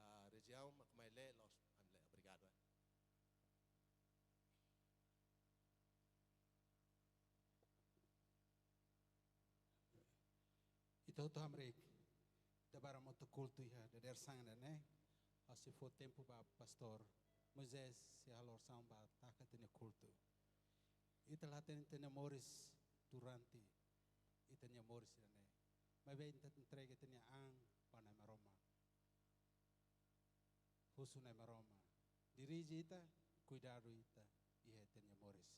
ah, rejiaun, mak mai lee, loos, ami lee, obrigadu, eh. Ita hotu hamriik, ita bá hamutuk kultu iha dadeer-saan ida-ne'e, ha'u sei fó tempu ba pastór Moisés sei halo orasaun ba taka ita-nia kultu. Ita la hatene ita-nia moris durante ita-nia moris ida-ne'e. Maibé ita entrega ita-nia an ba Nai Maromak. Husu Nai Maromak dirije ita, kuidadu ita, iha ita-nia moris.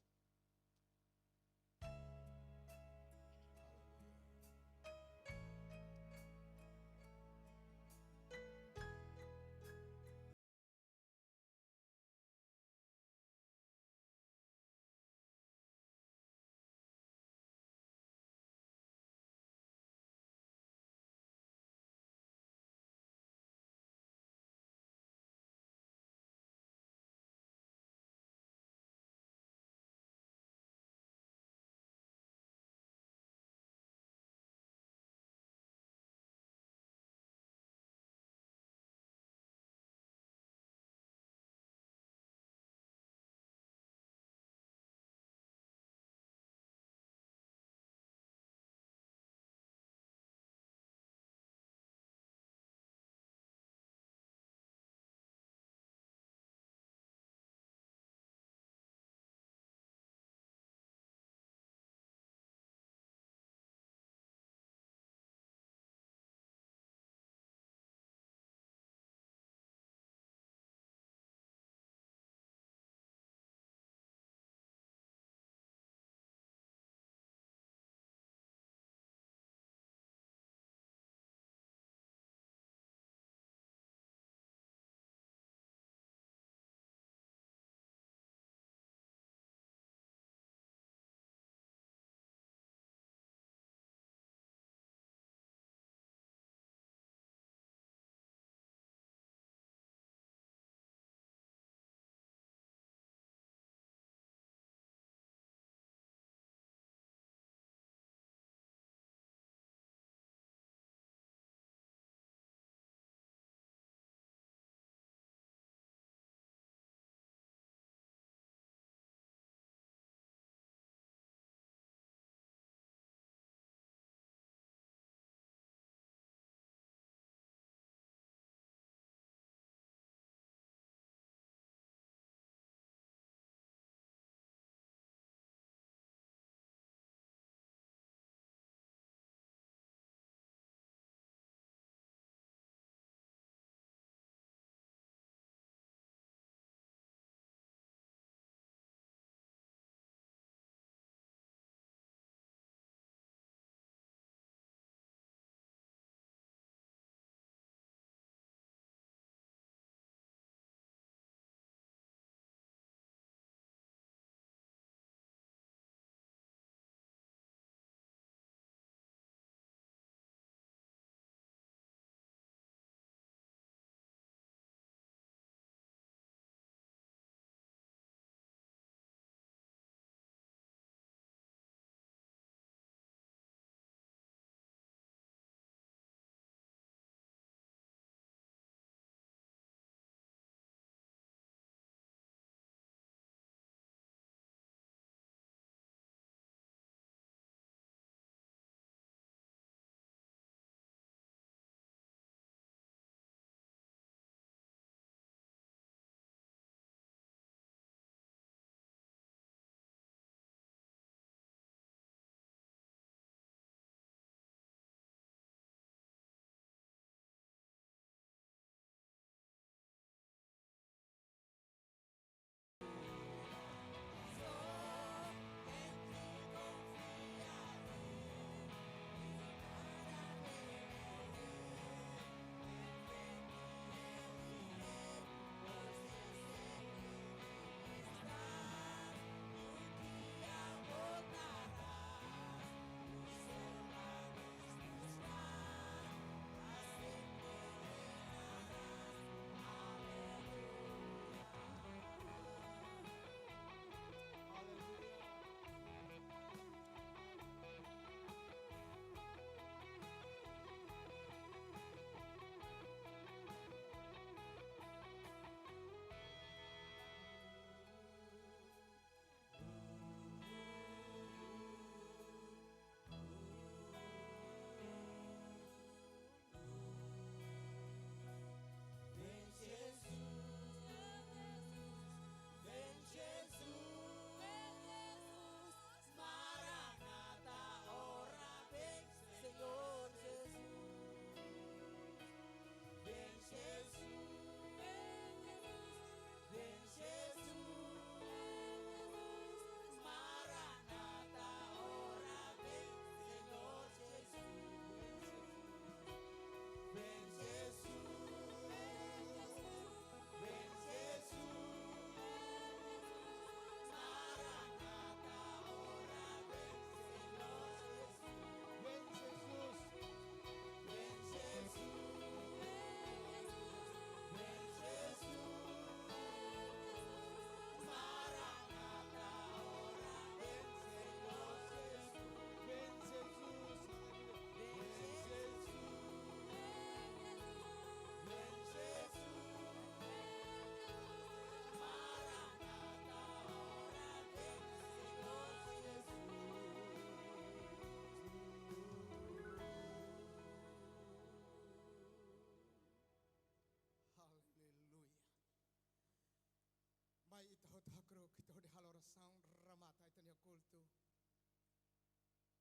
kultu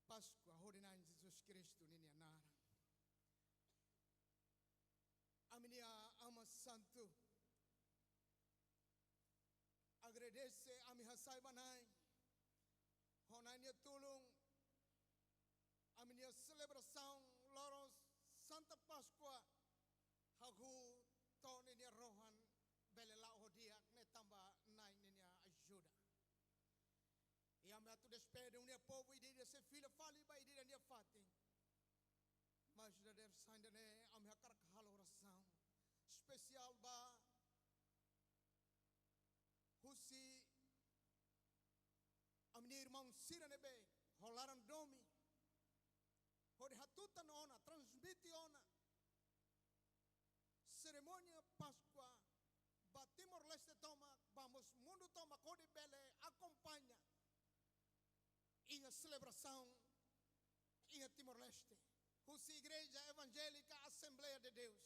Páskua hodi Na'i Jesus Kristu ninia naran. Ami-nia Aman Santu, agradese, ami hasai ba Na'i, ho Na'i nia tulun, ami-nia selebrasaun loron Santa Páskua hahú to'o ninia rohan bele la'o ho di'ak ne'e tanba Na'i ninia ajuda. I ami atu despede ita-nia povu ida-idak sei fila fali ba ida-idak nia fatin. Mas dadeer-saan ida-ne'e ami hakarak halo orasaun espesiál ba husi ami-nia irmaun sira ne'ebé ho laran domin, hodi hatutan ona, transmite ona serimónia Páskua ba Timor-Leste tomak, ba mós mundu tomak hodi bele akompaña iha selebrasaun iha Timor-Leste. Husi Igreja Evangélica Assembleia de Deus,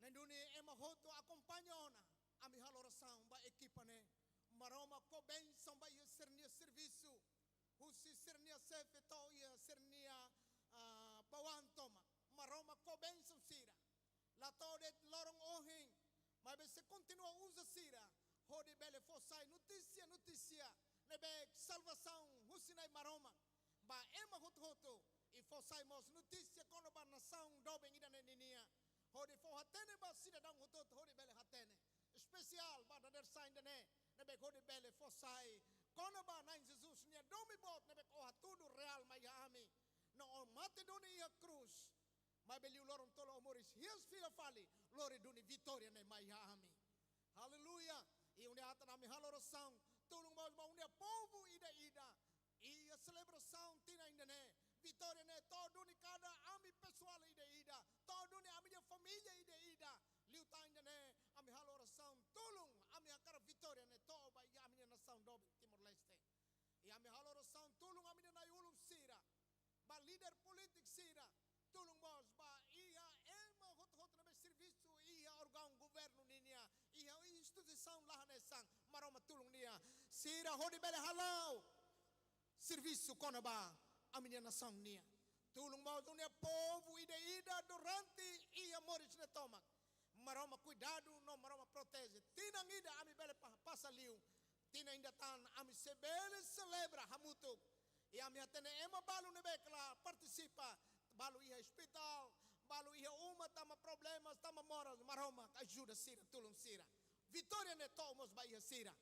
Na'i duni ema hotu akompaña ona. Ami halo orasaun ba ekipa ne'e. Maromak fó bensaun ba iha sira-nia servisu, husi sira-nia xefe to'o iha sira-nia, ah, baoin tomak. Maromak fó bensaun sira. La to'o de'it loron ohin, maibé sei kontinua uza sira hodi bele fó sai notísia, notísia ne'ebé salvasaun husi Na'i Maromak ba ema hotu-hotu, i fó sai mós notísia kona-ba nasaun doben ida-ne'e ninia, hodi fó hatene ba sidadaun hotu-hotu hodi bele hatene. Espesiál ba dadeer-saan ida-ne'e, ne'ebé hodi bele fó sai kona-ba Na'i Jesus nia domin boot ne'ebé Ó hatudu reál mai iha ami. No Ó mate duni iha krús, maibé liu loron tolu Ó moris hi'as fila fali, lori duni vitória ne'e mai iha ami. Aleluia. I nune'e atan ami halo orasaun, tulun mós ba ita-nia povu ida-idak iha selebrasaun tinan ida-ne'e. Vitória ne'e to'o duni kada ami pesoál ida-idak, to'o duni ami-nia família ida-idak. Liután ida-ne'e ami halo orasaun, tulun, ami hakarak vitória ne'e to'o ba iha ami-nia nasaun doben Timor-Leste. I ami halo orasaun, tulun ami-nia na'i-ulun sira, ba líder polítiku sira, tulun mós ba iha ema hotu-hotu ne'ebé servisu iha órgaun governu ninia, iha instituisaun la hanesan. Maromak tulun nia sira hodi bele hala'o servisu kona-ba ami-nia nasaun nian. Tulun mós ita-nia povu ida-idak durante iha moris ne'e tomak. Maromak kuidadu no Maromak proteje. Tinan ida ami bele pa-, pasa liu. Tinan ida tan ami sei bele selebra hamutuk. I ami hatene ema balu ne'ebé la partisipa, balu iha ospitál, balu iha uma tanba problemas, tanba moras. Maromak ajuda sira, tulun sira. Vitória ne'e to'o mós ba iha sira.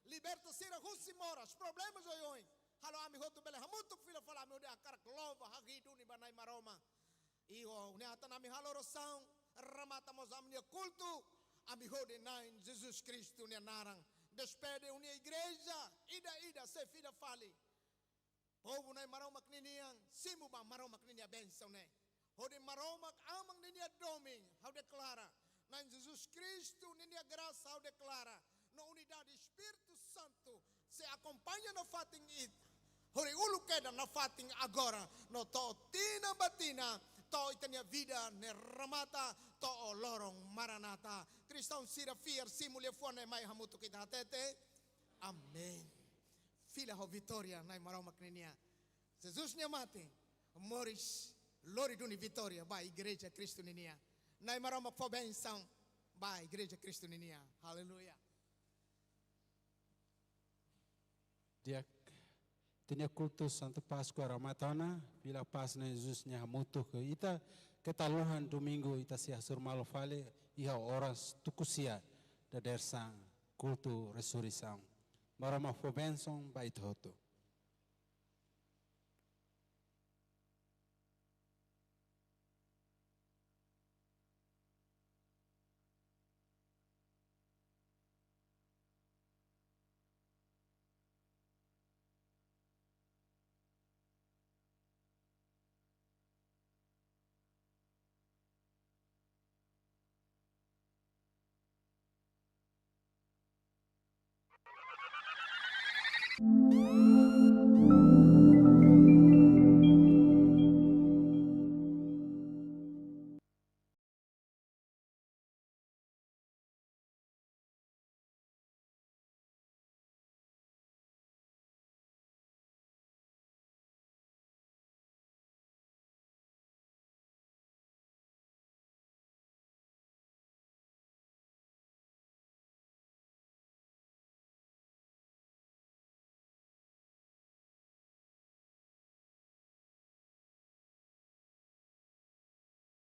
Liberta sira husi moras, problemas oioin. Halo ami hotu bele hamutuk fila fali, ami hodi hakarak louva, hahi'i duni ba Na'i Maromak. I nune'e atan ami halo orasaun, remata mós ami-nia kultu, ami hodi Na'i Jesus Kristu nia naran despede ita-nia igreja ida-idak sei fila fali. Povu Na'i Maromak ninian, simu ba Maromak ninia bensaun ne'e. Hodi Maromak Aman ninia domin, ha'u deklara. Na'i Jesus Kristu ninia grasa, ha'u deklara. No unidade Espíritu Santu sei akompaña nafatin ita. Hori uluk kedas nafatin agora, no to'o tinan ba tinan, to'o ita-nia vida ne'e remata, to'o loron Maranata. Kristaun sira fiar, simu liafuan ne'e mai hamutuk ita hatete. Amen. Fila ho vitória Na'i Maromak ninia. Jesus nia mate, moris, lori duni vitória ba Igreja Kristu ninia. Na'i Maromak fó bensaun ba Igreja Kristu ninia. Aleluia. Di'ak, ita-nia kultu Santa Páskua remata ona, fila pás Na'i Jesus nia hamutuk ho ita, keta haluha domingu ita sei hasoru malu fali, iha oras tuku sia, dadeer-saan, kultu resureisaun. Maromak fó bensaun ba ita hotu.